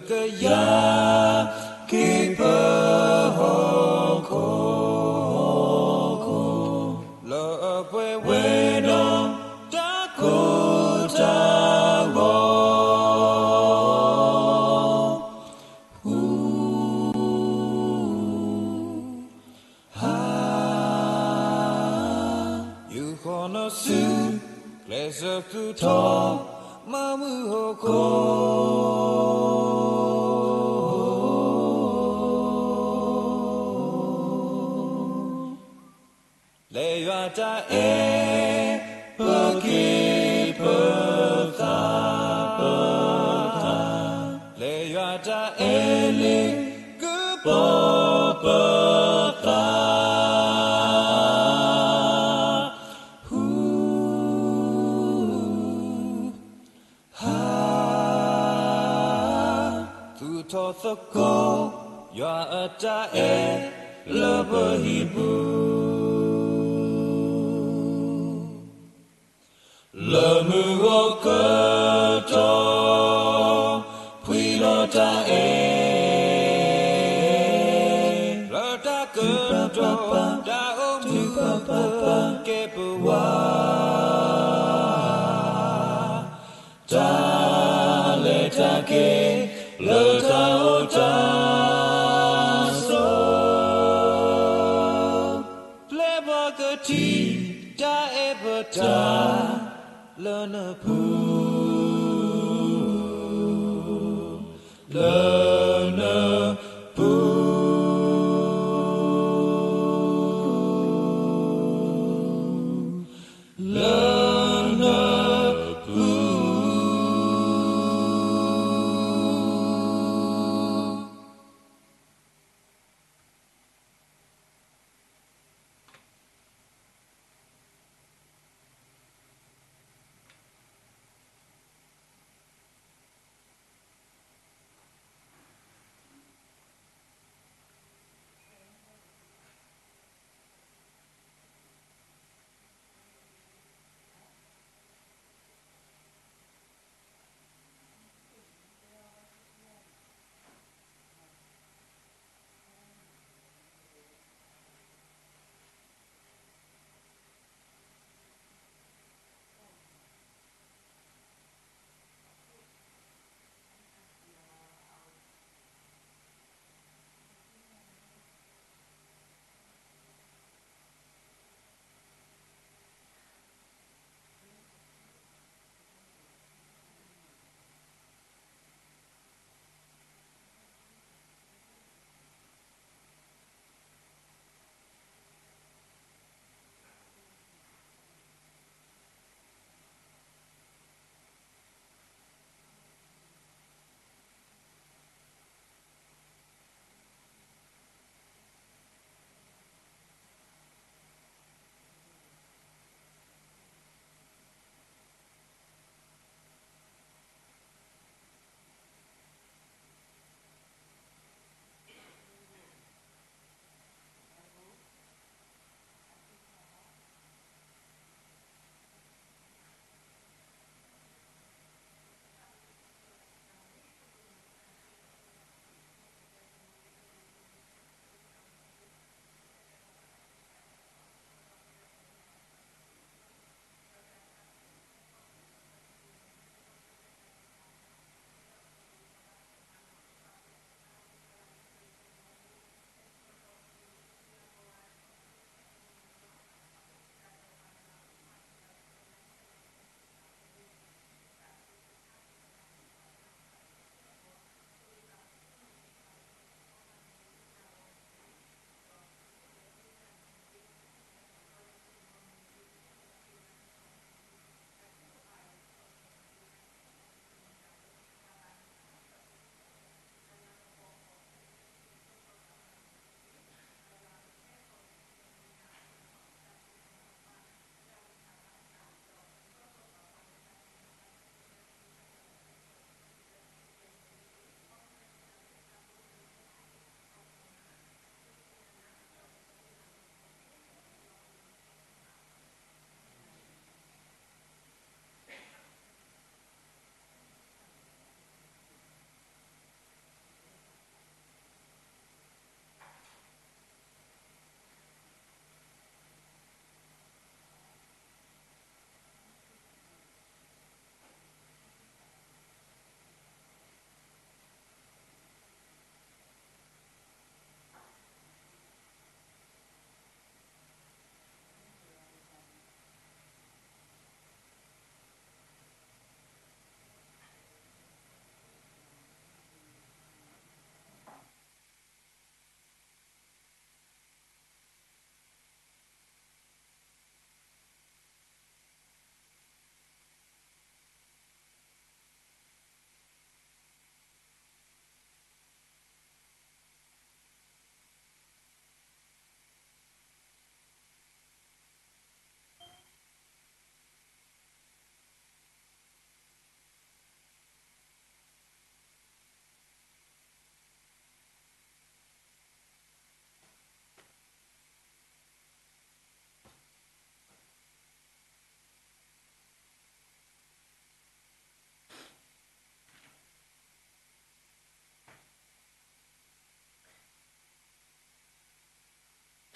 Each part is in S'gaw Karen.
ကယၤက့ၤပဟီၣ်ခိၣ်, လၢအပှဲၤဝဲဒီးတၢ်ကိၢ်တၢ်ဂီၤ, ဟူ ဟါ, ယူၢ်ဃီၤနီၢ်ဆူ ကျဲးစၢးသူၣ်ထီၣ် မၤမုာ်ဟီၣ်ခိၣ်, လၢယွၤတၢ်အဲၣ် ပက့ၤပသးပသး, လၢယွၤတၢ်အဲၣ်လံ ကပီၤပသး, ဟူ ဟါ, သူၣ်ထီၣ်သကိး ယွၤအတၢ်အဲၣ်လၢပဟံၣ်ပူၤ, လၢမုၢ်ဂီၤကတီၢ် ဖှံလီၤတၢ်အဲၣ်, လၢတၢ်ကတိၤ တၢ်အိၣ်မူ ကဲပဝး တၢ်လဲၤတၢ်က့ၤ လၢတၢ်အိၣ်တၢ်ဆိး, ပျဲပှၤကထံၣ် တၢ်အဲၣ်ပတၢ် လၢနပူၤ, လၢနပူၤ, လၢနပူၤ.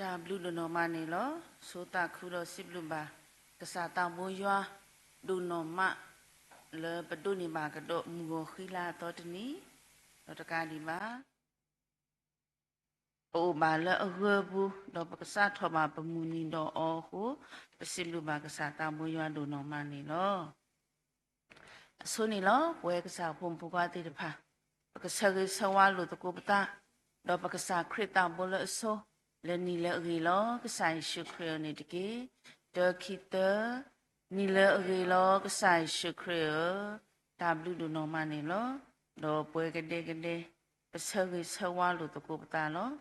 တၢ်ဘျုးဒိၣ်နီၢ်မးန့ၣ်လီၤ. ဆိသးခုဒီးစံးဘျုးဘၣ် ကစၢ်သးဘိယွၤ ဒိၣ်နီၢ်မး လၢပဒိးန့ၢ်ဘၣ်ကဒီးမုၢ်ဂီၤဃံလၤအသီတနံၤ, ဒီးတကးဒံးဘၣ် ပအိၣ်ဘၣ်လၢအဂၢၢ်ပူၤ ဒီးပကစးထီၣ်ဘၣ်ပမုၢ်နံၤဒီးအီၤအဃိ, ပစံးဘျုးဘၣ်ကစၢ်သးဘိယွၤဒိၣ်နီၢ်မးန့ၣ်လီၤ. အဆိန့ၣ်လီၤ. ပဝဲကစၢ်ဖိမုၣ်ဖိခွါသ့ၣ်တဖၣ် ပကဆၢဂ့ၤဆၢဝါလိာ်သကိးပသး, ဒီးပကစၢ်ခရံာ်သးဘိလၢအဆိ လၢနံၤလၢအဂ့ၤလီၤ ကစၢ်ယ့ၣ်ၡူးခရံာ်ဧၢန့ၣ်တက့ၢ်. တၢ ခံ သၢ, နံၤလၢအဂ့ၤလီၤ ကစၢ်ယ့ၣ်ၡူးခရံာ်ဧၢ, တၢ်ဘျုးဒိၣ်နီၢ်မးန့ၣ်လီၤ. ဒီးပဝဲကဒဲကဒဲ ပဆၢဂ့ၤဆၢဝါလိာ်သကိးပသးလီၤ.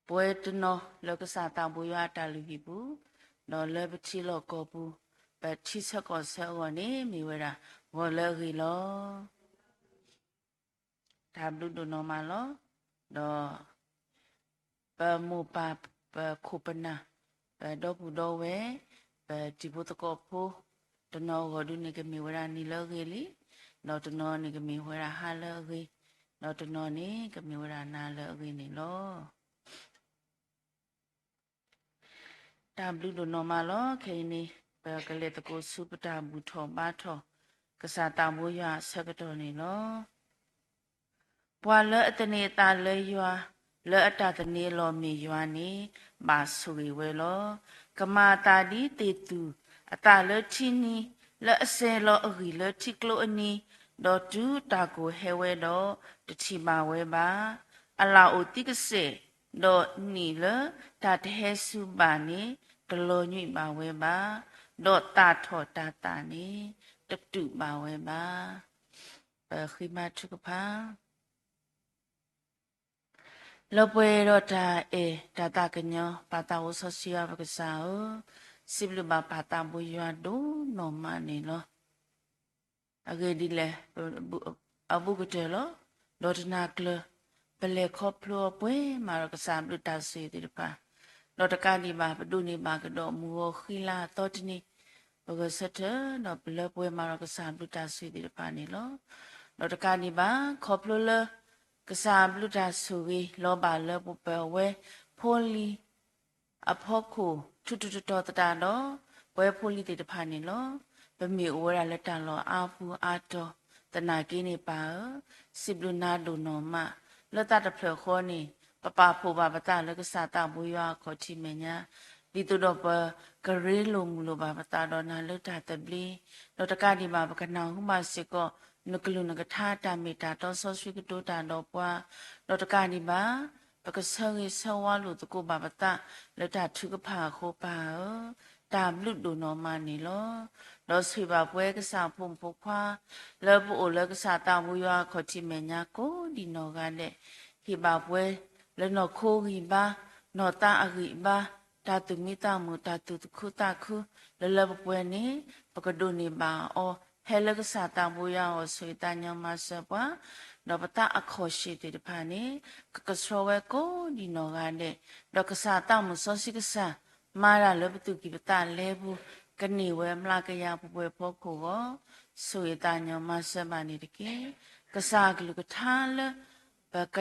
ပဝဲတနီၤလၢကစၢ်သးဘိယွၤအတၢ်လုၢ်ဟံၣ်ပူၤ, ဒီးလၢပထံလီၢ်ကီၢ်ပူၤ, ပထံဆၢကီၢ်ဆၢအဂီၢ်န့ၣ် မ့ၢ်ဝဲဒၣ် ဂီၤလၢအဂ့ၤလီၤ. တၢ်ဘျုးဒိၣ်နီၢ်မးလီၤ. ဒီး ပမိၢ်ပၢ် ပခိၣ်ပနၢ် ပဒီပုၢ်ဒီဝဲၢ် ပတံၤဖိသကိးဖိ တနီၤအဂီၢ်ဒုန့ၣ် ကမ့ၢ်ဝဲဒၣ်နံၤလၢအဂ့ၤလံ, ဒီးတနီၤန့ၣ်ကမ့ၢ်ဝဲဒၣ်ဟါလၢအဂ့ၤ, ဒီးတနီၤန့ၣ်ကမ့ၢ်ဝဲဒၣ်နၤလၢအဂ့ၤန့ၣ်လီၤ. တၢ်ဘျုးဒိၣ်နီၢ်မးလီၤ. ခဲအံၤန့ၣ် ပကလဲၤသကိးဆူပတၢ်ဘူၣ်ထီၣ်ဘါထီၣ် ကစၢ်သးဘိယွၤအဆၢကတီၢ်န့ၣ်လီၤ. ပှၤလၢအသန့ၤအသးလၢယွၤ, လၢအတၢ်သန့ၤအလီၢ်မ့ၢ်ယွၤန့ၣ် ဘၣ်ဆိၣ်ဂ့ၤဝဲလီၤ. ကမၤအသးဒ်သ့ၣ်သူၣ်အသးလၢထံနံၤ, လၢအစဲၤလီၤအဂံၢ်လၢထံကျိအနံၤ, ဒီးတုၤတၢ်ကိၢ်ဟဲဝဲဒီး တထံၣ်ဘၣ်ဝဲဘၣ်. အလၣ်အိၣ်သံကစဲာ်, ဒီးနံၣ်လၢတၢ်တဟဲစူၤဘၣ်န့ၣ် တလီၤညွံးဘၣ်ဝဲဘၣ်, ဒီးသၣ်ထီၣ်တၢ်သၣ်န့ၣ် တတူာ်ဘၣ်ဝဲဘၣ်. ပဃ့ဘါထုကဖၣ်. လၢပှဲၤဒီးတၢ်အဲၣ်တၢ်သးကညီၤ ပၢ်သးအိၣ်စီဆှံယွၤပကစၢ်ဧၢ, စံးဘျုးဘၣ်ပၢ်သးဘိယွၤဒိၣ်နီၢ်မးန့ၣ်လီၤ. အဂ့ၢ်ဒ်လဲၣ်, အဘူးကတၢၢ်လီၤ. ဒီးတနၤကျၢၤ ပလဲၤခီဖျိအီၤပှဲၤမးဒီးကစၢ်ဘျုးတၢ်ဆိၣ်ဂ့ၤသ့ၣ်တဖၣ်, ဒီးတကးဒံးဘၣ် ပဒိးန့ၢ်ဘၣ်ကဒီးမုၢ်ဂီၤဃံလၤအသီတနံၤ, ပဂဲၤဆၢထၢၣ် ဒီးပလၢပှဲၤမးဒီးကစၢ်ဘျုးတၢ်ဆိၣ်ဂ့ၤသ့ၣ်တဖၣ်န့ၣ်လီၤ. ဒီးတကးဒံးဘၣ် ခီဖျိလၢ ကစၢ်ဘျုးတၢ်ဆိၣ်ဂ့ၤ လီၤဘၣ်လၢပဝဲဖိလံၤ အဖီခိၣ် ထူးထူးတီၤတီၤသတးဒီး ပဝဲဖိလံၤသ့ၣ်တဖၣ်န့ၣ်လီၤ. ပမ့ၢ်အိၣ်ဝဲဒၣ်လၢတၢ်လီၢ်အါပူၤအါတီၤ သနာ်က့န့ၣ်ပၢ်ဧၢ, စံးဘျုးနၤဒိၣ်နီၢ်မး, လၢသးတဖျၢၣ်ဃီန့ၣ် ပပာ်ဖှိၣ်ဘၣ်ပသးလၢကစၢ်သးဘိယွၤအခီၣ်ထံးမဲာ်ညါ, ဒ်သိးဒီးပကရ့လိာ်မုာ်လိာ်ဘၣ်ပသးဒီးနၤလၢတၢ်သဘျ့, ဒီးတကးဒံးဘၣ် ပကနၢ်ဟူဘၣ်စ့ၢ်ကီး နကလုၢ်နကထါတၢ်မ့ၢ်တၢ်တီစီဆှံကတိၤတၢ်ဒီးပှၤ, ဒီးတကးဒံးဘၣ် ပကဆၢဂ့ၤဆၢဝါလိာ်သကိးဘၣ်ပသး လၢတၢ်ထုကဖၣ်အဃိပၢ်ဧၢ, တၢ်ဘျုးဒိၣ်နီၢ်မးန့ၣ်လီၤ. ဒီးဆိၣ်ဂ့ၤဘၣ်ပဝဲကစၢ်ဖိမုၣ်ဖိခွါ လၢပအိၣ်လၢကစၢ်သးဘိယွၤအခီၣ်ထံးမဲာ်ညါကိးဒံးနီၢ်ဂၤဒဲး, ဟ့ၣ်ဘၣ်ပှၤ လၢနီၢ်ခိအဂံၢ်ဘါ, နီၢ်သးအဂံၢ်ဘါ, တၢ်သူၣ်မံသးမုာ် တၢ်သူၣ်ခုသးခု လၢလၢပှဲၤပှဲၤန့ၣ် ပကဒိးန့ၢ်ဘၣ်အီၤ ဟဲလၢကစၢ်သးဘိယွၤအအိၣ် ဆိၣ်ဂ့ၤသးညီမၤစၢၤပှၤ, ဒီးပသးအခီၣ်ရှ့ၣ်သ့ၣ်တဖၣ်န့ၣ် ကကဆှီဝဲကိးဒံးနီၢ်ဂၤဒဲး, ဒီးကစၢ်သးမုၣ်စီဆှံကစၢ် မၤတၢ်လၢပသူၣ်ကံၢ်ပသးလဲပူၤ ကန့ၢ်ဝဲမျးကယၤပှဲၤပှဲၤဖီခိၣ်အဂီၢ်, ဆိၣ်ဂ့ၤသးညီမၤစၢၤဘၣ်န့ၣ်တက့ၢ်. ကစၢ်အကလုၢ်ကထါလၢ ပက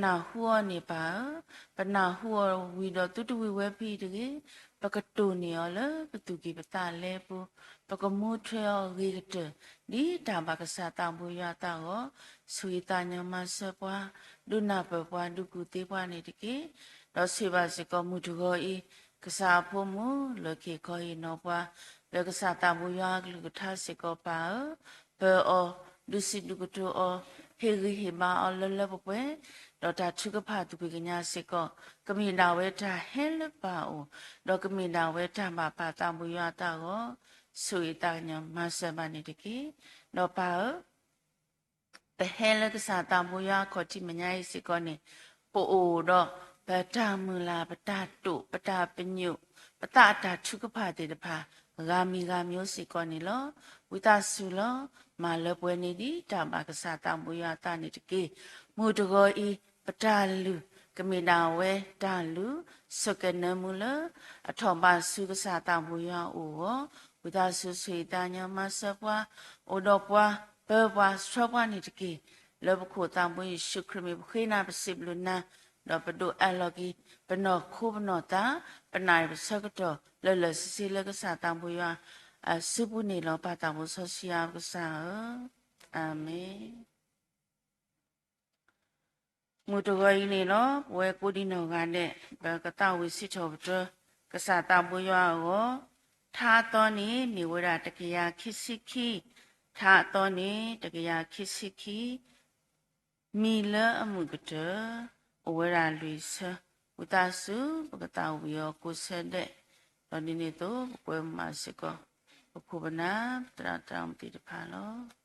နၢ်ဟူအီၤန့ၣ်ပၢ်ဧၢ, ပနၢ်ဟူအီၤဝံၤဒီးသုတဝံၤဝဲဖဲအံၤတဂ့ၤ, ပကတိၢ်န့ၢ်အီၤလၢပသူၣ်ကံၢ်ပသးလဲပူၤ, ပကမူထွဲအီၤဂ့ၤကတၢၢ် ဒ်တၢ်ဘၣ်ကစၢ်သးဘိယွၤအသးအဂီၢ်, ဆိၣ်ဂ့ၤသးညီမၤစၢၤပှၤ, ဒုးနၢ်ပၢၢ်ပှၤ ဒုးကူၣ်သ့ပှၤန့ၣ်တက့ၢ်. ဒီးဆိၣ်ဂ့ၤဘၣ်စ့ၢ်ကီးမုၢ်တဂီၤအံၤ ကစၢ်အဖိမုၣ် လၢခံခီဟ့ၣ်နီၤပှၤ လၢကစၢ်သးဘိယွၤအကလုၢ်ကထါစ့ၢ်ကီးပၢ်ဧၢ, ပၢၤအီၤ, ဒုးစံးဒုးကတိၤအီၤ, ဟ့ၣ်ဂံၢ်ဟ့ၣ်ဘါအီၤလၢလၢပှဲၤပှဲၤ, ဒီးတၢ်ထုကဖၣ်သူၣ်ဖှံသးညီစ့ၢ်ကီး ကမ့ၢ်ဒၣ်ဝဲတၢ်ဟဲလၢပၢ်အအိၣ်, ဒီးကမ့ၢ်ဒၣ်ဝဲတၢ်ဘၣ်ပၢ်သးဘိယွၤအသးအဂီၢ်, ဆိၣ်ဂ့ၤသးညီမၤစၢၤဘၣ်န့ၣ်တက့ၢ်. ဒီးပၢ်ဧၢ ပဟဲလၢကစၢ်သးဘိယွၤအခီၣ်ထံးမဲာ်ညါအံၤစ့ၢ်ကီးန့ၣ်, ပအိၣ်ဒီးပတၢ်မုၢ်လၢ် ပတၢ်တိာ် ပတၢ်ပညိၣ် ပသးအတၢ်ထုကဖၣ်သ့ၣ်တဖၣ် ဂၤမံၤဂၤမံၤစ့ၢ်ကီးန့ၣ်လီၤ. ဝံသးစူၤလီၤ. မၤလၢပှဲၤန့ၢ်ဒံးတၢ်ဘၣ်ကစၢ်သးဘိယွၤအသးန့ၣ်တက့ၢ်. မုၢ်တဂီၤအံၤ ပတၢ်လုၢ် ကမ့ၢ်ဒၣ်ဝဲတၢ်လုၢ် ဆိၣ်ကဲၤနၢမူလၢ အထီၣ်ဘးဆူကစၢ်သးဘိယွၤအအိၣ်အဂီၢ်, ဝံသးစူၤဆိၣ်ဂ့ၤသးညီမၤစၢၤပှၤ, အိၣ်ဒီးပှၤ, ပၢၤပှၤ, ဆှၢပှၤန့ၣ်တက့ၢ်. လၢပခိၣ်သးဘိယ့ၣ်ၡူးခရံာ်မံၤ ပဃ့နၤ ပစံးဘျုးနၤ, ဒီးပဒိးအၢၣ်လီၤက့ၤ ပနီၢ်ခိပနီၢ်သး ပနၢ်ပဆၢကတီၢ် လၢာ်လၢာ်ဆ့ဆ့လၢကစၢ်သးဘိယွၤအစုပူၤန့ၣ်လီၤ. ပၢ်သးဘိစီဆှံယွၤပကစၢ်ဧၢ, အၤမ့ၣ်. မုၢ်တဂီၤအံၤန့ၣ်လီၤ ပဝဲကိးဒံနီၢ်ဂၤဒဲး ပကသးဝံၣ်စံးထီၣ်ပတြၢၤ ကစၢ်သးဘိယွၤအဂီၢ်, ထါအသီန့ၣ် မ့ၢ်ဝဲဒၣ်တကယၤခံဆံခံ, ထါအသီန့ၣ် တကယၤခံဆံခံ, မံၤလၢအမုာ်ကတၢၢ် အိၣ်ဝဲဒၣ်လွံၢ်ဆၢ, ဝံသးစူၤ ပကသးဝံၣ်အီၤကိးဆၢဒဲး, ဒီးဒ်န့ၣ်အသိး ပကွဲမုာ်စ့ၢ်ကီး ပခိၣ်ပနၢ် ပသရၣ်သရၣ်မုၣ်သ့ၣ်တဖၣ်လီၤ.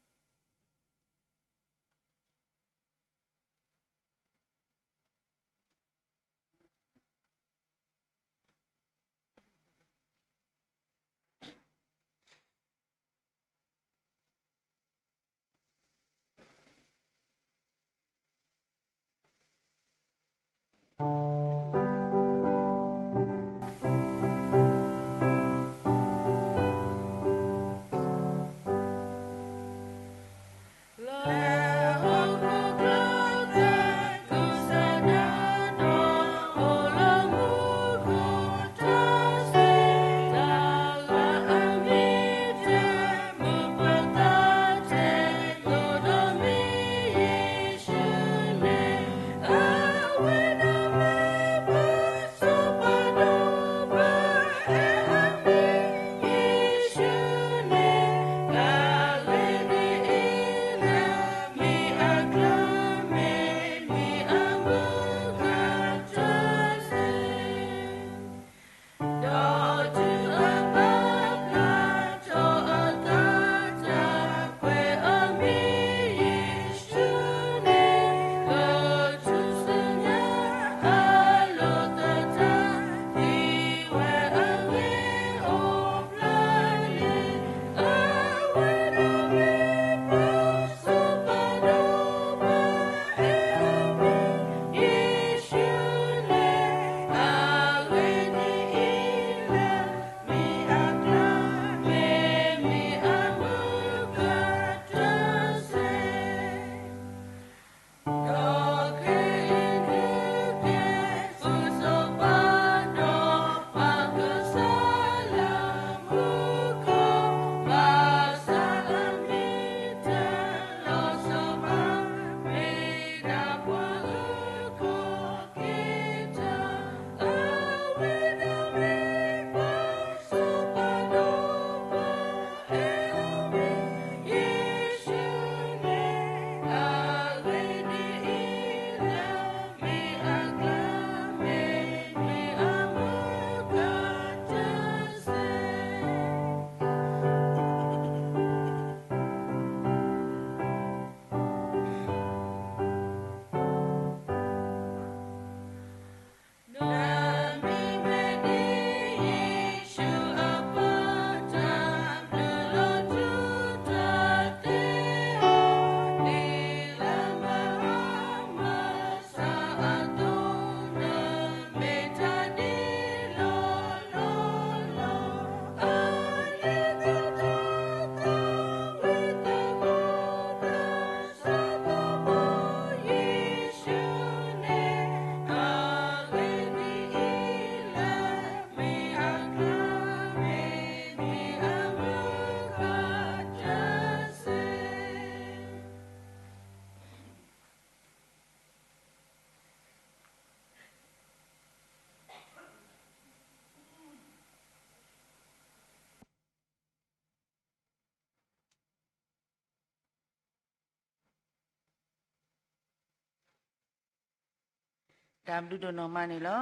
တၢ်ဘျုးဒိၣ်နီၢ်မးန့ၣ်လီၤ.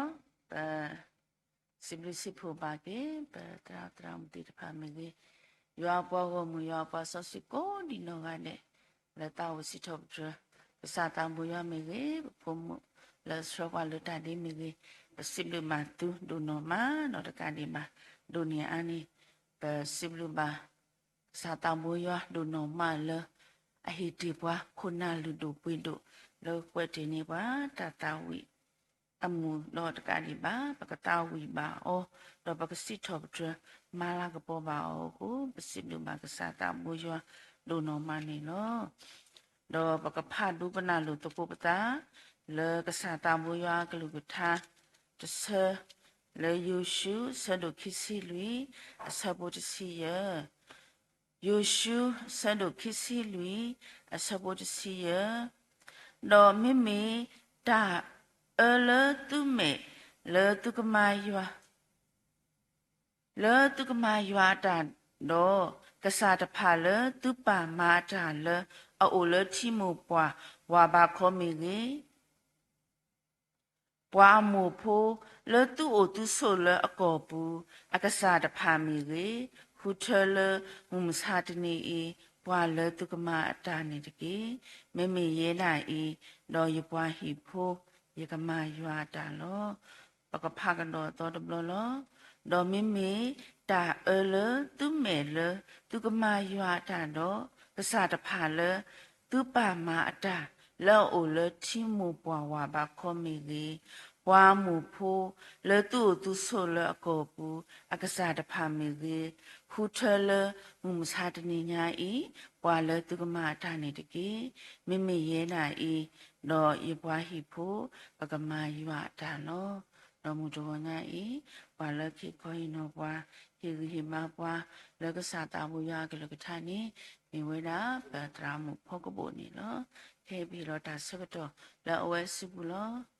ပစံးဘျုးစံးဖှိၣ်ဘၣ်က့ၤ ပသရၣ်သရၣ်မုၣ်သ့ၣ်တဖၣ်မ့ၢ်ဂ့ၤ, ယွၤအပှၤဂီၢ်မုၢ် ယွၤအပှၤစီဆှံကိးဒံနီၢ်ဂၤဒဲး လၢသးဝံၣ်စံးထီၣ်ပတြၢၤ ကစၢ်သးဘိယွၤမ့ၢ်ဂ့ၤ, ပဖိမုၣ်လၢဆှၢပှၤလၢတၢ်ဒ့မ့ၢ်ဂ့ၤ, ပစံးဘျုးဘၣ်သုဒိၣ်နီၢ်မး ဒီးတကးဒံးဘၣ် ဒိၣ်န့ၢ်အါန့ၢ် ပစံးဘျုးဘၣ် ကစၢ်သးဘိယွၤဒိၣ်နီၢ်မးလၢ အဟ့ၣ်တ့ၢ်ပှၤခိၣ်နၢ်လုၢ်ဒိၣ်ပှ့ၤဒိၣ် လၢကွဲးတ့ၢ်န့ၢ်ပှၤတၢ်သးဝံၣ်အမုာ်ဒီးတကးဒံးဘၣ် ပကသးဝံၣ်ဘၣ်အီၤ ဒီးပကစံးထီၣ်ပတြၢၤမၤလၤကပီၤဘၣ်အီၤအဃိ ပစံးဘျုးဘၣ်ကစၢ်သးဘိယွၤဒိၣ်နီၢ်မးန့ၣ်လီၤ. ဒီးပကဖးဒိပနၢ်လိၤသကိးပသး လၢကစၢ်သးဘိယွၤအကလုၢ်ကထါတဆၢ, လၢယိၤၡူ အဆၢဒိၣ်ခံဆံလွံၢ် အဆၢဖိတဆံယဲၢ်, ယိၤၡူ အဆၢဒိၣ်ခံဆံလွံၢ် အဆၢဖိတဆံယဲၢ်, ဒီးမ့မ့ၢ်တၢ်အၢလၢသုမဲာ်လၢသုကမၤယွၤ လၢသုကမၤယွၤအတၢ်ဒီး, ကစၢ်တဖၣ်လၢသုပာ်မၤအတၢ်လၢအအိၣ်လၢထံမိၢ်ပှၢ်ဝးဘးခီမ့ၢ်ဂ့ၤ, ပှၤအမိၢ်ဖိလၢသုအိၣ်သုဆိးလၢအကီၢ်ပူၤ အကစၢ်တဖၣ်မ့ၢ်ဂ့ၤ, ဃုထၢလၢမုၢ်မဆါတနံၤအံၤ ပှၤလၢသုကမၤအတၢ်န့ၣ်တက့ၢ်. မ့မ့ၢ်ယဲဒၣ်အံၤ, ဒီးယပှၤဟံၣ်ဖိ ယကမၤယွၤအတၢ်လီၤ. ပကဖးကဒီးအသီတဘျီလီၤ. ဒီးမ့မ့ၢ်တၢ်အၢလၢသုမဲာ်လၢသုကမၤယွၤအတၢ်ဒီး, ကစၢ်တဖၣ်လၢသုပာ်မၤအတၢ် လၢအအိၣ်လၢထံမိၢ်ပှၢ်ဝးဘးခီမ့ၢ်ဂ့ၤ, ပှၤမိၢ်ဖိလၢသုအိၣ်သုဆိးလၢအကီၢ်ပူၤ အကစၢ်တဖၣ်မ့ၢ်ဂ့ၤ, ဃုထၢလၢမုၢ်မဆါတနံၤညါအံၤ ပှၤလၢသုကမၤအတၢ်န့ၣ်တက့ၢ်. မ့မ့ၢ်ယဲဒၣ်အံၤ, ဒီးယပှၤဟံၣ်ဖိ ပကမၤယွၤအတၢ်လီၤ. ဒီးမုၢ်တဂီၤညါအံၤ, ပှၤလၢကဟ့ၣ်ခီဟ့ၣ်နီၤပှၤ, ဟ့ၣ်ဂံၢ်ဟ့ၣ်ဘါပှၤ လၢကစၢ်သးဘိယွၤအကလုၢ်ကထါန့ၣ်, မ့ၢ်ဝဲဒၣ်ပသရၣ်မုၣ်ဖီကဘိၣ်န့ၣ်လီၤ. ခဲအံၤပဟ့ၣ်လီၤတၢ်ဆၢကတီၢ်လၢအဝဲစုပူၤလီၤ.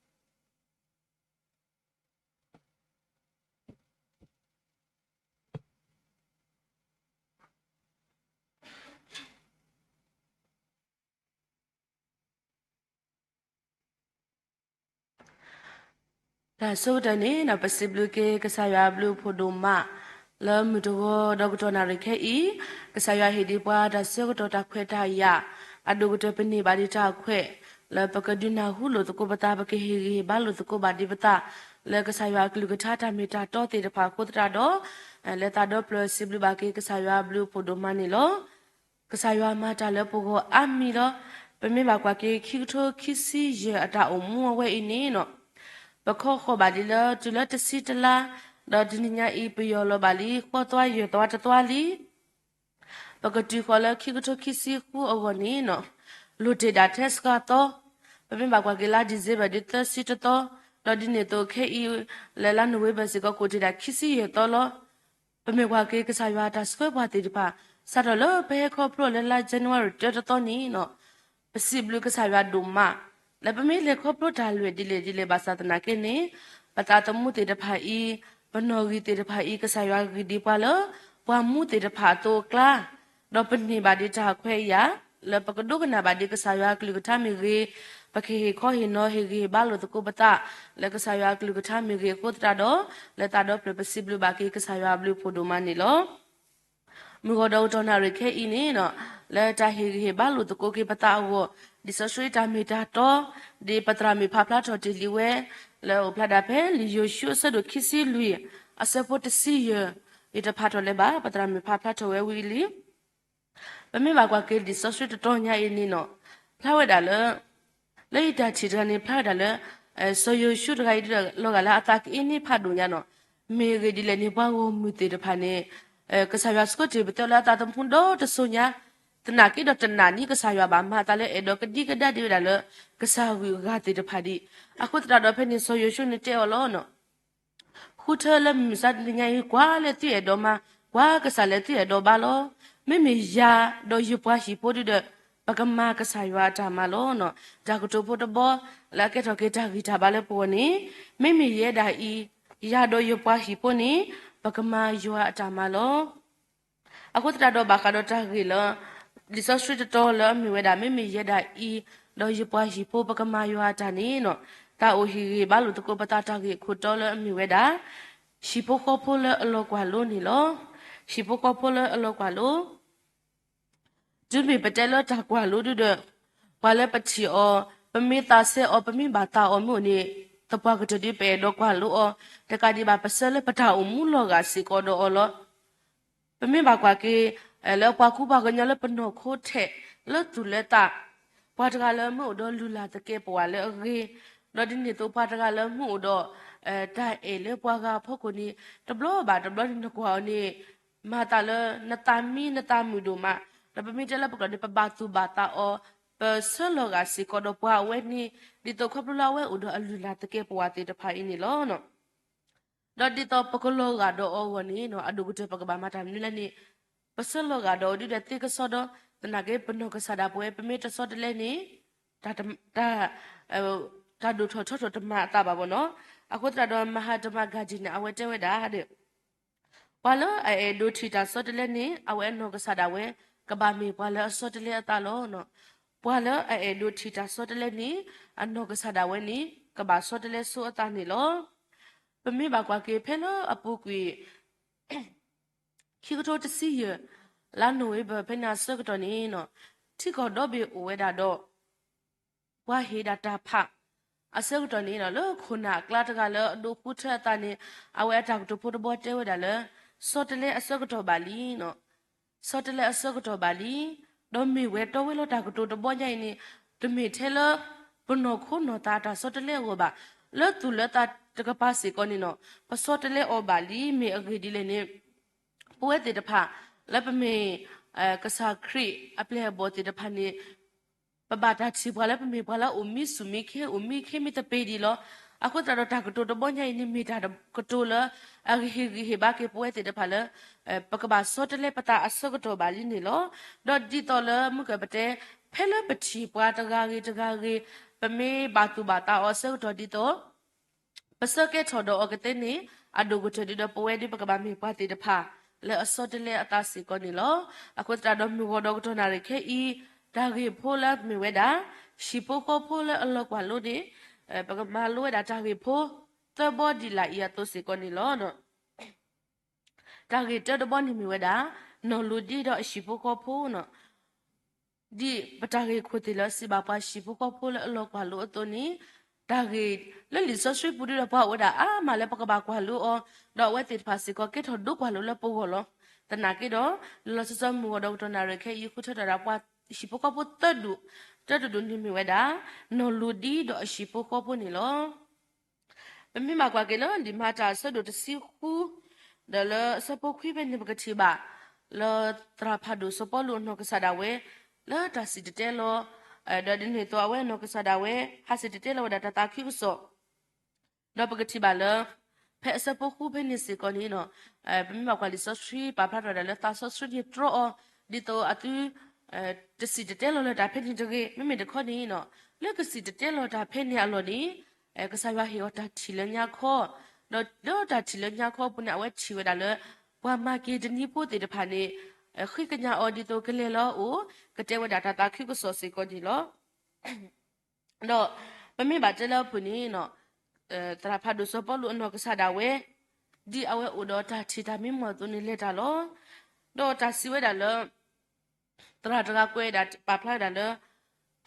တၢ်ဆိကတၢၢ်န့ၣ်ဒီး ပစံးဘျုးက့ၤ ကစၢ်ယွၤအဘျုးအဖှိၣ်ဒိၣ်မး, လၢမုၢ်တဂီၤဒီးကတီၢ်နၣ်ရံၣ်ခဲအံၤ, ကစၢ်ယွၤဟ့ၣ်ဒံးပှၤတၢ်ဆၢကတီၢ်တၢ်ခွဲးတၢ်ယာ်, အဒိၣ်ကတၢၢ်ပန့ၢ်ဘၣ်ဒံးတၢ်ခွဲး, လၢပကဒုးနၢ်ဟူလိာ်သကိးပသး ပကဟ့ၣ်ဂံၢ်ဟ့ၣ်ဘါလိာ်သကိးဘၣ်ဒံးပသး, လၢကစၢ်ယွၤအကလုၢ်ကထါတၢ်မ့ၢ်တၢ်တီသ့ၣ်တဖၣ်အဃိသတးဒီး, လဲၤသးဒီဖျၢၣ်စံးဘျုးဘၣ်က့ၤ ကစၢ်ယွၤအဘျုးအဖှိၣ်ဒိၣ်မးန့ၣ်လီၤ. ကစၢ်ယွၤမၤတၢ်လၢပဂီၢ်အါမံၤလီၤ. ပမ့ၢ်ဘၣ်ကွၢ်က့ၤ ခံကထိခံဆံယဲၢ်အတၢ်အိၣ်မူအဝဲအံၤန့ၣ်, ပခီဃီၤဘၣ်ဒ်လၢ တုၤလၢတဆံတလါ, ဒီးတနံၤညါအံၤ ပယီၤလီၤဘၣ်လံ ဃိးသွါယဲၢ်သွါတသွါလံ. ပကတုၤဃီၤလၢခံကထိခံဆံဃုအဂီၢ်န့ၣ်, လိၣ်တ့ၢ်ဒၣ်ထဲစှၤသီ, ပမ့ၢ်ဘၣ်ကွၢ်က့ၤလါ December ဒ်သၢဆံတသီ, ဒီးဒ်န့ၣ်အသိးခဲအံၤ, လၢလါ November စ့ၢ်ကီး ကိၣ်တ့ၢ်ဒၣ်ခံဆံယဲၢ်သီလီၤ. ပမ့ၢ်ကွၢ်က့ၤကစၢ်ယွၤအတၢ်ဆှၢပှၤသ့ၣ်တဖၣ်, စးထီၣ်လၢပဟဲခီဖျိလၢလါ January တၢတသီန့ၣ်, ပစံးဘျုးကစၢ်ယွၤဒိၣ်မး, လၢပမ့ၢ်လဲၤခီဖျိတၢ်လွဲၢ်ဒ်လဲၣ်ဒ်လဲၣ်ဘၣ်ဆၣ်သနာ်က့န့ၣ်, ပသးသမူသ့ၣ်တဖၣ်အံၤ, ပနီၣ်ဂံၢ်သ့ၣ်တဖၣ်အံၤ ကစၢ်ယွၤဂံၢ်ဒံးပှၤလၢ ပှၤမူသ့ၣ်တဖၣ်အသိးအကျါ, ဒီးပန့ၢ်ဘၣ်ဒံးတၢ်ခွဲးယာ်, လၢပကဒိကနၣ်ဘၣ်ဒံးကစၢ်ယွၤအကလုၢ်ကထါမ့ၢ်ဂ့ၤ, ပကဟ့ၣ်ခီဟ့ၣ်နီၤဟ့ၣ်ဂံၢ်ဟ့ၣ်ဘါလိာ်သကိးပသး, လၢကစၢ်ယွၤအကလုၢ်ကထါမ့ၢ်ဂ့ၤအဃိသတးဒီး, လၢသးဒီဖျၢၣ်ပစံးဘျုးဘၣ်က့ၤကစၢ်ယွၤအဘျုးအဖှိၣ်ဒိၣ်မးန့ၣ်လီၤ. မုၢ်ဂီၤဒီးကတီၢ်နၣ်ရံၣ်ခဲအံၤန့ၣ်, လၢတၢ်ဟ့ၣ်ဂံၢ်ဟ့ၣ်ဘါလိာ်သကိးက့ၤပသးအဂီၢ်, လံာ်စီဆှံတၢ်မ့ၢ်တၢ်တီ, ဒ်ပသရၣ်မုၣ်ဖးဖျါထီၣ်တ့ၢ်လံဝဲ, လၢအိၣ်ဖျါဒၣ်ဖဲလံာ်ယိၤၡူအဆၢဒိၣ်ခံဆံလွံၢ်, အဆၢဖိတဆံယဲၢ်, ယတဖးထီၣ်လၢၤဘၣ်, ပသရၣ်မုၣ်ဖးဖျါထီၣ်ဝဲဝံၤလံ. ပမ့ၢ်ဘၣ်ကွၢ်က့ၤလံာ်စီဆှံတတီၤညါအံၤန့ၣ်, ဖျါဝဲဒၣ်လၢ, လၢယတၢ်ထံၣ်တဂၤန့ၣ် ဖျါဝဲဒၣ်လၢ, စီၤယိၤၡူတဂၤအံၤဒ်လီၤဂာ်လၢအသးကအ့န့ၢ်ဖးဒိၣ်ညါန့ၣ်, မ့ၢ်ဂ့ၢ်ဒ်လဲၣ်န့ၣ် ပှၤဂီၢ်မုၢ်သ့ၣ်တဖၣ်န့ၣ်, ကစၢ်ယွၤဆှၢတ့ၢ်ပသဲလၢအသးသမူဒီတစိၤညါ, သနာ်က့ဒီးတနာ်န့ၢ်ကစၢ်ယွၤဘၣ် မၤအသးလၢအဲၣ်ဒိးကဒံကဒါဒံးဝဲဒၣ်လၢ, ကစၢ်ဂုၤအဂၤသ့ၣ်တဖၣ်ဒံး, အဃိသတးဒီးဖဲန့ၣ်စီၤယိၤၡူန့ၣ်တဲအီၤလီၤ. ဃုထၢလၢမုၢ်မဆါတနံၤညါအံၤ ကွၢ်လၢသုအဲၣ်ဒိးမၤ, ကွၢ်ကစၢ်လၢသုအဲၣ်ဒိးဘါလီၤ. မ့မ့ၢ်ယၤဒီးယပှၤဟံၣ်ဖိဒုဒီး, ပကမၤကစၢ်ယွၤအတၢ်မၤလီၤ. တၢ်ကတိၤဖိတဘီ, လၢအကဲထီၣ်က့ၤတၢ်ဂံၢ်တၢ်ဘါလၢပဂီၢ်န့ၣ်, မ့မ့ၢ်ယဲဒၣ်အံၤ, ယၤဒီးယပှၤဟံၣ်ဖိန့ၣ်, ပကမၤယွၤအတၢ်မၤလီၤ. အဃိသတးဒီးဘၣ်ဃးဒီးတၢ်ဂ့ၢ်လၢ, လံာ်စီဆှံတတီၤလၢအမ့ၢ်ဝဲဒၣ် မ့မ့ၢ်ယဲဒၣ်အံၤ, ဒီးယပှၤဟံၣ်ဖိပကမၤယွၤအတၢ်န့ၣ်, တၢ်အိၣ်ဟ့ၣ်ဂံၢ်ဘါလိာ်သကိးပသးတၢ်ဂ့ၢ်အခိၣ်တီလၢအမ့ၢ်ဝဲဒၣ်, ဟံၣ်ဖိဃီဖိလၢအလီၤကွၢ်လိန့ၣ်လီၤ. ဟံၣ်ဖိဃီဖိလၢအလီၤကွၢ်လိ တုၤမ့ၢ်ပတဲလၢတၢ်ကွၢ်လိဒုဒီး, ပှၤလၢပထံၣ်အီၤ, ပမ့ၢ်သးဆဲအီၤ, ပမ့ၢ်ဘၣ်သးအီၤမ့ၢ်အိၣ်န့ၣ်, သပှၢ်ကတၢၢ်ဒ်ပအဲၣ်ဒိးကွၢ်လိအီၤ, တကးဒံးဘၣ်ပဆၢလၢပတၢ်အိၣ်မူလီၤဂာ်စ့ၢ်ကီးဒီးအီၤလီၤ. ပမ့ၢ်ဘၣ်ကွၢ်က့ၤ, လၢပှၤကူပှၤကညီလၢပနီၢ်ခိထဲးလၢသူၣ်လၢသး, ပှၤတဂၤလၢမ့ၢ်အိၣ်ဒီးလုၢ်လၢ်သကဲးပဝးလၢအဂ့ၤ, ဒီးဒ်န့ၣ်အသိးပှၤတဂၤလၢမ့ၢ်အိၣ်ဒီး, တၢ်အဲၣ်လၢပှၤဂၤအဖီခိၣ်န့ၣ်, တဘျီဘၣ်တဘျီန့ၣ်နကွၢ်အီၤန့ၣ်, မၤသးလၢနသးမံနသးမုာ်ဒိၣ်မး, ဒီးပမ့ၢ်တဲလၢပကျိာ်န့ၣ် ပဘၣ်သူၣ်ဘၣ်သးအီၤ, ပဆၢလီၤဂာ်စ့ၢ်ကီးဒီးပှၤအဝဲန့ၣ် ဒ်သိးခီဖျိလၢအဝဲအိၣ်ဒီးအလုၢ်အလၢ်သကဲးပဝးသ့ၣ်တဖၣ်အံၤန့ၣ်လီၤ. ဒီးဒ်သိးပကလီၤဂာ်ဒီးအီၤအဂီၢ်န့ၣ် အဒိၣ်ကတၢၢ်ပကဘၣ်မၤတၢ်မနုၤလဲၣ်န့ၣ် ပဆၢလီၤဂာ်ဒီးအီၤဒ်ဒီးသ့ကစီဒီး သနာ်က့ပနီၢ်ကစၢ်ဒၣ်ပဝဲ ပမ့ၢ်တဆီတလဲန့ၣ် တၢ် တၢ် တၢ်ဒိၣ်ထီၣ်ထီထီၣ်တမၤအသးဘၣ်ဘၣ်နီၤ. အဃိသတးဒီး မဟါတမၤဂၤကံၣ်န့ၣ် အဝဲတဲဝဲဒၣ်ဒီး ပှၤလၢအအဲၣ်ဒိးထံၣ်တၢ်ဆီတလဲန့ၣ် အဝဲအနီၢ်ကစၢ်ဒၣ်ဝဲ ကဘၣ်မ့ၢ်ပှၤလၢအဆီတလဲအသးလီၤ. ပှၤလၢအအဲၣ်ဒိးထံၣ်တၢ်ဆီတလဲန့ၣ် အနီၢ်ကစၢ်ဒၣ်ဝဲန့ၣ် ကဘၣ်ဆီတလဲဆိအသးန့ၣ်လီၤ. ပမ့ၢ်ဘၣ်ကွၢ်က့ၤဖဲလၢအပူၤကွံာ် ခံကထိတဆံယဲၢ် လါနိၣ်ဝ့ဘၢၣ်ဖဲန့ၣ်အဆၢကတီၢ်န့ၣ် ထံကီၢ်ဒီဘ့ၣ်အိၣ်ဝဲဒၣ်ဒီး ပှၤဟ့ၣ်ဒၣ်တၢ်ဖး အဆၢကတီၢ်န့ၣ် လၢခိၣ်နၢ်အကျါတဂၤလၢအဒိးဃူထၢအသးန့ၣ် အဝဲအတၢ်ကတိၤဖိတဘီတဲဝဲဒၣ်လၢ ဆီတလဲအဆၢကတီၢ်ဘၣ်လံ ဆီတလဲအဆၢကတီၢ်ဘၣ်လံ. ဒီးမ့ၢ်ဝဲတီဝဲလီၤတၢ်ကတိၤတဘီညါအံၤန့ၣ် တမ့ၢ်ထဲလၢ ပနီၢ်ခိနီၢ်သးအတၢ်ဆီတလဲအဂီၢ်ဘၣ်. လၢသူၣ်လၢသးတကပၤစ့ၢ်ကီးန့ၣ် ပဆီတလဲအီၤဘၣ်လံ မ့ၢ်အဂ့ၢ်ဒ်လဲၣ်န့ၣ် ပဝဲသ့ၣ်တဖၣ် လၢပမ့ၢ် ကစၢ်ခရံာ်အပျဲၢ်အဘီၣ်သ့ၣ်တဖၣ်န့ၣ် ပဘၣ်တၢ်ထံၣ်ပှၤလၢပမ့ၢ်ပှၤလၢအအိၣ်မံဆူၣ်မံခ့ အိၣ်မံခ့မံသပ့ၤဒံးလီၤ. အဃိသတးဒီးတၢ်ကတိၤတဘီညါအံၤန့ၣ် မ့ၢ်တၢ်ကတိၤလၢ အဂ့ၤဟ့ၣ်ဂံၢ်ဟ့ၣ်ဘါက့ၤပဝဲသ့ၣ်တဖၣ်လၢ ပကဘၣ်ဆီတလဲပသးအဆၢကတီၢ်ဘၣ်လံန့ၣ်လီၤ. ဒီးဒ်သိးလၢမုၢ်ကၢၢ်ပတဲ ဖဲလၢပထံၣ်ပှၤတဂၤဂ့ၤတဂၤဂ့ၤ ပမ့ၢ်ဘၣ်သူၣ်ဘၣ်သးအီၤအဆၢကတီၢ်ဒ်သိး ပဆၢကဲထီၣ်ဒီးအီၤကသ့န့ၣ် အဒိၣ်ကတၢၢ်ဒ်ဒီးပဝဲဒ်ပကဘၣ်မ့ၢ်ပှၤသ့ၣ်တဖၣ် လၢအဆီတလဲအသးစ့ၢ်ကီးန့ၣ်လီၤ. အဃိသတးဒီးမုၢ်ဂီၤဒီးကတီၢ်နၣ်ရံၣ်ခဲအံၤ တၢ်ဂ့ၢ်ဖိလၢမ့ၢ်ဝဲဒၣ် ဟံၣ်ဖိဃီဖိလၢအလီၤကွၢ်လိန့ၣ် ပကမၤလိဝဲဒၣ်တၢ်ဂ့ၢ်ဖိ သၢဘီဒ်လာ်အံၤအသိးစ့ၢ်ကီးန့ၣ်လီၤ. တၢ်ဂ့ၢ်တၢတဘီန့ၣ်မ့ၢ်ဝဲဒၣ် နီၢ်လူၤဒံဒီးအဟံၣ်ဖိဃီဖိန့ၣ် ဒ်ပတၢ်ဂ့ၢ်ခိၣ်သ့ၣ်လၢစံးဘၣ်ပှၤဟံၣ်ဖိဃီဖိလၢအလီၤကွၢ်လိအသိးန့ၣ် တၢ်ဂ့ၢ်လၢလံာ်စီဆှံပူၤဒ်ဒီးပှၤအိၣ်ဝဲဒၣ်အါမးလၢပကဘၣ်ကွၢ်လိအီၤ ဒီးအဝဲသ့ၣ်တဖၣ်စ့ၢ်ကီးကဲထီၣ်ဒိကွၢ်လိလၢပဂီၢ်လီၤ. သနာ်က့ဒီး လီၤလီၤဆီဆီမုၢ်ဂီၤဒီးကတီၢ်နၣ်ရံၣ်ခဲအံၤ ဃုထၢထီၣ်ဒၣ်ပှၤဟံၣ်ဖိဃီဖိသၢဒူၣ်, တၢတဒူၣ်န့ၣ်မ့ၢ်ဝဲဒၣ် နီၢ်လူၤဒံဒီးအဟံၣ်ဖိဃီဖိန့ၣ်လီၤ. ပမ့ၢ်ဘၣ်ကွၢ်က့ၤလၢလံာ်မၤတၢ်အဆၢဒိၣ်တဆံဃု ဒီးလၢအဆၢဖိခွံဖဲန့ၣ် ပကထံၣ်ဘၣ် လၢသရၣ်ဖးဒိၣ်စီၤပီလူးအနီၢ်ကစၢ်ဒၣ်ဝဲ လၢတၢ်စံၣ်တဲၤတဲလီၤ ဒီးဒ်န့ၣ်အသိးအဝဲအနီၢ်ကစၢ်ဒၣ်ဝဲ ဟးစံၣ်တဲၤတဲလီၤဝဲဒၣ်တၢ်သးခုကစီၣ် ဒီးပကထံၣ်ဘၣ်လၢ ဖဲအဆၢဖိဃုဖဲန့ၣ်စ့ၢ်ကီးန့ၣ် ပမ့ၢ်ဘၣ်ကွၢ်လံာ်စီဆှံပာ်ဖျါထီၣ်ဝဲဒၣ်လၢသးစီဆှံန့ၣ်တြီအီၤ ဒ်သိးအသု တစံၣ်တဲၤတဲလီၤလၢတၢ်ဖဲန့ၣ်တဂ့ၤ. မ့မ့ၢ်တခီန့ၣ် လၢကစံၣ်တဲၤတဲလီၤတၢ်ဖဲန့ၣ်အလီၢ်န့ၣ် ကစၢ်ယွၤဟ့ၣ်အီၤတၢ်ထံၣ်လၢညါခီ ဒီးလၢတၢ်ထံၣ်လၢညါခီအပူၤန့ၣ် အဝဲထံၣ်ဝဲဒၣ်လၢ ပှၤမၤက့ၤတနံၤဖိသ့ၣ်တဖၣ်န့ၣ် ဃ့ကညးအီၤဒ်သိးကလဲၤလၢအအိၣ် ကတဲဝဲဒၣ်တၢ်သးခုကစီၣ်စ့ၢ်ကီးန့ၣ်လီၤ. ဒီးပမ့ၢ်ဘၣ်တဲလၢအပူၤန့ၣ် သရၣ်ဖးဒိၣ်စီၤပီလူးအနီၢ်ကစၢ်ဒၣ်ဝဲ ဒ်အဝဲအိၣ်ဒီးတၢ်ထံၣ်တၢ်မံမီၢ်အသိးန့ၣ်လဲၤတၢ်လီၤ. ဒီးတၢ်စံးဝဲဒၣ်လၢ သရၣ်တဂၤကွဲးဒၣ်ပာ်ဖျါဝဲဒၣ်လၢ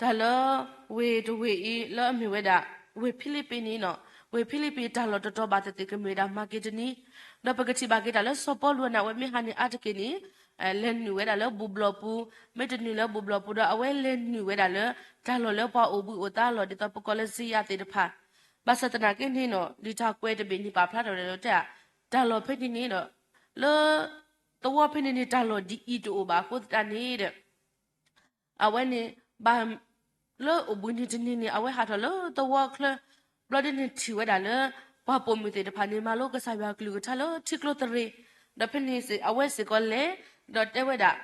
တၢ်လၢ ဝ့ၢ်တဝ့ၢ်အံၤလၢအမ့ၢ်ဝဲဒၣ် ဝ့ၢ်ဖံလံးပံးန့ၣ် ဝ့ၢ်ဖံလံးပံးတၢ်လီၢ်တတီၤဘၣ်သ့ၣ်သ့ၣ်ကမ့ၢ်ဝဲဒၣ်မၤက့ၤတနံၤ, ဒီးပကထံၣ်ဘၣ်က့ၤတၢ်လၢစီၤပီလူးန့ၣ် အဝဲမ့ၢ်ဟးန့ၣ်အါတက့ၢ်န့ၣ် လဲၤနုာ်ဝဲဒၣ်လၢဘူၣ်ဘျီၣ်ပူၤ, မ့ၢ်တနုာ်လၢဘူၣ်ဘျီၣ်ပူၤဒီး အဝဲလဲၤနုာ်ဝဲဒၣ်လၢ တၢ်လီၢ်လၢပှၤအိၣ်ဘှံးအိၣ်သါအလီၢ် ဒ်သိးပကိးလၢစံယၤသ့ၣ်တဖၣ်, ဘၣ်ဆၣ်သနာ်က့န့ၣ် လံာ်တၢ်ကွဲးတဘ့ၣ်န့ၣ် ပာ်ဖျါထီၣ်ဝဲဒၣ်လၢတဲ တၢ်လီၢ်ဖဲန့ၣ်န့ၣ်ဒီး လၢ သဝီဖဲန့ၣ်န့ၣ် တၢ်လီၢ်ဒ်အံၤတအိၣ်ဘၣ်အဃိသတးန့ၣ်ဒီး အဝဲန့ၣ် ဘၣ် လၢအိၣ်ဘှံးနံၤတနံၤန့ၣ် အဝဲဟးထီၣ်လၢသဝီချၢ ဘျီဒ်န့ၣ်ထံၣ်ဝဲဒၣ်လၢ ပှၤပိာ်မုၣ်သ့ၣ်တဖၣ်န့ၣ် မၤလိကစၢ်ယွၤကလုၢ်ကထါလၢထံကျိသရ့ၤ, ဒီးဖဲန့ၣ်အဝဲစ့ၢ်ကီးလဲၤ ဒီးတဲဝဲဒၣ်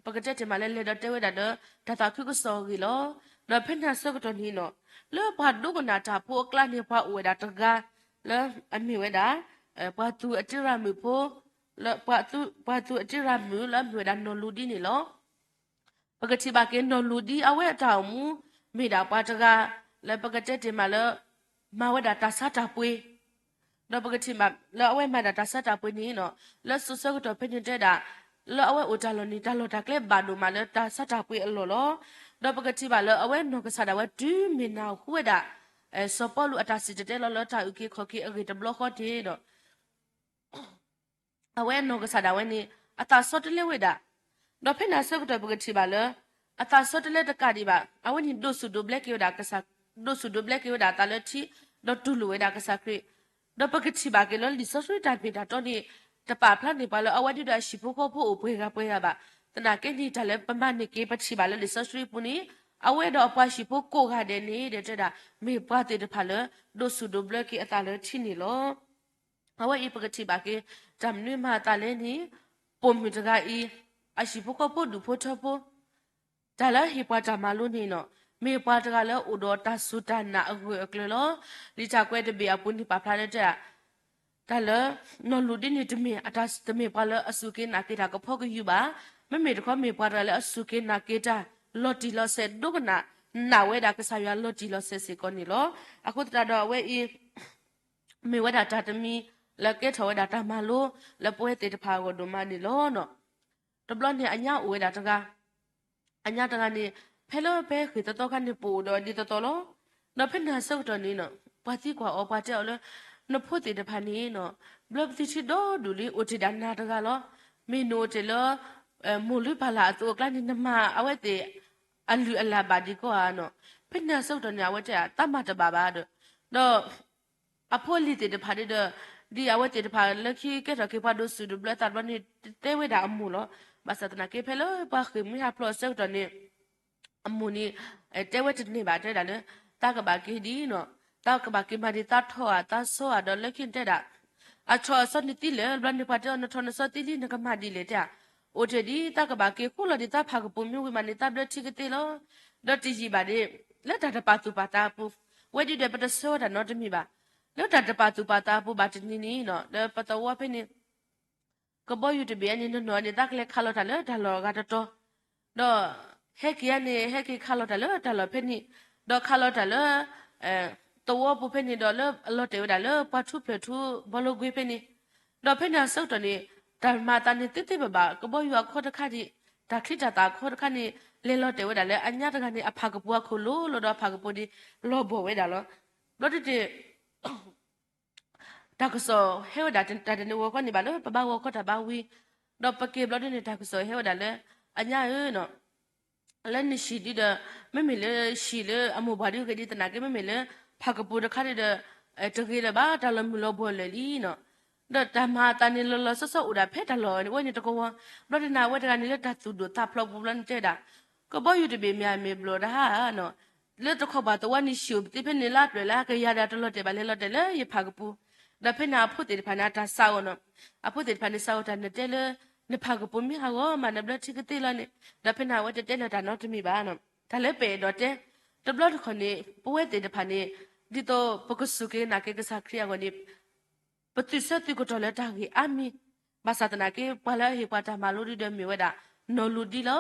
ပကတဲတ့ၢ်မးလၢလဲၤဒီးတဲဝဲဒၣ်လၢ တၢ်သးခုကစီၣ်အဂ့ၢ်လီၤ. ဒီးဖဲန့ၣ်အဆၢကတီၢ်န့ၣ် လၢပှၤဒိကနၣ်တၢ်ဖိအကျါန့ၣ် ပှၤအိၣ်ဝဲဒၣ်တဂၤ လၢအမ့ၢ်ဝဲဒၣ် ပှၤသူၣ်အတ့ရၤမုၣ်ဖိ လၢ ပှၤသူၣ်အတ့ရၤမုၣ်လၢအမ့ၢ်ဝဲဒၣ်နီၢ်လူၤဒံန့ၣ်လီၤ. ပကထံၣ်ဘၣ်က့ၤနီၢ်လူၤဒံအဝဲအတၢ်အိၣ်မူ မ့ၢ်ဒၣ်ပှၤတဂၤ လၢပကတဲတ့ၢ်မးလၢ မၤဝဲဒၣ်တၢ်ဆါတၢ်ပှ့ၤ, ဒီးပကထံၣ်ဘၣ်လၢအဝဲမၤဒၣ်တၢ်ဆါတၢ်ပှ့ၤန့ၣ် လၢစိၤဆၢကတီၢ်ဖဲန့ၣ်တဲဒၣ် လၢအဝဲအိၣ်တၢ်လီၢ်န့ၣ် တၢ်လီၢ်တၢ်ကျဲဘၣ်ဒိၣ်မးလၢတၢ်ဆါတၢ်ပှ့ၤအလီၢ်လီၤ. ဒီးပကထံၣ်ဘၣ်လၢအဝဲနီၢ်ကစၢ်ဒၣ်ဝဲတုၤမ့ၢ်နၢ်ဟူဝဲဒၣ် စီၤပီလူးအတၢ်စံၣ်တဲၤတဲလီၤလၢတၢ်အုၣ်က့ၤခီၣ်က့ၤအဂ့ၢ်တဘျီဃီန့ၣ်ဒီး အဝဲနီၢ်ကစၢ်ဒၣ်ဝဲန့ၣ် အသးဆီတလဲဝဲဒၣ်, ဒီးဖဲန့ၣ်အဆၢကတီၢ်ပကထံၣ်ဘၣ်လၢ အသးဆီတလဲတကးဒံးဘၣ် အဝဲန့ၣ်ဒိးစူၣ်ဒိးဘျဲက့ၤဝဲဒၣ်ကစၢ်, ဒိးစူၣ်ဒိးဘျဲက့ၤဝဲဒၣ်အသးလၢထံ, ဒီးတူၢ်လိာ်ဝဲဒၣ်ကစၢ်ခရံာ်, ဒီးပကထံၣ်ဘၣ်က့ၤလၢလံာ်စီဆှံတၢ်မ့ၢ်တၢ်တီန့ၣ် တပာ်ဖျါန့ၢ်ပှၤလၢအဝဲဒ်ဒီးအဟံၣ်ဖိဃီဖိအိၣ်ပှဲၤဂၤပှဲၤဂၤဘၣ်. သနာ်က့န့ၣ် တၢ်လၢပမၤန့ၢ်က့ၤပထံၣ်ဘၣ်လၢလံာ်စီဆှံပူၤန့ၣ် အဝဲဒီးအပှၤဟံၣ်ဖိကိးဂၤဒဲးန့ၣ် ဒီးတဲဒၣ် မ့ၢ်ပှၤသ့ၣ်တဖၣ်လၢ ဒိးစူၣ်ဒိးဘျၢက့ၤအသးလၢထံန့ၣ်လီၤ. အဝဲအံၤပကထံၣ်ဘၣ်က့ၤ တၢ်မနုၤမၤအသးလဲၣ်န့ၣ် ပိာ်မုၣ်တဂၤအံၤ အဟံၣ်ဖိဃီဖိဒူၣ်ဖိထၢဖိ တၢ်လၢဟ့ၣ်ပှၤတၢ်မၤလိန့ၣ်နီၤ မ့ၢ်ပှၤတဂၤလၢအိၣ်ဒီးတၢ်စူၢ်တၢ်နာ်အဂၢၢ်အကျၢၤလီၤ. လံာ်တၢ်ကွဲးတဘ့ၣ်အပူၤန့ၣ် ပာ်ဖျါလၢတဲဒၣ် တၢ်လၢ နီၢ်လူၤဒ့န့ၣ်တမ့ၢ် အတၢ်တမ့ၢ်ပှၤလၢအစူၢ်က့ၤနာ်က့ၤတၢ်ကဖီကယူၤဘၣ်. မ့မ့ၢ်တခီမ့ၢ်ပှၤတဂၤလၢအစူၢ်က့ၤနာ်က့ၤတၢ် လီၤတံၢ်လီၤဆဲးဒိကနၣ် နာ်ဝဲဒၣ်ကစၢ်ယွၤလီၤတံၢ်လီၤဆဲးစ့ၢ်ကီးန့ၣ်လီၤ. အဃိသတးဒီးအဝဲအံၤ မ့ၢ်ဝဲဒၣ်တၢ်တမံၤ လၢကဲထီၣ်ဝဲဒၣ်တၢ်မၤလိ လၢပဝဲသ့ၣ်တဖၣ်အဂီၢ်ဒိၣ်မးန့ၣ်လီၤ. တဘျီန့ၣ်အညါအိၣ်ဝဲဒၣ်တဂၤ အညါတဂၤန့ၣ် ဖဲလၢပဟဲဃ့ၢ်သီသီခါန့ၣ် ပအိၣ်ဒီးဒ်သိးသိးလီၤ. ဒီးဖဲန့ၣ်အဆၢကတီၢ်န့ၣ်နီၤ ပှၤသံကွၢ်အီၤ ပှၤတဲအီၤလၢ နဖိသ့ၣ်တဖၣ်န့ၣ်နီၤ ဘျၢပသံထံဒီဒူၣ်လံ အိၣ်တ့ၢ်ဒၣ်နၤတဂၤလီၤ. မ့ၢ်နအိၣ်တ့ၢ်လၢ မိၢ်လုၢ်ပၢ်လၢ်အသိးအကျါန့ၣ် နမၤအဝဲသ့ၣ် အလုၢ်အလၢ်ဘၣ်ဒံးကီဧါနီၤ. ဖဲန့ၣ်အဆၢကတီၢ်န့ၣ် အဝဲတဲ တၢ်မၤတဘၣ်ဘၣ်ဒီး ဒီး အဖိအလံၤသ့ၣ်တဖၣ်ဒီး ဒ်အဝဲသ့ၣ်တဖၣ်လၢခံကဲထီၣ်က့ၤပှၤဒိးစူၣ်ဒိးဘျၢသးတဘျီန့ၣ် တဲဝဲဒၣ်အမိၢ်လီၤ. ဘၣ်ဆၣ်သနာ်က့ ဖဲလၢပှၤဃ့ၢ်မှံဟးဖျိးအဆၢကတီၢ်န့ၣ် အမိၢ်န့ၣ် တဲဝဲတန့ၢ်ဘၣ် တဲဝဲဒၣ်လၢ တၢ်ကဘၣ်က့ၤဒ်နီၤ တၢ်ကဘၣ်က့ၤမၤဒံးတၢ်ထီၣ်ဧါ တၢ်ဆီဧါ ဒီးလၢခံန့ၣ်တဲဒၣ် အဆီၣ်အဆီန့ၣ်သံလၢာ် ဘျီန့ၣ်ပှၤတဲအီၤ နထီၣ်နဆီသံလံ နကမၤဒ်လဲၣ်တဲဧါ. အိၣ်တ့ၢ်ဒ်တၢ်ကဘၣ်က့ၤဃိလီၤဒံး တၢ်ဖးကပူၤမ့ၢ်ဝံၤမးန့ၣ် တၢ်ဘျၢထံကသ့လီၤ. ဒီးတယံာ်ဘၣ်ဒ် လၢတၢ်တပာ်သူၣ်ပာ်သးအပူၤ ဝဲဒ်ဒီးပတဆၢဝဲဒၣ်နီတမံၤဘၣ်. လၢတၢ်တပာ်သူၣ်ပာ်သးအပူၤဘၣ်တနံၤန့ၣ်နီၤ လၢပသဝီဖဲန့ၣ် ကဘီယူၤတဘ့ၣ်အံၤန့ၣ် နီၢ်နီၢ်န့ၣ် တၢ်ကလဲၤခးလီၤတၢ်လၢတၢ်လီၢ်အဂၤတတီၤ ဒီးဟဲက့ၤဧါန့ၣ် ဟဲက့ၤခးလီၤတၢ်လၢတၢ်လီၢ်ဖဲန့ၣ် ဒီးခးလီၤတၢ်လၢ သဝီပူၤဖဲန့ၣ်ဒီး လၢအလီၤတဲာ်ဝဲဒၣ်လၢပှၤထူဖျၢၣ်ထူ ဘီလိကွ့ဖဲန့ၣ် ဒီးဖဲန့ၣ်အဆၢကတီၢ်န့ၣ် တၢ်မၤအသးန့ၣ်သ့သ့ဘၣ်ဘၣ် ကဘီယူၤအခီတခါန့ၣ် တၢ်ချံတၢ်သၣ်အခီတခါန့ၣ် လဲၤလီၤတဲာ်ဝဲဒၣ်လၢအညါတဂၤန့ၣ် အဖးကပူၤအခိၣ်လိၤလိၤဒီးအဖးကပူၤန့ၣ် လီၤဘှီၣ်ဝဲဒၣ်လီၤ. ဘျီဒ်န့ၣ် တၢ်ကစီၣ်ဟဲဝဲဒၣ်တၢ်တနၢၤဂီၤခီန့ၣ်ဘၣ်လၢပဘၣ်ဂီၤခီတၢ်ဘၣ်ဝံၤ ဒီးပက့ၤဘျီဒ်န့ၣ် တၢ်ကစီၣ်ဟဲဝဲဒၣ်လၢ အညါဧၢနီၤ လၢနဟံၣ်ဒ်ဒီး မ့မ့ၢ်လၢဟံၣ်လၢအမိၢ်ပှၢ်ဒ်ဂ့ၤဒ်သနာ်က့ မ့မ့ၢ်လၢ ဖးကပူၤတခါဒ်ဒီး တဂ့ၤလၢၤဘၣ် တၢ်လီၤမုၢ်လီၤဘှီၣ်လၢာ်လံနီၤ. ဒီးတၢ်မၤအသးန့ၣ်လီၤလီၤဆီဆီအိၣ်ဒၣ်ဖဲတၢ်လီၢ်ဝဲန့ၣ်တကဝီၤ ဘျီဒ်န့ၣ် အဝဲတဂၤန့ၣ်လၢတၢ်သူၣ်ဒိၣ်သးဖျိးပူၤဘျီန့ၣ်တဲဒၣ် ကဘီယူၤတဘ့ၣ်မ့ၢ်မ့ၢ်ဘျီတဟါနီၤ လၢတခီပှၤသဝီန့ၣ်ဟံၣ်အိၣ်ပသ့ဖဲန့ၣ်လၢအပျဲၢ်လၢကယၤဒီးတလီၤတဲာ်ဘၣ်လဲၤလီၤတဲာ်လၢယဖးကပူၤ ဒီးဖဲန့ၣ်အဖိသ့ၣ်တဖၣ်န့ၣ် အတၢ်စးအီၤနီၤ အဖိသ့ၣ်တဖၣ်န့ၣ် စးအီၤတၢ်နတဲလၢ နဖးကပူၤမ့ၢ်ဟးဂီၤမး နဘျၢထံကသ့လီၤန့ၣ် ဒီးဖဲန့ၣ်အဝဲတတဲလၢၤတၢ်နီတမံၤဘၣ်နီၤ တၢ်လၢပအဲၣ်ဒိးတဲ တဘျီတခီၣ်န့ၣ် ပဝဲသ့ၣ်တဖၣ်န့ၣ် ဒ်သိးပကစူၢ်က့ၤနာ်က့ၤကစၢ်ခရံာ်အဂီၢ်န့ၣ် ပသုးဆၢသုးကတီၢ်လၢတၢ်ဂ့ၢ်အါမံၤ ဘၣ်ဆၣ်သနာ်က့ ပှၤလၢအဟ့ၣ်ပှၤတၢ်မၤလိဒ်ဒီးမ့ၢ်ဝဲဒၣ် နီၢ်လူၤဒံလီၤ.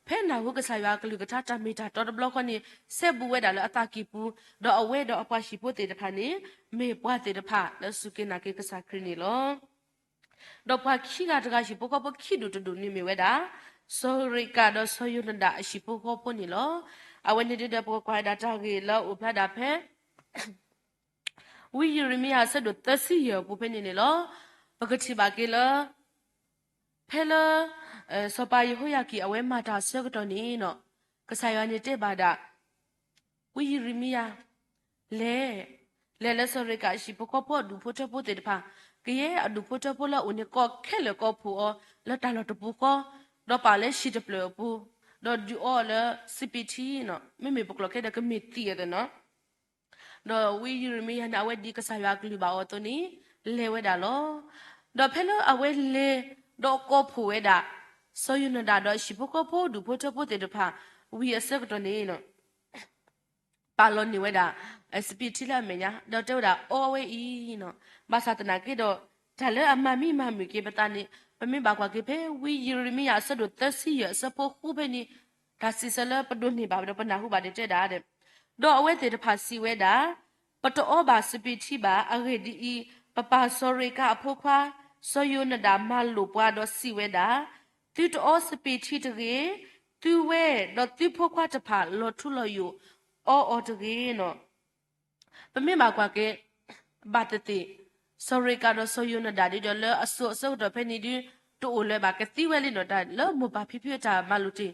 ဖဲနၢ်ဟူကစၢ်ယွၤအကလုၢ်ကထါတၢ်မ့ၢ်တၢ်တီတဘျီဃီန့ၣ် စဲဘူးဝဲဒၣ်လၢအသးကံၢ်ပူၤ ဒီးအဝဲဒီးအပှၤဟံၣ်ဖိသ့ၣ်တဖၣ်န့ၣ် မ့ၢ်ပှၤသ့ၣ်တဖၣ်လၢစူၢ်က့ၤနာ်က့ၤကစၢ်ခရံာ်န့ၣ်လီၤ. ဒီးပှၤခံဂၤတဂၤ ဟံၣ်ဖိဃီဖိခံဒူၣ်တဒူၣ်န့ၣ်မ့ၢ်ဝဲဒၣ် စီၤရ့းကးဒီးစီၤယိၤနဒၤအဟံၣ်ဖိဃီဖိန့ၣ်လီၤ. အဝဲန့ၣ်ဒ်ဒီးပကကွၢ်ဝဲဒၣ်တၢ်ဂ့ၢ်လၢအိၣ်ဖျါဒၣ်ဖဲ ဝံယံးရမံယၤအဆၢဒိၣ်သၢဆံယဲၢ်အပူၤဖဲန့ၣ်န့ၣ်လီၤ. ပကထံၣ်ဘၣ်က့ၤလၢ ဖဲလၢ စီၤပၤယဟိယၤကံၣ်အဝဲမၤတၢ်အဆၢကတီၢ်န့ၣ်နီၤ ကစၢ်ယွၤန့ၣ်တဲဘၣ်ဒၣ် ဝံယံးရမံယၤ လဲၤ လဲၤလၢစီၤရ့းကးအဟံၣ်ဖိဃီဖိအဒူၣ်ဖိထၢဖိသ့ၣ်တဖၣ် ကယဲၢ်အဒူၣ်ဖိထၢဖိလၢအအိၣ်န့ၣ် ကိးခဲလၢာ်ကိးဖှိၣ်အီၤ လၢတၢ်လီၢ်တပူၤဃီ ဒီးပာ်လၢဟံၣ်တဖျၢၣ်အပူၤ ဒီးဒုးအီအီၤလၢစပံးထံနီၤ မ့မ့ၢ်ပကျိာ်ခဲဒီးကမ့ၢ်သံအသိးနီၤ ဒီးဝံယံးရမံယၤန့ၣ် အဝဲဒ်ကစၢ်ယွၤအကလုၢ်ဘၣ်အီၤအသိးန့ၣ် လဲၤဝဲဒၣ်လီၤ. ဒီးဖဲလၢအဝဲလဲၤ ဒီးကိးဖှိၣ်ဝဲဒၣ် စီၤယိၤနဒၤဒီးအဟံၣ်ဖိဃီဖိဒူၣ်ဖိထၢဖိသ့ၣ်တဖၣ် ဝံၤအဆၢကတီၢ်န့ၣ် ပာ်လီၤန့ၢ်ဝဲဒၣ် စပံးထံလၢအမဲာ်ညါ ဒီးတဲဝဲဒၣ်အီဝဲအံၤနီၤ ဘၣ်ဆၣ်သနာ်က့ဒီး တၢ်လၢအမၤမံမၤမုာ်က့ၤပသးန့ၣ် ပမ့ၢ်ဘၣ်ကွၢ်က့ၤဖဲ ဝံယံးရမံယၤအဆၢဒိၣ်သၢဆံယဲၢ်အဆၢဖိဃုဖဲန့ၣ် တၢ်စံးဆၢလၢပဒိးန့ၢ်ဘၣ်ဒီးပနၢ်ဟူဘၣ်န့ၣ်တဲဒၣ်ဒီး ဒီးအဝဲသ့ၣ်တဖၣ်စံးဝဲဒၣ် ပတအီဘၣ်စပံးထံဘၣ်. အဂ့ၢ်ဒ်အံၤ, ပပၢ်စီၤရ့းကးအဖိခွါ စီၤယိၤနဒၤမၤလိာ်ပှၤဒီးစံးဝဲဒၣ်, သုတအီစပံးထံတဂ့ၤ, သုဝဲဒီးသုဖိခွါတဖၣ်လီၤထူလီၤယိာ်အီအီၤတဂ့ၤနီၤ. ပမ့ၢ်ဘၣ်ကွၢ်က့ၤ ဘၣ်သ့ၣ်သ့ၣ် စီၤရ့းကးဒီးစီၤယိၤနဒၤဒ်ဒီးလၢအစိၤအဆၢကတီၢ်ဖဲန့ၣ်ဒု တအိၣ်လၢၤဘၣ် ကသံဝဲလံနီၤ တၢ်လၢမိၢ်ပၢ်ဖံဖုအတၢ်မၤလိာ်တ့ၢ်.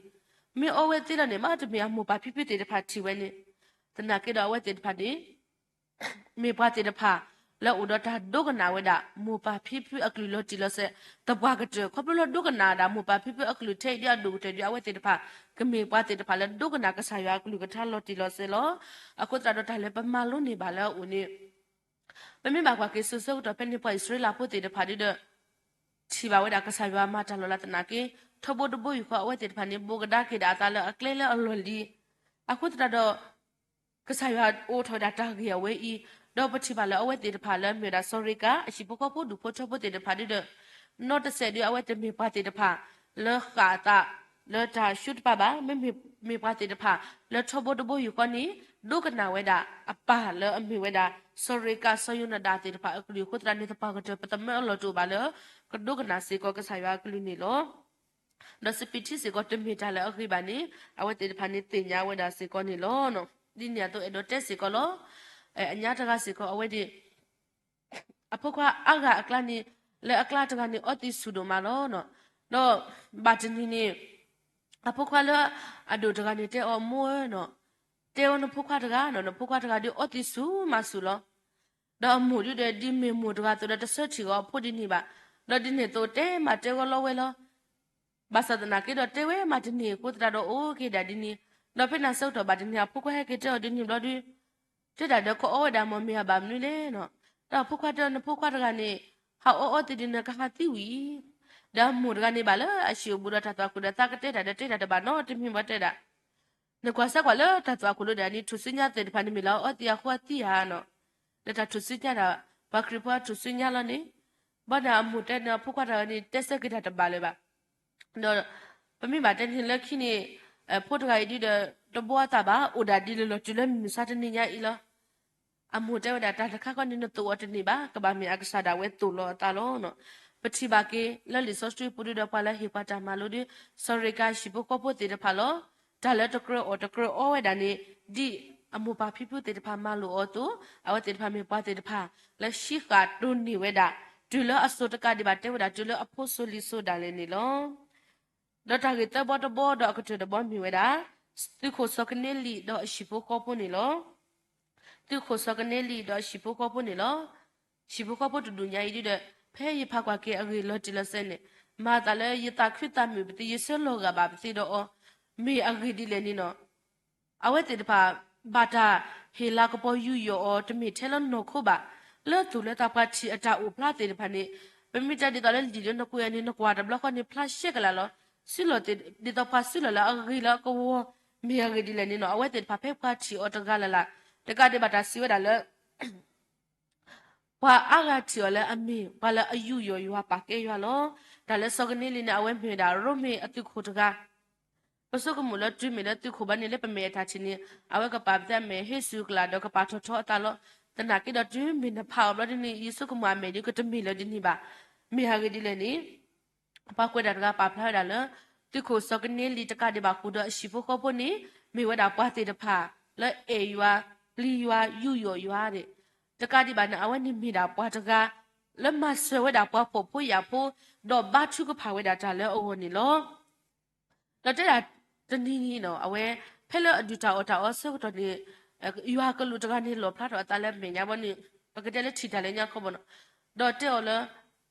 မ့ၢ်အီဝဲသ့လီၤန့ၣ် မ့တမ့ၢ်အမိၢ်ပၢ်ဖံဖုသ့ၣ်တဖၣ်ထံၣ်ဝဲန့ၣ် သနာ်က့ဒီးအဝဲသ့ၣ်တဖၣ်န့ၣ် မ့ၢ်ပှၤသ့ၣ်တဖၣ် လၢအအိၣ်ဒီးတၢ်ဒိကနၣ်ဝဲဒၣ် မိၢ်ပၢ်ဖံဖုအကလုၢ်လီၤတံၢ်လီၤဆဲး သပှၢ်ကတၢၢ် ခီဖျိလၢဒိကနၣ်ဒၣ် မိၢ်ပၢ်ဖံဖုအကလုၢ်ထဲအံၤဒ်အဒိၣ်ကတၢၢ်ဒီး အဝဲသ့ၣ်တဖၣ် ကမ့ၢ်ပှၤသ့ၣ်တဖၣ်လၢဒိကနၣ်ကစၢ်ယွၤအကလုၢ်ကထါလီၤတံၢ်လီၤဆဲးလီၤ. အဃိသတးဒီးတၢ်လၢပမၤလိန့ၢ်ဘၣ်လၢအအိၣ်န့ၣ် ပမ့ၢ်ဘၣ်ကွၢ်က့ၤစိၤဆၢကတီၢ်ဖဲန့ၣ် ပှၤအံၣ်စရ့လးဖိသ့ၣ်တဖၣ်ဒ်ဒီး ထံၣ်ဘၣ်ဝဲဒၣ်ကစၢ်ယွၤမၤတၢ်လီၤလးသနာ်က့ ထီဘိတဘိယူၢ်ဃီအဝဲသ့ၣ်တဖၣ်န့ၣ် ဘိးကဒါက့ၤဒၣ်အသးလၢအကျဲလၢအလီၢ်လံၤ အဃိသတးဒီး ကစၢ်ယွၤအိးထီၣ်ဝဲဒၣ်တၢ်ဂ့ၢ်အဝဲအံၤ, ဒီးပထံၣ်ဘၣ်လၢအဝဲသ့ၣ်တဖၣ်လၢမ့ၢ်ဝဲဒၣ်စီၤရ့ကၤ အဟံၣ်ဖိဃီဖိဒူၣ်ဖိထၢဖိသ့ၣ်တဖၣ်ဒ်ဒီး နီတစဲးဒီးအဝဲတမ့ၢ်ပှၤသ့ၣ်တဖၣ် လၢဃၣ်အသး လၢတၢ်ဆူတပာ်ဘၣ်, မ့မ့ၢ်ပှၤသ့ၣ်တဖၣ်လၢထီဘိတဘိယူၢ်ဃီန့ၣ် ဒိကနၣ်ဝဲဒၣ်အပၢ်လၢအမ့ၢ်ဝဲဒၣ် စီၤရ့ကၤ စီၤယိၤနၤဒၤသ့ၣ်တဖၣ်အကလုၢ်အဃိသတးန့ၣ် သပှၢ်ကတၢၢ် ပသးမၢအလီၢ်တအိၣ်ဘၣ်လၢ ကဒိကနၣ်စ့ၢ်ကီးကစၢ်ယွၤအကလုၢ်န့ၣ်လီၤ. ဒီးစပံးထံစ့ၢ်ကီးတမ့ၢ်တၢ်လၢအဂ့ၤဘၣ်န့ၣ် အဝဲသ့ၣ်တဖၣ်န့ၣ်သ့ၣ်ညါဝဲဒၣ်စ့ၢ်ကီးန့ၣ်လီၤ. ဒ်န့ၣ်အသိးအဲၣ်ဒိးတဲစ့ၢ်ကီးလီၤ. အညါတဂၤစ့ၢ်ကီးအဝဲန့ၣ် အဖိခွါအါဂၤအကျါန့ၣ် လၢအကျါတဂၤန့ၣ် အီသံးဆူၣ်ဒိၣ်မးလီၤ. ဒီးဘၣ်တနံၤန့ၣ် အဖိခွါလၢအဒိၣ်တဂၤန့ၣ်တဲအီၤ မိၢ်ဧၢနီၤ, တဲဝဲနဖိခွါတဂၤနီၤ, နဖိခွါတဂၤဒ်အီသံးဆူၣ်မးဆူၣ်လီၤ. ဒီးအမိၢ်ဒ်ဒီး ဒ်မ့ၢ်မိၢ်တဂၤအသိးဒီး တဆၢထံၣ်အီၤအဖိဒ်န့ၣ်ဘၣ်. ဒီးဒ်န့ၣ်အသိးတဲမးတဲဝဲလီၤဝဲလီၤ. ဘၣ်ဆၣ်သနာ်က့ဒီးတဲဝဲမးတန့ၢ်အဃိသတးဒီးအိၣ်က့ၤဒၣ်ဒ်န့ၣ်, ဒီးဖဲန့ၣ်ဆၢကတီၢ်ဘၣ်တနံၤ အဖိခွါဟဲက့ၤတဲအီၤဒ်န့ၣ်ဘျီဒုး တဲဒၣ်ဒီး ကအီဝဲဒၣ်မ့ၢ်မ့ၢ်အဘၣ်မနုၤလဲၣ်နီၤ. ဒီးအဖိခွါတဲအီၤ နဖိခွါတဂၤန့ၣ် ဟးအီအီသံးဒ်န့ၣ် ကဟးသံဝံၤအံၤ, ဒီးအမိၢ်တဂၤန့ၣ်ဘၣ်လၢအဟံၣ်အိၣ်ဘူးဒီးတၢ်သွၣ်ခိၣ်ဒီး သးကတဲတၢ်ဒီးတဲတၢ်တဘၣ်နီတမံၤဘၣ်တဲဒၣ် နကွၢ်စၢ်ကွၢ်လၢတၢ်သွၣ်ခိၣ်လၢဒၣ်န့ၣ် ထူၣ်စုညါသ့ၣ်တဖၣ်န့ၣ်မ့ၢ်လၢအအီသံးအဃိအသံဧါနီၤ. လၢတၢ်ထူၣ်စုညါဒီး ပှၤခရံာ်ဖိအထူၣ်စုညါလီၤန့ၣ်, ဘၣ်န့ၣ်အမိၢ်တဲန့ၣ် အဖိခွါတဂၤန့ၣ် တဲဆၢက့ၤတၢ်တဘၣ်လၢၤဘၣ်. ဒီးပမ့ၢ်ဘၣ်တဲန့ၣ်လၢခံန့ၣ် ဖိတဂၤအံၤဒ်ဒီး တဘီအသးဘၣ် အိၣ်ဒၣ်ဒ်လၢလီၤတုၤလၢမုၢ်မဆါတနံၤညါအံၤလီၤ. အမိၢ်တဲဝဲဒၣ် တၢ်တခါခီန့ၣ် နသိၣ်အီၤတန့ၢ်ဘၣ်, ကဘၣ်မ့ၢ်အကစၢ်ဒၣ်ဝဲသိၣ်လီၤအသးလီၤ. ပထံၣ်ဘၣ်က့ၤလၢလံာ်စီဆှံပူၤဒ်ဒီး ပှၤလၢဟ့ၣ်ပှၤတၢ်မၤလိဒ် စီၤရ့ကၤဟံၣ်ဖိဃီဖိသ့ၣ်တဖၣ်လီၤ. တၢ်လၢတကြၢးအီၣ်တကြၢးအီဝဲဒၣ်န့ၣ် ဒ်အမိၢ်ပၢ်ဖံဖုသ့ၣ်တဖၣ်မၤလိာ်အီၤအသိး အဝဲသ့ၣ်တဖၣ်မ့ၢ်ပှၤသ့ၣ်တဖၣ် လၢဟံးဃာ်တိၢ်န့ၢ်ဝဲဒၣ် တုၤလၢအစိၤတကးဒံးဘၣ် တဲဝဲဒၣ် တုၤလၢအဖိစိၤလံၤစိၤဒၣ်လဲာ်န့ၣ်လီၤ. ဒီးတၢ်ဂ့ၢ်သၢဘီတဘီဒီးအကတၢၢ်တဘီမ့ၢ်ဝဲဒၣ် သုးခိၣ်စီၤကနံလံဒီးအဟံၣ်ဖိဃီဖိန့ၣ်လီၤ. သုးခိၣ်စီၤကနံလံဒီးအဟံၣ်ဖိဃီဖိန့ၣ်လီၤ. ဟံၣ်ဖိဃီဖိတဒူၣ်ညါအံၤဒ်ဒီး ဖဲယဖးကွၢ်က့ၤအဂ့ၢ်လီၤတံၢ်လီၤဆဲးန့ၣ် မၤအသးလၢယသးခုသးမုာ်ပသ့ ယဆၢလီၤဂာ်ဘၣ်ပသ့ဒီးအီၤ မ့ၢ်အဂ့ၢ်ဒ်လဲၣ်န့ၣ်နီၤ. အဝဲသ့ၣ်တဖၣ် ဘၣ်တၢ်ဟ့ၣ်လၤကပီၤယူးယီၣ်အီၤ တမ့ၢ်ထဲလၢနီၢ်ခိဘၣ်. လၢသူၣ်လၢသးပှၢ်ထံၣ်အတၢ်အိၣ်ဖျါသ့ၣ်တဖၣ်န့ၣ် ပမ့ၢ်တဲဒ်သိးလၢလံာ်လၢနကွဲးအံၤန့ၣ် နကွၢ်တဘျီဃီန့ၣ် ဖျါရှဲကလာ်လီၤ. စုလီၢ်သ့ၣ်ဒ်သိးပှၤစုလီၢ်လၢအဂ့ၤလၢအကဝီၤ မ့ၢ်အဂ့ၢ်ဒ်လဲၣ်န့ၣ်နီၤ. အဝဲသ့ၣ်တဖၣ်ဖဲပှၤထံၣ်အီၤတဂၤလၢ်လၢ် တကးဒံးဘၣ်တၢ်စံးဝဲဒၣ်လၢ ပှၤအါဂၤထံၣ်အီၤလၢအမ့ၢ် ပှၤလၢအယူးယီၣ်ယွၤပာ်ကဲယွၤလီၤ. တၢ်လၢစီၤကနံလံန့ၣ် အဝဲမ့ၢ်ဝဲဒၣ်ရိမ့ၤအသုးခိၣ်တဂၤ ပဆိကမိၣ်လၢတုၤမ့ၢ်လၢသုးခိၣ်ဘၣ်န့ၣ် လၢပမဲာ်အတၢ်ထံၣ်န့ၣ် အဝဲကပာ်ပသးအမဲာ်ဟ့ၣ်စူၤကလာ်ဒီးကပာ်ထီၣ်ထီအသးလီၤ. သနာ်က့ဒီးတုၤမ့ၢ်နဖးအီၤဘျီဒ်န့ၣ် ယဆိကမိၣ်အမဲာ်ဒ်ကတမ့ၢ်လၢၤဒ်န့ၣ်ဘၣ်. မ့ၢ်အဂ့ၢ်ဒ်လဲၣ်န့ၣ် ပှၤကွဲးတၢ်တဂၤပာ်ဖျါဝဲဒၣ်လၢ သုးခိၣ်စီၤကနံလံတကးဒံးဘၣ်ဃုာ်ဒီးအဟံၣ်ဖိဃီဖိန့ၣ် မ့ၢ်ဝဲဒၣ်ပှၤသ့ၣ်တဖၣ် လၢအဲၣ်ယွၤ, ပျံၤယွၤ, ယူးယီၣ်ယွၤန့ၣ် တကးဒံးဘၣ်န့ၣ် အဝဲန့ၣ်မ့ၢ်ဒၣ်ပှၤတဂၤ လၢမၤစၢၤဝဲဒၣ်ပှၤဖှီၣ်ဖိယာ်ဖိ ဒီးဘါထုကဖၣ်ဝဲဒၣ်တၢ်လၢအဂီၢ်န့ၣ်လီၤ. ဒီးတဲဒၣ်တနံၤန့ၣ်နီၤ အဝဲ ဖဲလၢအဒုးတၢ်အီၣ်တၢ်အီဆၢကတီၢ်န့ၣ် ယွၤကလူးတဂၤန့ၣ် လီၣ်ဖျါထီၣ်အသးလၢမဲာ်ညါဘီန့ၣ် ပကတဲလၢထံၣ်တၢ်လၢညါခီဘီနီၤ ဒီးတဲအီၤလၢ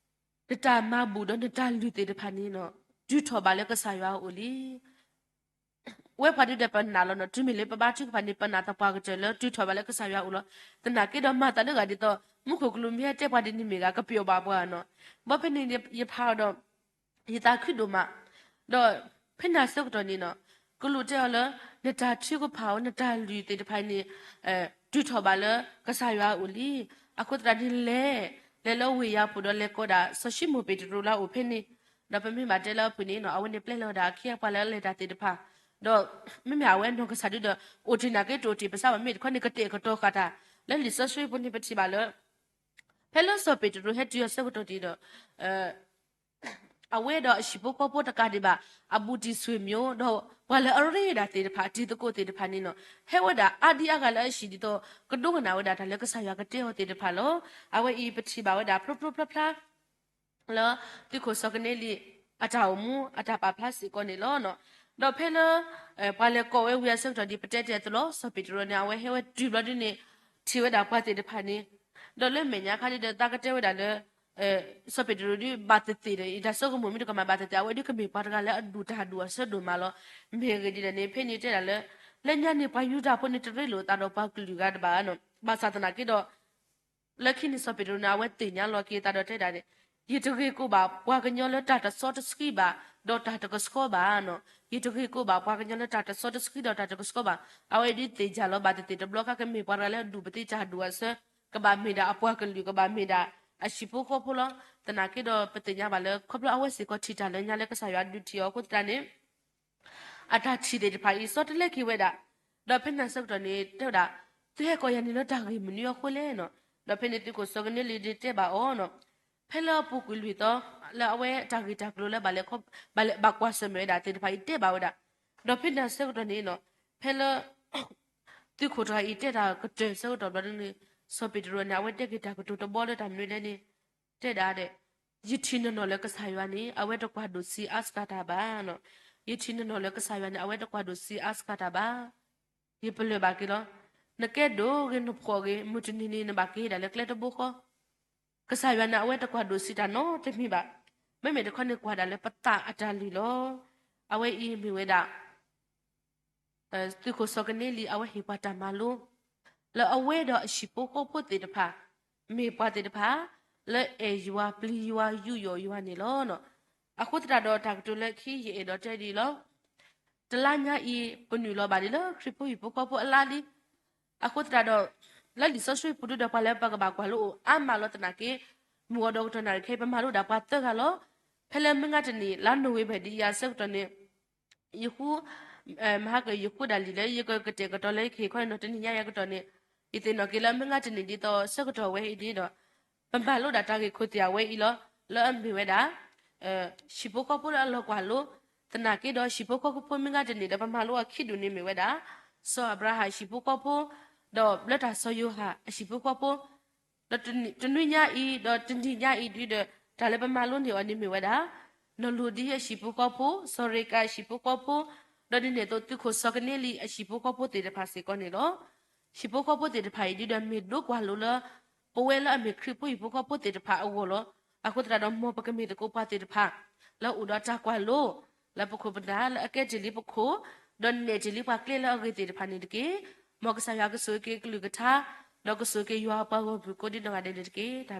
နတၢ်မၤဘူၣ်ဒီးနတၢ်လုၢ်သ့ၣ်တဖၣ်န့ၣ်နီၤ တုၤထီၣ်ဘၣ်လၢကစၢ်ယွၤအအိၣ်လံ. ဝဲပှၤဒုးဒီးပနာ်လီၤနီၤ တုၤမ့ၢ်လၢပဘါထုကဖၣ်န့ၣ် ပနာ်သပှၢ်ကတၢၢ်လၢတုၤထီၣ်ဘၣ်လၢကစၢ်ယွၤအအိၣ်လီၤ. သနာ်က့ဒီးမၤသးလၢဂၤဒ်သိး မူခိၣ်ကလူးမ့ၢ်ဟဲတဲပှၤဒ်န့ၣ်မ့ၢ်ဂ့ၤ ကပျီၣ်ဘၣ်ပှၤနီၤ. ဘီဖဲန့ၣ်ယဖးအီၤဒီး ယသးခုဒိၣ်မး ဒီးဖဲန့ၣ်ဆၢကတီၢ်န့ၣ်နီၤ ကလူးတဲအီၤလၢ နတၢ်ထုကဖၣ်ဧိၤ နတၢ်လုၢ်သ့ၣ်တဖၣ်န့ၣ် တုၤထီၣ်ဘၣ်လၢကစၢ်ယွၤအအိၣ်လံ. အဃိသတးန့ၣ်လဲၤ လဲၤလၢဝ့ၢ်ယၤပူၤဒီးလဲၤကိးဒၣ်စီၤၡံမိၣ်ပ့းတရူးလၢအအိၣ်ဖဲန့ၣ်, ဒီးပမ့ၢ်ဘၣ်တဲလၢအဖုၣ်န့ၣ်နီၤ အဝဲန့ၣ်ပျဲလီၤဝဲဒၣ်အခ့အပှၤလၢအလဲၤတၢ်သ့ၣ်တဖၣ်, ဒီးမ့မ့ၢ်အဝဲနီၢ်ကစၢ်ဒုဒီး အိၣ်တ့ၢ်နာ်က့တအိၣ်တ့ၢ်ပသးဘၣ် မ့ၢ်တခီန့ၣ် ကတဲာ်ကတီၤဃာ်တၢ် လၢလံာ်စီဆှံပူၤန့ၣ် ပထံၣ်ဘၣ်လၢ ဖဲလၢစီၤပ့းတရူးဟဲတုၤအဆၢကတီၢ်န့ၣ်ဒီး အဝဲဒီးအဟံၣ်ဖိဃီဖိတကးဒံးဘၣ် အဘူးတံၢ်ဆွေမျိုး ဒီးပှၤလၢအရ့ဒၣ်သ့ၣ်တဖၣ် အတံၤသကိးသ့ၣ်တဖၣ်န့ၣ်နီၤ ဟဲဝဲဒၣ်အါဒံအါဂၤလၢအဟံၣ်ဒ်သိး ကဒိကနၣ်ဝဲဒၣ်တၢ်လၢကစၢ်ယွၤကတဲအီၤသ့ၣ်တဖၣ်လီၤ. အဝဲအံၤပထံၣ်ဘၣ်ဝဲဒၣ်ဖျိဖျိဖျါဖျါ လၢသုးခိၣ်စီၤကနံလံ အတၢ်အိၣ်မူအတၢ်ပာ်ဖျါစ့ၢ်ကီးန့ၣ်လီၤ. ဒီးဖဲလၢ ပှၤလဲၤကိးဝဲဝံၤအဆၢကတီၢ်ဒ်ပတဲတ့ၢ်အသိးလီၤ စီၤပ့းတရူးန့ၣ် အဝဲဟဲဝဲတုၤဘျီဒ်န့ၣ် ထံၣ်ဝဲဒၣ်ပှၤသ့ၣ်တဖၣ်န့ၣ် ဒီးလၢမဲာ်ညါခါဒ်ဒီး သးကတဲဝဲဒၣ်လၢ စီၤပ့းတရူးဒုးဘၣ်သ့ၣ်သ့ၣ်ဒီး တၢ်ဆိကမိၣ်မ့ၢ်တကမၣ်ဘၣ်သ့ၣ်သ့ၣ် အဝဲဒုးကမ့ၢ်ပှၤတဂၤလၢအဒူၣ်တၢ်ဒူၣ်အဆၢဒိၣ်မးလီၤ. မ့ၢ်ဂ့ၢ်ဒ်လဲၣ်န့ၣ် ဖဲန့ၣ်တဲဒၣ်လၢ လၢညါန့ၣ် ပှၤယူဒၤဖိန့ၣ် တရ့လိာ်သးဒီးပှၤကလုာ်ဂၤတဘၣ်နီၤ. ဘၣ်ဆၣ်သနာ်က့ဒီး လၢခံန့ၣ်စီၤပ့းတရူးန့ၣ် အဝဲသ့ၣ်ညါလီၤက့ၤသးဒီးတဲဒၣ်န့ၣ်, ယတဂ့ၤကိးဘၣ် ပှၤကညီလၢတၢ်တစီတဆှံဘၣ် ဒီးတၢ်တကဆှီဘၣ်နီၤ. ယတဂ့ၤကိးဘၣ် ပှၤကညီလၢတၢ်တစီတဆှံဒီးတၢ်တကဆှီဘၣ်. အဝဲဒုးသ့ၣ်ညါလီၤဘၣ်သ့ၣ်သ့ၣ်တဘျီခါ ကမ့ၢ်ပှၤတဂၤလၢအဒူၣ်ပသ့တၢ်ဒူၣ်အဆၢ, ကဘၣ်မ့ၢ်ဒၣ်အပှၤကလုာ် ကဘၣ်မ့ၢ်ဒၣ်အဟံၣ်ဖိဃီဖိလီၤ. သနာ်က့ဒီးပသ့ၣ်ညါဘၣ်လၢ ခီဖျိအဝဲစ့ၢ်ကီးထံၣ်တၢ်လၢညါလၢကစၢ်ယွၤဒုးထံၣ်အီၤအဃိသတးန့ၣ် အတၢ်ထံၣ်သ့ၣ်တဖၣ်အံၤ ဆီတလဲက့ၤဝဲဒၣ်. ဒီးဖဲန့ၣ်အဆၢကတီၢ်န့ၣ် တဲဝဲဒၣ်, သုဟဲကိးယၤန့ၣ်လၢတၢ်ဂ့ၢ်မနုၤအဃိလဲၣ်နီၤ. ဒီးဖဲန့ၣ်သုးခိၣ်စီၤကန့လံဒုးတဲဘၣ်အီၤနီၤ, ဖဲလၢအပူၤကွံာ်လွံၢ်သီ လၢအဝဲတၢ်ဂ့ၢ်တၢ်ကျိၤလၢဘၣ်လဲၤခီ ဘၣ်လဲၤဘၣ်ကွၢ်ဆၢၣ်မဲာ်ဝဲဒၣ်သ့ၣ်တဖၣ်အံၤတဲဘၣ်ဝဲဒၣ်. ဒီးဖဲန့ၣ်အဆၢကတီၢ်န့ၣ်နီၤ, ဖဲလၢ သုးခိၣ်တဂၤအံၤတဲတၢ်ကတၢၢ်ဆၢကတီၢ်ဘျီဒ်န့ၣ် စီၤပ့းတရူးန့ၣ် အဝဲတဲက့ၤတၢ်ကတိၤတဘီလၢတၢ်မနုၤလဲၣ်န့ၣ် တဲဒၣ်ဒဲး, ယထံၣ်နီၢ်နီၢ်လၢကစၢ်ယွၤန့ၣ် အဝဲတကွၢ်ဒိၣ်ဆံးအါစှၤတၢ်ဘၣ်နီၤ. ယထံၣ်နီၢ်နီၢ်လၢကစၢ်ယွၤန့ၣ် အဝဲတကွၢ်ဒိၣ်ဆံးအါစှၤတၢ်ဘၣ်. ယပလၢၢ်ဘၣ်က့ၤလီၤ. နကဲဒိၣ်ဂ့ၤနဖှီၣ်ဂ့ၤ မုၢ်တနံၤန့ၣ် နဘၣ်က့ၤဒၣ်လၢကျဲတဘိဃီ. ကစၢ်ယွၤန့ၣ် အဝဲတကွၢ်ဒိၣ်ဆံးတၢ်နီတမံၤဘၣ်. မ့မ့ၢ်တခီန့ၣ်ကွၢ်ဒၣ်လၢပသးအတၢ်လုၢ်လီၤ. အဝဲအံၤမ့ၢ်ဝဲဒၣ် သုးခိၣ်စီၤကန့လံ အဝဲဟ့ၣ်ပှၤတၢ်မၤလိ လၢအဝဲဒီးအဟံၣ်ဖိဃီဖိသ့ၣ်တဖၣ် မ့ၢ်ပှၤသ့ၣ်တဖၣ် လၢအဲၣ်ယွၤ ပျံၤယွၤ ယူးယီၣ်ယွၤန့ၣ်လီၤ. အဃိသတးဒီးတၢ်ကတိၤလၢခံယအဲၣ်ဒိးတဲဒ်အံၤလီၤ. တလါညါအံၤ ပနုာ်လီၤဘၣ်ဒ်လၢခရံာ်ဖိဟံၣ်ဖိဃီဖိအလါလံ. အဃိသတးဒီး လၢလံာ်စီဆှံပူၤဒုဒီးပှၤလၢပကဘၣ်ကွၢ်လိအီၤအါမးလီၤ. သနာ်က့ မုၢ်ဂီၤဒီးကတီၢ်နၣ်ရံၣ်ခဲအံၤ ပမၤလိဒၣ်ပှၤသၢဂၤလီၤ. ဖဲလၢမုၢ်ဂၤတနံၤ လါနိၣ်ဝ့ဘၢၣ်ဒ်အံၤအဆၢကတီၢ်န့ၣ် ယဃု မဟါက ယဃုဒၣ်လံာ်လၢယကကတဲာ်ကတီၤလၢယကဟ့ၣ်ခီန့ၣ်နီၤ တနံၤညါအံၤအကတီၢ်န့ၣ် ယသ့ၣ်နီၣ်က့ၤလၢမုၢ်ဂၤတနံၤဒ်သိးဆၢကတီၢ်ဝဲအံၤဒ်ဒီး ပမၤလိဒၣ်တၢ်ဂ့ၢ်ခိၣ်သ့ၣ်အဝဲအံၤလီၤ. လၢအမ့ၢ်ဝဲဒၣ် ဟံၣ်ဖိဃီဖိလၢအလီၤကွၢ်လိ, သနာ်က့ဒီးဟံၣ်ဖိဃီဖိမုၢ်ဂၤတနံၤဒီး ပမၤလိအခံဒူၣ်န့ၣ်မ့ၢ်ဝဲဒၣ် စီၤအၤဘြၤဟၣ်ဟံၣ်ဖိဃီဖိ, ဒီးဘျၢတၢ်စီၤယိၤဟၣ်အဟံၣ်ဖိဃီဖိ, ဒီးတနွံညါအံၤ ဒီးတနံၤညါအံၤဒ်ဒီး တၢ်လၢပမၤလိန့ၢ်အီၤန့ၣ်မ့ၢ်ဝဲဒၣ် နီၢ်လူၤဒံအဟံၣ်ဖိဃီဖိ, စီၤရ့ကၤအဟံၣ်ဖိဃီဖိ, ဒီးဒ်န့ၣ်အသိးသုးခိၣ်စီၤကန့လံအဟံၣ်ဖိဃီဖိသ့ၣ်တဖၣ်စ့ၢ်ကီးန့ၣ်လီၤ. ဟံၣ်ဖိဃီဖိသ့ၣ်တဖၣ်အံၤဒ်ဒီးမ့ၢ်ဒိကွၢ်လိလၢ ပဝဲလၢအမ့ၢ်ခရံာ်ဖိဟံၣ်ဖိဃီဖိသ့ၣ်တဖၣ်အဂီၢ်လီၤ. အဃိသတးဒီးမ်ပကမ့ၢ်သကိးပှၤသ့ၣ်တဖၣ် လၢအအိၣ်ဒီးတၢ်ကွၢ်လိ လၢပခိၣ်ပနၢ်လၢအကဲတ့ၢ်လံပခိၣ်, ဒီးနဲၣ်တ့ၢ်လံပှၤကျဲလၢအဂ့ၤသ့ၣ်တဖၣ်န့ၣ်တက့ၢ်. မ်ကစၢ်ယွၤကဆိၣ်ဂ့ၤက့ၤကလုၢ်ကထါ, ဒီးကဆိၣ်ဂ့ၤက့ၤယွၤအပှၤဂီၢ်မုၢ်ကိးဒ်နီၢ်ဂၤဒဲးန့ၣ်တက့ၢ်. တၢ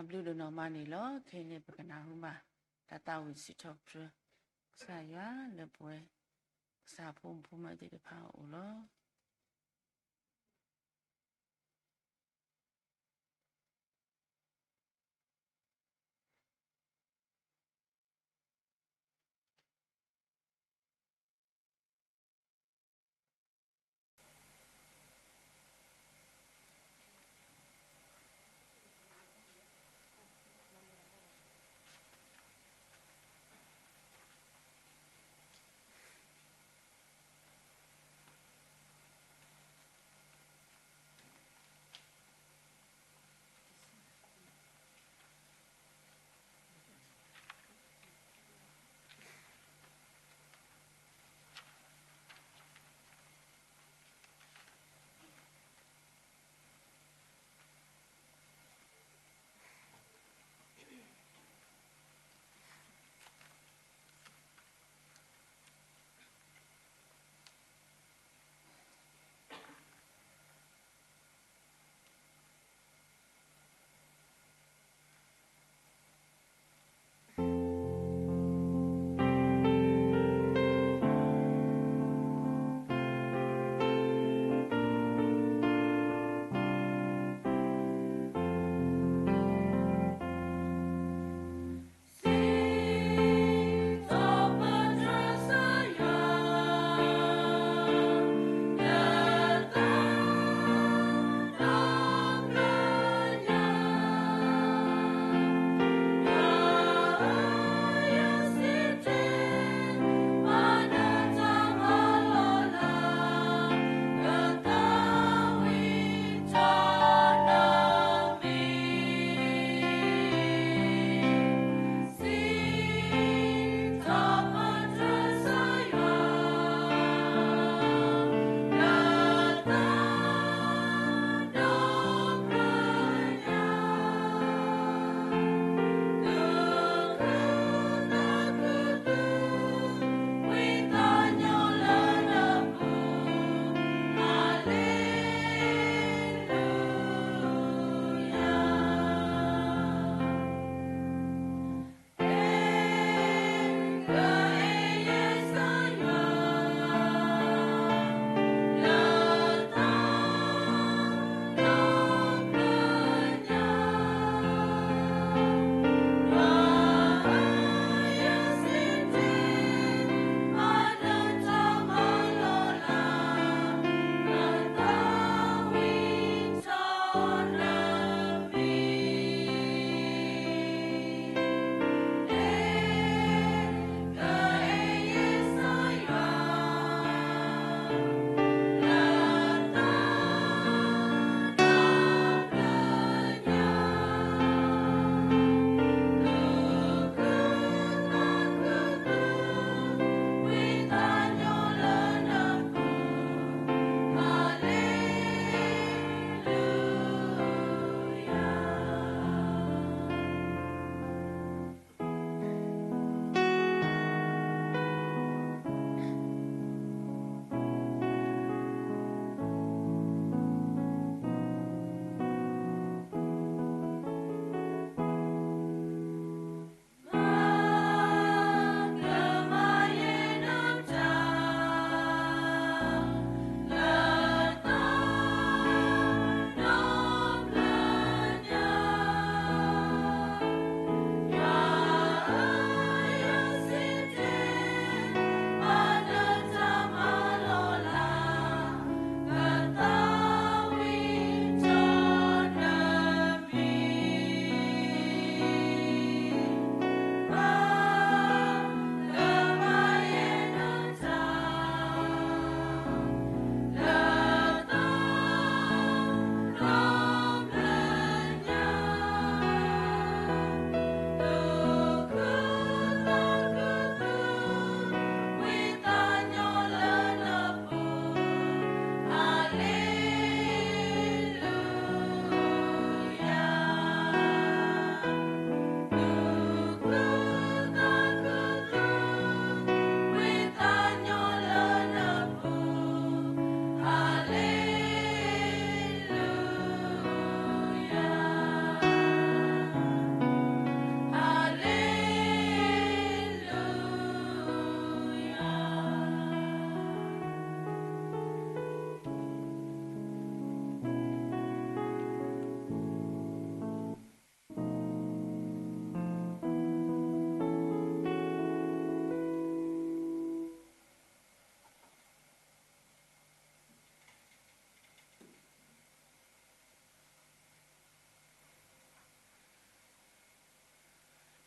်ဘျုးတၢ်ဘျုးဒိၣ်နီၢ်မးန့ၣ်လီၤ. ခဲအံၤန့ၣ် ပကနၢ်ဟူဘၣ် တၢ်သးဝံၣ်စံးထီၣ်ပတြၢၤ ကစၢ်ယွၤလၢပဝဲ ကစၢ်ဖိမုၣ်ဖိမးသ့ၣ်တဖၣ်အအိၣ်လီၤ.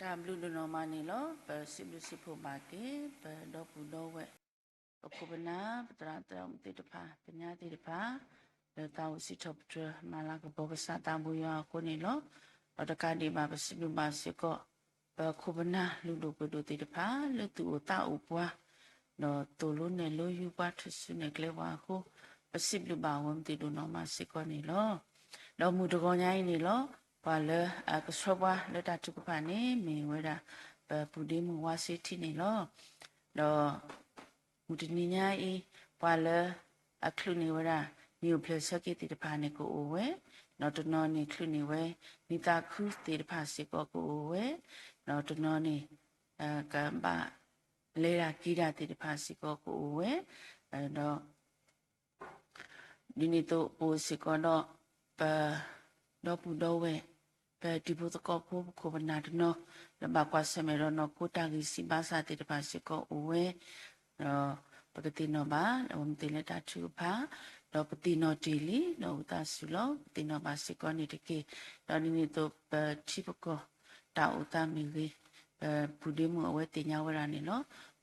တၢ်ဘျုးဒိၣ်နီၢ်မးန့ၣ်လီၤ. ပစံးဘျုးစံးဖှိၣ်ဘၣ်က့ၤ ပဒီပုၢ်ဒီဝဲၢ် ပခိၣ်ပနၢ် ပသရၣ်သရၣ်မုၣ်သ့ၣ်တဖၣ် ပညါသ့ၣ်တဖၣ် လၢသးအိၣ်စံးထီၣ်ပတြၢၤ မၤလၤကပီၤကစၢ်သးဘိယွၤအဃိန့ၣ်လီၤ. ဒီးတကးဒံးဘၣ် ပစံးဘျုးဘၣ်စ့ၢ်ကီး ပခိၣ်ပနၢ်လုၢ်ဒိၣ်ပှ့ၤဒိၣ်သ့ၣ်တဖၣ် လၢသူၣ်အိၣ်သးအိၣ်ပှၤ ဒီးသိၣ်လိနဲၣ်လိယူၤပှၤ ထုးစုနဲၣ်ကျဲပှၤအဃိ ပစံးဘျုးဘၣ်အဝဲသ့ၣ်ဒိၣ်နီၢ်မးစ့ၢ်ကီးန့ၣ်လီၤ. ဒီးမုၢ်တဂီၤညါအံၤန့ၣ်လီၤ. ပှၤလၢအကဆှၢပှၤလၢတၢ်ထုကဖၣ်န့ၣ် မ့ၢ်ဝဲဒၣ် ပပုၢ်ဒ့မုၣ်ဝါစ့ထံန့ၣ်လီၤ. ဒီးမုၢ်တနံၤညါအံၤ ပှၤလၢအချုးန့ၢ်ဝဲဒၣ် မ့ၣ်အူဖျဲၣ်ဆၢက့ၤသ့ၣ်တဖၣ်န့ၣ် ကအိၣ်ဝဲ, ဒီးတနီၤန့ၣ်ချုးန့ၢ်ဝဲ မံသးခုသ့ၣ်တဖၣ်စ့ၢ်ကီးကအိၣ်ဝဲ, ဒီးတနီၤန့ၣ် ကဘၣ် လဲၤတၢ်က့ၤတၢ်သ့ၣ်တဖၣ်စ့ၢ်ကီးကအိၣ်ဝဲ, ဒီး ဒ်န့ၣ်အသိးပအိၣ်စ့ၢ်ကီးဒီး ပ ဒီပုၢ်ဒီဝဲၢ် ပတံၤဖိသကိးဖိ ပခိၣ်ပနၢ်တနီၤ လၢဘၣ်ကွၢ်ဆၢၣ်မဲာ်ဒီးနီၢ်ခိတၢ်ဂံၢ်စၢ်ဘါစၢ်သ့ၣ်တဖၣ်စ့ၢ်ကီးအိၣ်ဝဲ, ဒီးပကသ့ၣ်နီၣ်ဘၣ် လၢအဝဲသ့ၣ်လၢတၢ်ထုကဖၣ်, ဒီးပသ့ၣ်နီၣ်တ့ၢ်လံ ဒီးဝံသးစူၤလီၤ ပသ့ၣ်နီၣ်ဘၣ်စ့ၢ်ကီးန့ၣ်တက့ၢ်. ဒီးဒ်န့ၣ်အသိးပထံပကီၢ် တၢ်အိၣ်သးမ့ၢ်ဂ့ၤ, ပပုၢ်ဒ့မုၣ်အဝဲသ့ၣ်ညါဝဲဒၣ်န့ၣ်လီၤ.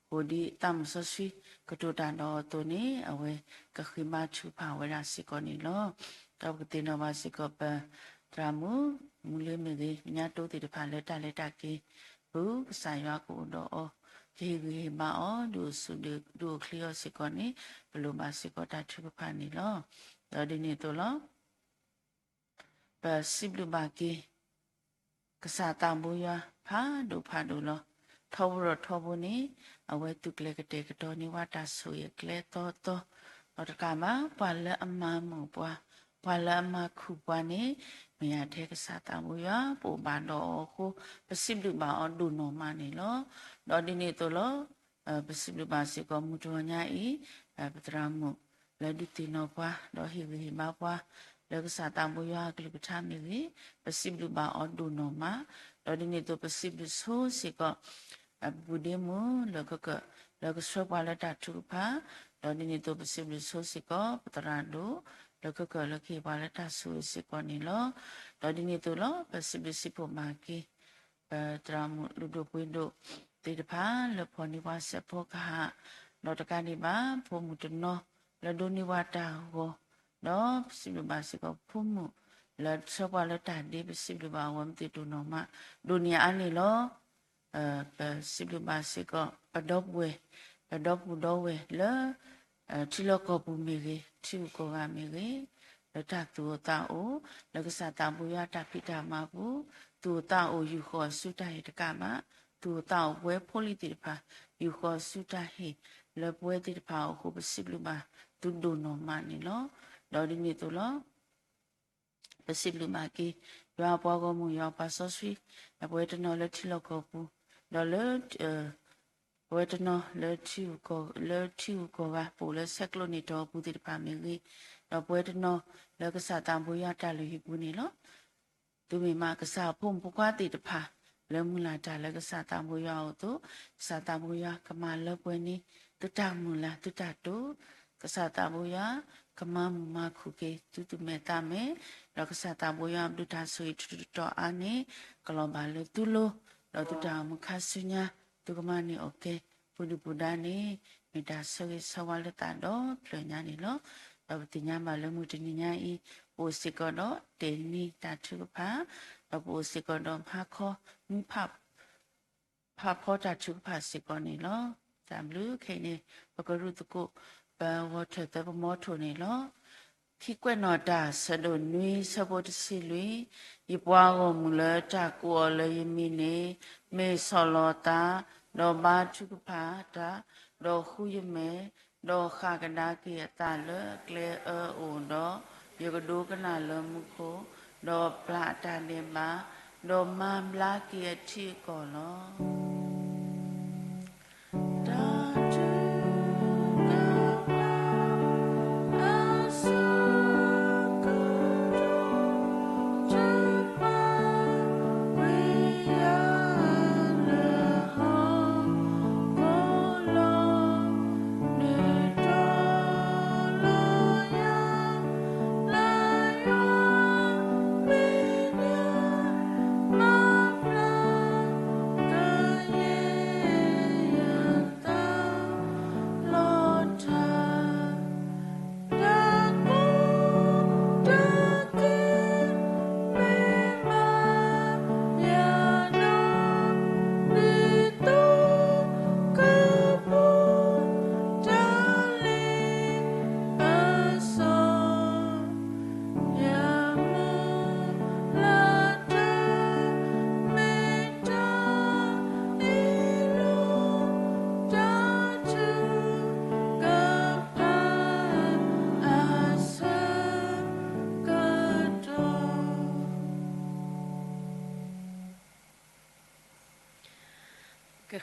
ဃိဒ်သးမုၢ်စီဆှံကတိၤတၢ်ဒီးအသိးန့ၣ် အဝဲကဃ့ဘါထုကဖၣ်ဝဲဒၣ်စ့ၢ်ကီးန့ၣ်လီၤ. ဒီးပကသ့ၣ်နီၣ်ဘၣ်စ့ၢ်ကီးပ သရၣ်မုၣ် မူလ့မ့ၢ်ဂ့ၤ ညါတိသ့ၣ်တဖၣ်လၢတၢ်လဲၤတၢ်က့ၤပူၤ ကစၢ်ယွၤကအိၣ်ဒီးအီၤ, ကဟ့ၣ်ဂံၢ်ဟ့ၣ်ဘါအီၤ ဒုးအိၣ်ဆူၣ်ဒုးအိၣ်ချ့အီၤစ့ၢ်ကီးန့ၣ် ပလိၣ်ဘၣ်စ့ၢ်ကီးတၢ်ထုကဖၣ်န့ၣ်လီၤ. ဒီးဒ်န့ၣ်အသိးလီၤ. ပစံးဘျုးဘၣ်က့ၤ ကစၢ်သးဘိယွၤဖးဒိၣ်ဖးဒိၣ်လီၤ. ထီဘိဒီးထီဘိန့ၣ် အဝဲသူၣ်ကျဲၤကတဲာ်ကတီၤန့ၢ်ဝဲတၢ်ဆိၣ်ဂ့ၤအကျဲသီသီ, ဒီးတကးဘၣ် ပှၤလၢအမၤမုာ်ပှၤ, ပှၤလၢအမၤခုၣ်ပှၤန့ၣ် မ့ၢ်ယၤထဲကစၢ်သးဘိယွၤ ပအိၣ်ဘၣ်ဒီးအီၤအဃိ ပစံးဘျုးဘၣ်အီၤဒိၣ်နီၢ်မးန့ၣ်လီၤ. ဒီးဒ်န့ၣ်အသိးလီၤ. ပစံးဘျုးဘၣ်စ့ၢ်ကီးမုၢ်တဂီၤညါအံၤ ပသရၣ်မုၣ် လၢဒုးသ့ၣ်နီၣ်ပှၤ ဒီးဟ့ၣ်ဂံၢ်ဟ့ၣ်ဘါပှၤ လၢကစၢ်သးဘိယွၤအကလုၢ်ကထါမ့ၢ်ဂ့ၤ, ပစံးဘျုးဘၣ်အီၤဒိၣ်နီၢ်မး, ဒီးဒ်န့ၣ်အသိးပစံးဘျုးဆိစ့ၢ်ကီး ပပုၢ်ဒ့မုၣ်လၢ လၢကဆှၢပှၤလၢတၢ်ထုကဖၣ်, ဒီးဒ်န့ၣ်အသိးပစံးဘျုးဆိစ့ၢ်ကီး ပသရၣ်ဒိၣ် လၢကကၢၢ်လၢကဟ့ၣ်ပှၤလၢတၢ်ဆိၣ်ဂ့ၤစ့ၢ်ကီးန့ၣ်လီၤ. ဒီးဒ်န့ၣ်အသိးလီၤ ပစံးဘျုးစံးဖှိၣ်မၤက့ၤ ပသရၣ်မုၣ်လုၢ်ဒိၣ်ပှ့ၤဒိၣ်သ့ၣ်တဖၣ် လၢဖီၣ်န့ၢ်ပှၤစဲးဖီကဟၣ်, ဒီးတကးဒံးဘၣ် ဖိမုၣ်တနီၤ လၢဒိးန့ၢ်ပှၤတၢ်ဂီၤ, ဒီးပစံးဘျုးဘၣ်စ့ၢ်ကီးဖိမုၣ် လၢဆှၢပှၤလၢတၢ်ဒ့ ပစံးဘျုးဘၣ်အဝဲမ့ၢ်သ့ၣ်ဒိၣ်နီၢ်မး ဒိၣ်န့ၢ်အါန့ၣ်လီၤ. ပစံးဘျုးဘၣ်စ့ၢ်ကီး ပဒီပုၢ်ဝဲၢ်, ပဒီပုၢ်ဒီဝဲၢ်လၢ ထံလီၢ်ကီၢ်ပူၤမ့ၢ်ဂ့ၤ, ထံဂုၤကီၢ်ဂၤမ့ၢ်ဂ့ၤ, လၢတၢ်သူၣ်အိၣ်သးအိၣ်, လၢကစၢ်သးဘိယွၤတၢ်ဖံးတၢ်မၤပူၤ, သူၣ်အိၣ်သးအိၣ်ယူၢ်ဃီၤဆူတၢ်ဟ့ၣ်တကးဘၣ်, သူၣ်အိၣ်သးအိၣ်ပဝဲဖိလံၤသ့ၣ်တဖၣ်, ယူၢ်ဃီၤဆူတၢ်ဟ့ၣ်လၢပဝဲသ့ၣ်တဖၣ်အဃိ ပစံးဘျုးဘၣ်သုဒိၣ်နီၢ်မးန့ၣ်လီၤ. ဒီးဒ်န့ၣ်အသိးလီၤ. ပစံးဘျုးဘၣ်က့ၤ ယွၤအပှၤဂီၢ်မုၢ် ယွၤအပှၤစီဆှံ, ဒီးပဝဲတနီၤလၢထံလီၢ်ကီၢ်ပူၤ, ဒီးလၢ ပဝဲတနီၤလၢ လၢထံဂုၤကီၢ်ဂၤ ပအိၣ်လၢဆဲးကျိးန့ၣ်တီၢ်အပူၤသ့ၣ်တဖၣ်မ့ၢ်ဂ့ၤ, ဒီးပဝဲတနီၤလၢကစၢ်သးဘိယွၤတၢ်လုၢ်ဟံၣ်ပူၤန့ၣ်လီၤ. သုမ့ၢ်မးကစၢ်အဖိမုၣ်ဖိခွါသ့ၣ်တဖၣ် လၢမုၢ်လၢ်တၢ်လၢကစၢ်သးဘိယွၤအအိၣ်အသိး, ကစၢ်သးဘိယွၤကမၤလၢပှဲၤန့ၢ် သုတၢ်မုၢ်လၢ်သုတၢ်တိာ်, ကစၢ်သးဘိယွၤ ကမၤမုာ်မၤခုၣ်က့ၤသုသူၣ်မဲာ်သးမဲ, ဒီးကစၢ်သးဘိယွၤဘျုးတၢ်ဆိၣ်ဂ့ၤထူးထူးတီၤတီၤအါန့ၣ် ကလီၤဘၣ်လၢသုလိၤ, ဒီးသုတၢ်အိၣ်မူခါဆူညါ သုကမၤန့ၢ်အီၣ်ကဲ ပှၤဒုၣ်ပှၤဒါန့ၣ် မ့ၢ်တၢ်ဆၢဂ့ၤဆၢဝါလၢသးဒီဖျၢၣ်ညါန့ၣ်လီၤ. ဒီးပသ့ၣ်ညါဘၣ်လၢမုၢ်တနံၤညါအံၤ ပအိၣ်စ့ၢ်ကီးဒီးတဲာ်နံၤတၢ်ထုကဖၣ်, ဒီးပအိၣ်စ့ၢ်ကီးဒီးမၤခီ မူဖး ဖးဖီတၢ်ထုကဖၣ်စ့ၢ်ကီးန့ၣ်လီၤ. တၢ်ဘျုးခဲအံၤန့ၣ် ပကရူၢ်သကိး ပဂီၤထၢၣ်သၢပမီထိၣ်န့ၣ်လီၤ. ခံကွဲးနီၣ်တၢ် ဆၢဒိၣ်နွံ ဆၢဖိတဆံလွံၢ်, ယပှၤဂီၢ်မုၢ်လၢတၢ်ကိးအီၤလၢယမံၤန့ၣ် မ့ၢ်ဆီၣ်လီၤသး, ဒီးဘါထုကဖၣ်တၢ်, ဒီးဃုယမဲာ်, ဒီးဃၣ်ကဒါက့ၤအသးလၢအကျဲအၢအအိၣ်ဒီး, ယကဒိကနၣ်လၢမူခိၣ်, ဒီးပျၢ်အတၢ်ဒဲးဘး, ဒီးမၤဘျါက့ၤအထံအကီၢ်လီၤ.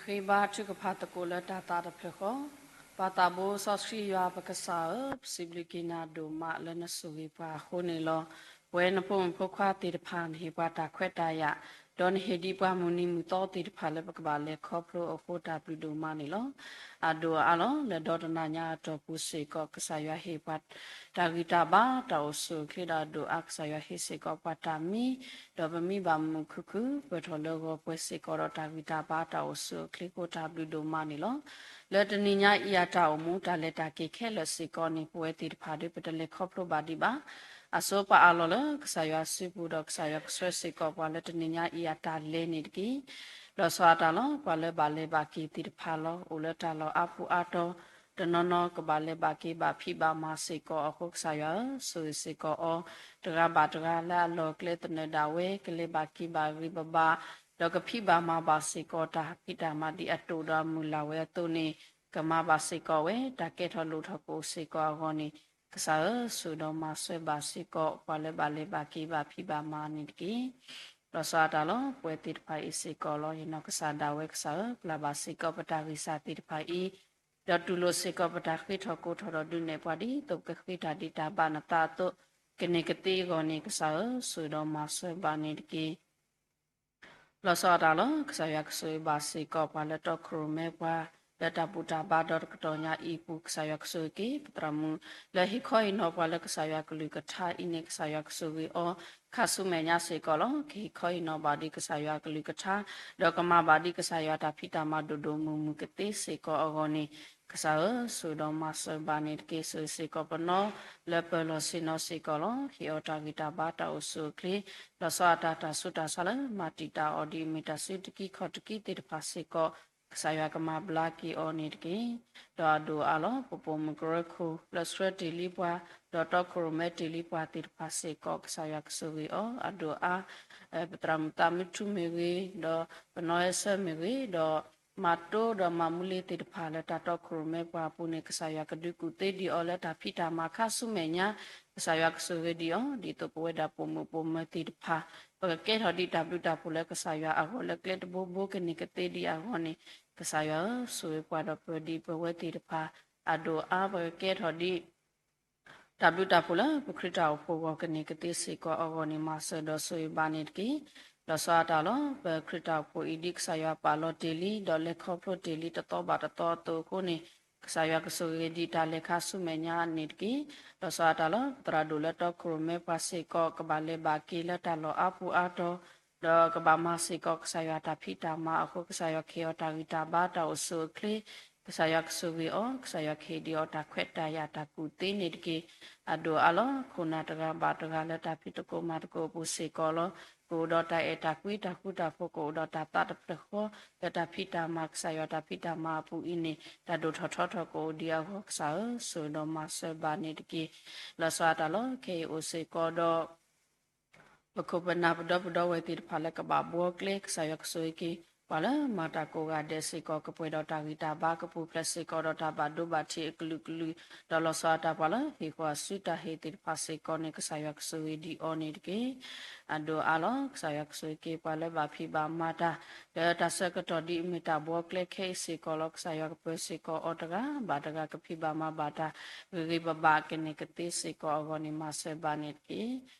ဃ့ဘါထုကဖၣ်သကိးလၢတၢ်သးတဖျၢၣ်ဃီ, ပၢ်သးဘိစီဆှံယွၤပကစၢ်ဧၢ, ပစံးဘျုးက့ၤနၤဒိၣ်မးလၢနဆိၣ်ဂ့ၤပှၤအဃိန့ၣ်လီၤ. ပဝဲနဖိမုၣ်ဖိခွါသ့ၣ်တဖၣ် နဟ့ၣ်ပှၤတၢ်ခွဲးတၢ်ယာ်, ဒီးနဟ့ၣ်ဒံးပှၤမုၢ်နံၤမုၢ်သီသ့ၣ်တဖၣ်လၢပကဘၣ်လဲၤခီဖျိအဃိ တၢ်ဘျုးဒိၣ်မးန့ၣ်လီၤ. အဒိၣ်အါလီၤ. လၢဒီတနၤညါအတီၢ်ပူၤစ့ၢ်ကီး ကစၢ်ယွၤဟ့ၣ်ပှၤ တၢ်ဂံၢ်တၢ်ဘါ တၢ်အိၣ်ဆူၣ်အိၣ်ချ့ဒီးအဒိၣ်အါ ကစၢ်ယွၤဟ့ၣ်စ့ၢ်ကီးပှၤတၢ်မံ, ဒီးပမံဘၣ်မုာ်မုာ်ခုၣ်ခုၣ် ပၢၢ်ထီၣ်လၢဂီၤပှဲၤစ့ၢ်ကီးဒီး တၢ်ဂံၢ်တၢ်ဘါတၢ်အိၣ်ဆူၣ်အိၣ်ချ့အဃိ တၢ်ဘျုးဒိၣ်မးန့ၣ်လီၤ. လၢတနံၤညါအံၤအတၢ်အိၣ်မူတၢ်လဲၤတၢ်က့ၤခဲလၢာ်စ့ၢ်ကီးန့ၣ် ပဝဲသ့ၣ်တဖၣ်ဒီး ပတလဲၤခီဖျိဘၣ်ဒံးဘၣ်. အစိပှၤအးလီၤလၢကစၢ်ယွၤစုပူၤဒီးကစၢ်ယွၤကဆှၢစ့ၢ်ကီးပှၤလၢတနံၤညါအံၤအတၢ်လဲၤန့ၣ်တက့ၢ်. လီၤဆီအတၢ်လီၤ. ပှၤလၢဘၣ်လဲၤဘၣ်က့ၤသ့ၣ်တဖၣ်လီၤ. အိၣ်လၢတၢ်လီၢ်အါပူၤအါတီၤ, တနီၤနီၤကဘၣ်လဲၤဘၣ်က့ၤဘၣ်ဖံးဘၣ်မၤစ့ၢ်ကီးအဃိ ကစၢ်ယွၤဧၢ, ဆိၣ်ဂ့ၤစ့ၢ်ကီးအီၤ တဂၤဘၣ်တဂၤလၢအလီၢ်ကျဲသနၢၣ်ဒၣ်ဝဲ ကလဲၤဘၣ်က့ၤဘၣ်ဂ့ၤဘၣ်ဘၣ်, ဒီးကဖံးဘၣ်မၤဘၣ်စ့ၢ်ကီးတၢ်ဖံးတၢ်မၤဒ်အတိၢ်ဒီးအမုၢ်လၢ်ဝဲအသိးန့ၣ် ကမၤဘၣ်စ့ၢ်ကီးဝဲ တၢ်ကဲထီၣ်လိၣ်ထီၣ်ကအိၣ်စ့ၢ်ကီးအဂီၢ်န့ၣ် ကစၢ်ဧၢ, ဆိၣ်ဒီးမၤစၢၤဘၣ်စ့ၢ်ကီး ပှၤလၢဘၣ်လဲၤဘၣ်က့ၤဘၣ်ဖံးဘၣ်မၤန့ၣ်တက့ၢ်. လီၤဆီအတၢ်လီၤ. ပဝဲသ့ၣ်တဖၣ်အံၤစ့ၢ်ကီးလီၤ. ယနီၢ်ကစၢ်ဒၣ်ဝဲကစၢ်ဧၢ, ပျၢ်ဘၣ်စ့ၢ်ကီးပတၢ်ဂံၢ်စၢ်သ့ၣ်တဖၣ်အံၤ, ဒီးတူၢ်လိာ်စ့ၢ်ကီးပတၢ်ဃ့ထီၣ်ကိးထီၣ်ဒီးဒုးနဲၣ်ပှၤဒ်သိးပကဃ့တၢ်ဒ်တၢ်ဘၣ်နသးအသိး, ကန့ၢ်ကသ့အဂီၢ်န့ၣ် ကစၢ်ဧၢ, ဆိၣ်ဒီးမၤစၢၤဘၣ်န့ၣ်တက့ၢ်. လီၤဆီအတၢ်လီၤ. ကစၢ်ယွၤကဆိၣ်ဂ့ၤဘၣ်စ့ၢ်ကီးပှၤလၢတီခိၣ်ရိၣ်မဲပှၤ လၢတၢ်ဘူၣ်တၢ်ဘါဒီတကတီၢ်ညါအံၤအပူၤ ကစၢ်ယွၤကဆိၣ်ဂ့ၤက့ၤ ပသရၣ်မုၣ် လၢဟ့ၣ်ခီဟ့ၣ်နီၤပှၤလၢကစၢ်ယွၤကလုၢ်ကထါအံၤန့ၣ် ကစၢ်ယွၤကဆိၣ်ဂ့ၤအီၤ ခါဆူမဲာ်ညါစ့ၢ်ကီးလီၤ. ကဟ့ၣ်ခီဟ့ၣ်နီၤဘၣ်ဒ်ကစၢ်ယွၤကလုၢ်ကထါ, ဒီးကမၤဘၣ်ဒ်ကစၢ်ယွၤတၢ်ဖံးတၢ်မၤဒိၣ်ဒိၣ်မုၢ်မုၢ်ကသ့စ့ၢ်ကီးအဂီၢ်န့ၣ် ကစၢ်ဧၢ, ဆိၣ်ဒီးမၤစၢၤဘၣ်န့ၣ်တက့ၢ်. ဆိၣ်ဂ့ၤစ့ၢ်ကီးပနီၢ် လၢပၢၤလီၢ်ဆ့ၣ်နီၤစ့ၢ်ကီးလီၤ. ဟ့ၣ်အီၤတၢ်ဂံၢ်တၢ်ဘါတၢ်အိၣ်ဆူၣ်အိၣ်ချ့, လီၤဆီအတၢ်တၢ်ဆူးတၢ်ဆါလၢမၤတံာ်တာ်အီၤဒ်အမ့ၢ်တၢ်စုတကံၢ်ခီၣ်တကံၢ်သ့ၣ်တဖၣ်စ့ၢ်ကီး ကစၢ်ယွၤကမၤဘျါက့ၤအီၤန့ၣ်တက့ၢ်. ဒီးအဒိၣ်အါလီၤ. ပပိာ်မုၣ်ကရၢခိၣ် လၢဆှၢတ့ၢ်လံပှၤ, ဒီးတီခိၣ်ရိၣ်မဲတ့ၢ်လံပှၤသ့ၣ်တဖၣ်စ့ၢ်ကီး ကစၢ်ယွၤကဆိၣ်ဂ့ၤအီၤ အဒိၣ်အါ ပသရၣ်မုၣ်သးမုထူမ့ၢ်ဂ့ၤ, ဒီးပနီၢ်အဲၣ်ဆၢမ့ၢ်ဂ့ၤ, ဒီးမၤတိဒီးမၤမူလ့သ့ၣ်တဖၣ်လၢတၢ်တီခိၣ်ရိၣ်မဲပှၤအပူၤန့ၣ် ကစၢ်ယွၤကဒုးကူၣ်သ့ဒံးအီၤလၢတၢ်ဖံးတၢ်မၤခါဆူမဲာ်ညါ, ကစၢ်ယွၤကဆိၣ်ဂ့ၤဒံးအီၤ ဒ်သိးပဝဲဒၣ်ပိာ်မုၣ်ပိာ်မၢၤသ့ၣ်တဖၣ် ပကကဲထီၣ်ဒံးတၢ်ဘျုးတၢ်ဖှိၣ်လၢကစၢ်ယွၤအဂီၢ်လၢကျဲတဘိဘိကန့ၢ်ကသ့ဒံးအဂီၢ်န့ၣ် ကစၢ်ယွၤဧၢ, ဆိၣ်ဂ့ၤပှၤဒီးပၢၤဒံးပဝဲသ့ၣ်တဖၣ် အဒိၣ်အါ ပကကဲထီၣ်ဒံး တၢ်ဘျုးတၢ်ဖှိၣ်လၢပခရံာ်တၢ်အိၣ်ဖှိၣ်အဂီၢ်ကန့ၢ်ကသ့စ့ၢ်ကီးအဂီၢ်န့ၣ် မၤစၢၤဒီးဆိၣ်ဂ့ၤဘၣ်န့ၣ်တက့ၢ်. လီၤဆီအတၢ်လီၤ. ပခရံာ်တၢ်အိၣ်ဖှိၣ်အံၤဒ်ကစၢ်ယွၤပာ်လီၤတ့ၢ်လံ ဒီးလဲၤခီဖျိတ့ၢ်လံတသီဘၣ်တသီအသိးအဃိန့ၣ် ကစၢ်ယွၤကဆိၣ်ဂ့ၤဒံးတၢ်လဲၤခါဆူမဲာ်ညါန့ၣ်တက့ၢ်. လီၤဆီအတၢ်လီၤ. ပသရၣ်ဒိၣ်လၢတီခိၣ်ရိၣ်မဲပှၤစ့ၢ်ကီး ကဘၣ်လဲၤဘၣ်က့ၤလၢတၢ်လီၢ်အါပူၤအါတီၤ ဒီးကဘၣ်မၤစ့ၢ်ကီးကစၢ်ယွၤတၢ်ဖံးတၢ်မၤအဃိ ကစၢ်ယွၤကဟ့ၣ်အီၤတၢ်ဂံၢ်တၢ်ဘါတၢ်အိၣ်ဆူၣ်အိၣ်ချ့, ကစၢ်ယွၤကဆိၣ်ဂ့ၤအီၤ, ကစၢ်ယွၤကဟ့ၣ်ဒံးအီၤတၢ်ခွဲးတၢ်ယာ်တၢ်ကူၣ်သ့န့ၣ်တက့ၢ်. အဒိၣ်အါလီၤ. ခိၣ်နၢ်တဂၤဘၣ်တဂၤလၢတၢ်ဖံးသကိးမၤသကိးအပူၤစ့ၢ်ကီးလီၤ. ကအိၣ်ဒီးတၢ်အဲၣ်တၢ်ကွံတၢ်ဃူတၢ်ဖိး ကအိၣ်ဒီးတၢ်သးတဖျၢၣ်ဃီ လၢတၢ်ဖံးတၢ်မၤ ကစၢ်ယွၤတၢ်ဖံးတၢ်မၤအပူၤအံၤန့ၣ် တၢ်ဒိၣ်ထီၣ်ထီထီၣ်ကအိၣ်ဒံးအဂီၢ် ကစၢ်ဧၢ, ဆိၣ်ဂ့ၤဒီးမၤစၢၤဘၣ်န့ၣ်တက့ၢ်. လီၤဆီအတၢ်လီၤ. ခဲအံၤအိၣ်စ့ၢ်ကီးဒီး ပခိၣ်ပနၢ်ပဒီပုၢ်ဒီဝဲၢ်သ့ၣ်တဖၣ်လၢကဘၣ်ဘှီကျဲ ကစၢ်ယွၤကဆိၣ်ဂ့ၤက့ၤ ပှၤလၢမၤတၢ်ကိးဂၤဒဲးစ့ၢ်ကီး ကပှဲၤဒီးတၢ်ဂံၢ်တၢ်ဘါ ကပူၤဖျဲးစ့ၢ်ကီးဒီးတၢ်ဘၣ်ဒိဘၣ်ထံးအကလုာ်ကလုာ် ဒီးလီၤဆီအတၢ်ပှၤလၢဟ့ၣ်ဃီၤအစုတၢ်ဟ့ၣ်သ့ၣ်တဖၣ်စ့ၢ်ကီးန့ၣ် ကစၢ်ယွၤကဆိၣ်ဂ့ၤဒံးအီၤန့ၣ်တက့ၢ်. အဒိၣ်အါလီၤ. ကစၢ်ယွၤကဆိၣ်ဂ့ၤက့ၤ ပှၤလၢဘၣ်ဖံးဘၣ်မၤတၢ် လၢတၢ်ဆၢကတီၢ်ဒ်အမ့ၢ်တၢ်ဘှီကျဲခဲအံၤစ့ၢ်ကီးလီၤ. ကစၢ်ယွၤကပၢၤစ့ၢ်ကီးအီၤတဂၤဘၣ်တဂၤ ကဖံးဘၣ်မၤဘၣ်တၢ် ဂ့ၤဂ့ၤဘၣ်ဘၣ် ကန့ၢ်ကသ့စ့ၢ်ကီးအဂီၢ်န့ၣ် မၤစၢၤဘၣ်န့ၣ်တက့ၢ်.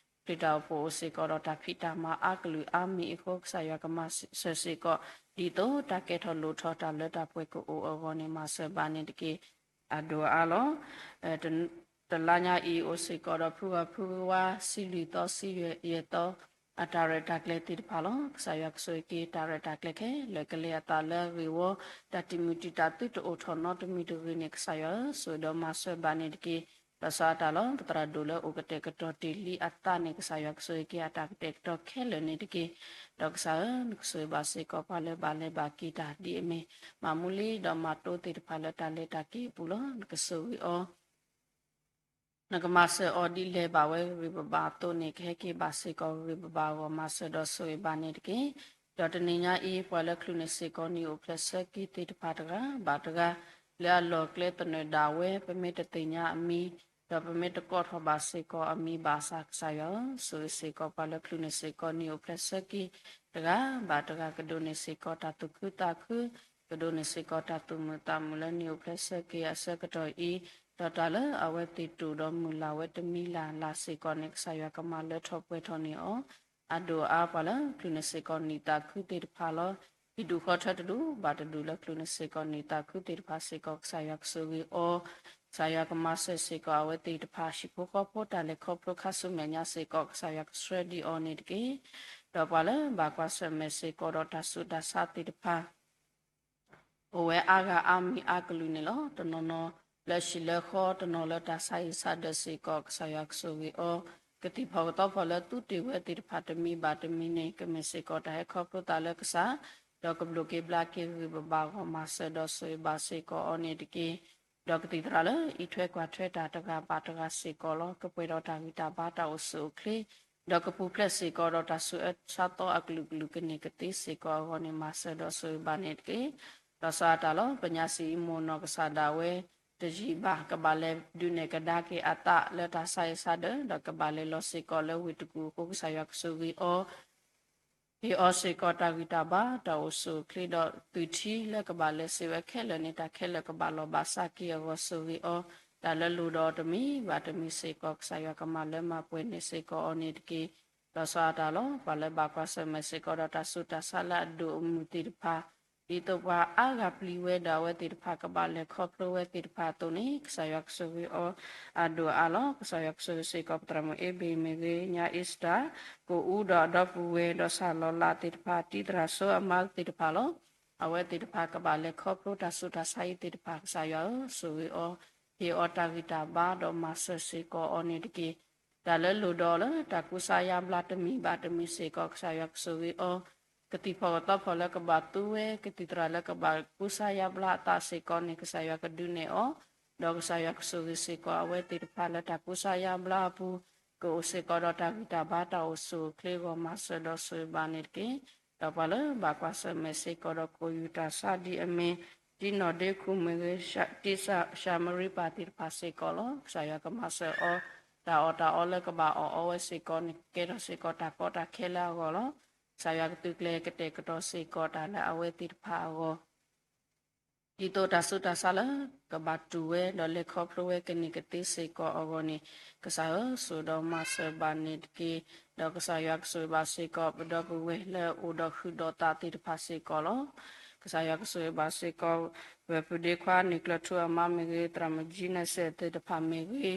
ခရံာ်တၢ်အိၣ်ဖှိၣ်အိၣ်စ့ၢ်ကီးဒီးတၢ်ဖံးတၢ်မၤအါကလုာ်အါမံၤအဃိ ကစၢ်ယွၤကမၤစၢၤစ့ၢ်ကီး ဒ်သိးတၢ်ကဲထီၣ်လိၣ်ထီၣ်တၢ်လၢတၢ်ပှဲၤကအိၣ်အဂီၢ်န့ၣ် မၤစၢၤဘၣ်န့ၣ်တက့ၢ်. အဒိၣ်အါလီၤ. တလါညါအံၤအိၣ်စ့ၢ်ကီးဒီးဖုဂီၤဖုဂီၤဝါ ဆံလွံၢ်သီဆံယဲၢ်သီ အတၢ်ရဲၣ်တၢ်ကျဲၤသ့ၣ်တဖၣ်လီၤ. ကစၢ်ယွၤကဆိၣ်ဂ့ၤက့ၤ တၢ်ရဲၣ်တၢ်ကျဲၤခဲလၢာ် ကလဲၤအသးလၢအဂ့ၢ်ဝီ တၢ်တံာ်မုၢ်တံာ်တာ်သုတအိၣ်ထီၣ်နီတမံၤတဂ့ၤန့ၣ် ကစၢ်ယွၤဧၢ, ဆိၣ်ဂ့ၤဒီးမၤစၢၤဘၣ်န့ၣ်တက့ၢ်. လီၤဆီအတၢ်လီၤ. ပသရၣ်ဒိၣ်လၢအိၣ်ကတဲာ်ကတီၤတ့ၢ်လံအသးန့ၣ် ကစၢ်ယွၤကဆိၣ်ဂ့ၤက့ၤအတၢ်ကတဲာ်ကတီၤခဲလၢာ်န့ၣ်တက့ၢ်. ဒီးကစၢ်ဧၢ, နကဆိၣ်ဂ့ၤဘၣ်စ့ၢ်ကီးပှၤလၢဘၣ်လဲၤဘၣ်က့ၤတၢ်ဒ်အမ့ၢ် မၤမူလံဒီးမၤတိသ့ၣ်တဖၣ်လၢတၢ်လဲၤတၢ်က့ၤအပူၤလီၤ. နကဆိၣ်ဂ့ၤအီၤ နကမၤစၢၤအီၤဒ်လဲၤဘၣ်ဝဲဂ့ၤဂ့ၤဘၣ်ဘၣ်အသိးန့ၣ် ကဟဲက့ၤဘၣ်စ့ၢ်ကီးဂ့ၤဂ့ၤဘၣ်ဘၣ်အဂီၢ် မၤစၢၤဒီးဆိၣ်ဂ့ၤဘၣ်န့ၣ်တက့ၢ်. ဒီးတနံၤညါအံၤ ပှၤလၢချုးန့ၢ်စ့ၢ်ကီးနံၣ်အိၣ်ဖျဲၣ်ဆၢက့ၤသ့ၣ်တဖၣ်တဂၤဘၣ်တဂၤ လၢအလီၢ်ကျဲသနၢၣ်ဒၣ်ဝဲ ပမ့ၢ်တသ့ၣ်ညါအမံၤ ဒီးပမ့ၢ်တကိးထီၣ်ဘၣ်စ့ၢ်ကီးအမံၤဘၣ်ဆၣ် ကစၢ်ယွၤဧၢ, ဆိၣ်ဂ့ၤစ့ၢ်ကီးပှၤလၢချုးန့ၢ်စ့ၢ်ကီးနံၣ်အိၣ်ဖျဲၣ်ဆၢက့ၤတဂၤဘၣ်တဂၤ ကဒိးန့ၢ်စ့ၢ်ကီးတၢ်သူၣ်ခုသးခု ကဒိးန့ၢ်စ့ၢ်ကီးတၢ်သူၣ်မုာ်သးမုာ်လၢနံၣ်အိၣ်ဖျဲၣ်ဆၢက့ၤအဆၢကတီၢ်အံၤ, ဒီးတၢ်လၢအဝဲသ့ၣ်တူၢ်ဒီးမုၢ်လၢ်ဝဲတမံၤလၢ်လၢ်စ့ၢ်ကီးန့ၣ် ကစၢ်ယွၤကမၤလၢထီၣ်ပှဲၤထီၣ်န့ၢ်အီၤ, အဒိၣ်အါပှၤလၢကလူးန့ၣ်စ့ၢ်ကီးနံၣ်သးခုသ့ၣ်တဖၣ်လီၤ. ဟံၣ်ဒူၣ်ဃီထၢတဒူၣ်ဘၣ်တဒူၣ်လၢကလူးန့ၣ်စ့ၢ်ကီးနံၣ်သးခုသ့ၣ်တဖၣ်စ့ၢ်ကီး ကစၢ်ယွၤကဆိၣ်ဂ့ၤအီၤ, ကစၢ်ယွၤကမၤစၢၤစ့ၢ်ကီးအဝဲသ့ၣ်တဖၣ် ဟံၣ်ဖိဃီဖိတၢ်လဲၤခီဖျိခါဆူမဲာ်ညါစ့ၢ်ကီး ကစၢ်ယွၤကဆှၢဒံးအီၤန့ၣ်တက့ၢ်. ဒီးပှၤလၢဘၣ်ကွၢ်ဆၢၣ်မဲာ်စ့ၢ်ကီးဒီးတၢ်ဆူးတၢ်ဆါသ့ၣ်တဖၣ် အိၣ်ဝဲအါဂၤအါမံၤအါကလုာ်န့ၣ်လီၤ. တနီၤနီၤလၢဟံၣ်လၢဃီ, တနီၤလၢတၢ်ဆါဟံၣ်ဆါဒၢးစ့ၢ်ကီး ကစၢ်ယွၤကဆိၣ်ဂ့ၤအီၤ, ကသံၣ်ဖီၣ်ကသီဖီၣ်လၢသူတ့ၢ်ဝဲသ့ၣ်တဖၣ်တမံၤဘၣ်တမံၤန့ၣ် ကမ့ၢ်စ့ၢ်ကီးတၢ်ဟဲခီဖျိသးလၢကစၢ်, ဒီးကဘျိၣ်က့ၤဘျါက့ၤဂံၢ်ဘါဂီၢ်မၤစၢၤဒီးဆိၣ်ဂ့ၤဘၣ်စ့ၢ်ကီးအီၤန့ၣ်တက့ၢ်. ဒီးကသံၣ်သရၣ်လၢအံးထွဲကွၢ်ထွဲတၢ်တဂၤဘၣ်တဂၤစ့ၢ်ကီးလီၤ. ကပှဲၤဒီးတၢ်ဂံၢ်တၢ်ဘါတၢ်အိၣ်ဆူၣ်အိၣ်ချ့ ဒီးကပူၤဖျဲးစ့ၢ်ကီးဒီးတၢ်ဆူးအၢဆါသီအကလုာ်ကလုာ်ကန့ၢ်ကသ့စ့ၢ်ကီးအဂီၢ်န့ၣ် မၤစၢၤဒီးဆိၣ်ဂ့ၤဘၣ်န့ၣ်တက့ၢ်. လီၤဆီဒၣ်တၢ်လီၤ. ပညါစံးအံၤ မိၢ်နီၢ်ကစၢ်ဒၣ်ဝဲတယံာ်ဘၣ် ကဘၣ်လဲၤဒုးနဲၣ်ကဒါက့ၤအသးလၢတၢ်ဆါဟံၣ်ဆါဒၢး ဒီးကဘၣ်လဲၤလီၤစ့ၢ်ကီးလၢဝ့ၢ်တကူၣ်အဃိ ကစၢ်ယွၤကဆိၣ်ဂ့ၤအီၤ ဟ့ၣ်အီၤစ့ၢ်ကီးတၢ်ဂံၢ်တၢ်ဘါ တၢ်အိၣ်ဆူၣ်အိၣ်ချ့ဒီးသုးထံလၢကဘၣ်လဲၤစ့ၢ်ဝဲခဲလၢာ်န့ၣ် တၢ်ခဲလၢာ်ကဘၣ်လီၤဘၣ်စးက့ၤအဂီၢ်ဆိၣ်ဂ့ၤအီၤ, တၢ်လၢလိၣ်ဒီးတမံၤဘၣ်တမံၤစ့ၢ်ကီး ကစၢ်ယွၤကမၤလၢမၤပှဲၤန့ၢ်စ့ၢ်ကီးအီၤန့ၣ်တက့ၢ်. လီၤဆီဒၣ်တၢ်လီၤ. ပှၤလၢဘၣ်ကွၢ်ဆၢၣ်မဲာ်စ့ၢ်ကီးဒီးတၢ်ဆူးတၢ်ဆါလၢအဒိၣ်အမုၢ်သ့ၣ်တဖၣ် ဒ်သိးပှၤအါဂၤပျံၤဝဲဒီးအဝဲသ့ၣ်တဖၣ်ကဘၣ်လဲၤခီဖျိဝဲသ့ၣ်တဖၣ်အသိးန့ၣ် ကစၢ်ယွၤကဆိၣ်ဂ့ၤအီၤအဒိၣ်အါလီၤ. ကစၢ်ယွၤကဆိၣ်ဂ့ၤစ့ၢ်ကီး ပသရၣ်မုၣ်အ့ဘ့ၣ်မ့ၢ်ဂ့ၤ, ညါအ့စတၢၣ်, ကအိဒီးအဒီပုၢ်ဝဲၢ်ဒီးဆၣ်လီၤလးသ့ၣ်တဖၣ်, တံၤသရၣ်စိအမါသ့ၣ်တဖၣ်လီၤ. အဝဲသ့ၣ်တဖၣ်ကဘၣ်လဲၤခီဖျိတၢ်ဆူးတၢ်ဆါအံၤသ့ၣ်တဖၣ် ကစၢ်ယွၤဧၢ, ဆိၣ်ဂ့ၤအီၤ, ဟ့ၣ်အီၤတၢ်ဂံၢ်တၢ်ဘါဒီးမၤစၢၤစ့ၢ်ကီးအီၤန့ၣ်တက့ၢ်. တၢ်လၢလိၣ်ဒီးလၢတၢ်ကူစါယါဘျါတမံၤဘၣ်တမံၤစ့ၢ်ကီး ကစၢ်ယွၤကဆိၣ်ဂ့ၤအီၤ, ကသံၣ်ဖီၣ်ကသီဖီၣ်လၢကဘၣ်သူဝဲ, ကသံၣ်သရၣ်လၢကဘၣ်ကူစါယါဘျါအသးစ့ၢ်ကီးန့ၣ် ကစၢ်ယွၤကဒုးနဲၣ်အီၤ, ဒီးကစၢ်ယွၤကဆိၣ်ဂ့ၤစ့ၢ်ကီးအဝဲသ့ၣ်တဖၣ်လၢတၢ်ကူစါယါဘျါအပူၤ, ကအိၣ်စ့ၢ်ကီးဒီးတၢ်ဂံၢ်တၢ်ဘါတၢ်အိၣ်ဆူၣ်အိၣ်ချ့အဂီၢ် မၤစၢၤဒီးဆိၣ်ဂ့ၤဘၣ်န့ၣ်တက့ၢ်. ဒီးပှၤလၢဘၣ်ကွၢ်ဆၢၣ်မဲာ်စ့ၢ်ကီးဒီးကိးယူၤတၢ်ဆါဒ်အမ့ၢ် တံၤနီၢ်ဒ့ခူၣ်မ့ၢ်ဂ့ၤ, တံၤသရၣ်ၡၤမရံပၢ်သ့ၣ်တဖၣ်စ့ၢ်ကီးလီၤ. ကစၢ်ယွၤကမၤစၢၤအီၤ, တၢ်အီၣ်တၢ်အီလၢကဘၣ်အီၣ်အီဝဲစ့ၢ်ကီးန့ၣ် ကကဲထီၣ်စ့ၢ်ကီးတၢ်ကီတၢ်ခဲလၢအဂီၢ်လီၤ. ကစၢ်ယွၤကသုးကျဲၤကတဲာ်ကတီၤစ့ၢ်ကီးတၢ်လၢအဝဲသ့ၣ်တဖၣ်အဂီၢ် ဒ်သိးတၢ်ဆူးတၢ်ဆါလၢကဘၣ်တူၢ်ဝဲ ဒီးလဲၤခီဖျိဝဲကန့ၢ်ကသ့စ့ၢ်ကီးအဂီၢ်န့ၣ်, ကစၢ်ဧၢ, ဆိၣ်ဒီးမၤစၢၤဘၣ်န့ၣ်တက့ၢ်. ဒီးကစၢ်ယွၤကဆိၣ်ဂ့ၤဘၣ်စ့ၢ်ကီး ပဒီပုၢ်ဝဲၢ်လၢအိၣ်ဒီးဟုၣ်ဒီးသးသ့ၣ်တဖၣ်စ့ၢ်ကီးလီၤ. ကစၢ်ယွၤကဆိၣ်ဂ့ၤဘၣ်စ့ၢ်ကီး ပပုၢ်ဒ့ခွါန့ၣ် ကျၢၢ်ထူအမါမ့ၢ်ဂ့ၤ, သရၣ်မုၣ်ကၠံနဲစဲးသ့ၣ်တဖၣ်မ့ၢ်ဂ့ၤ,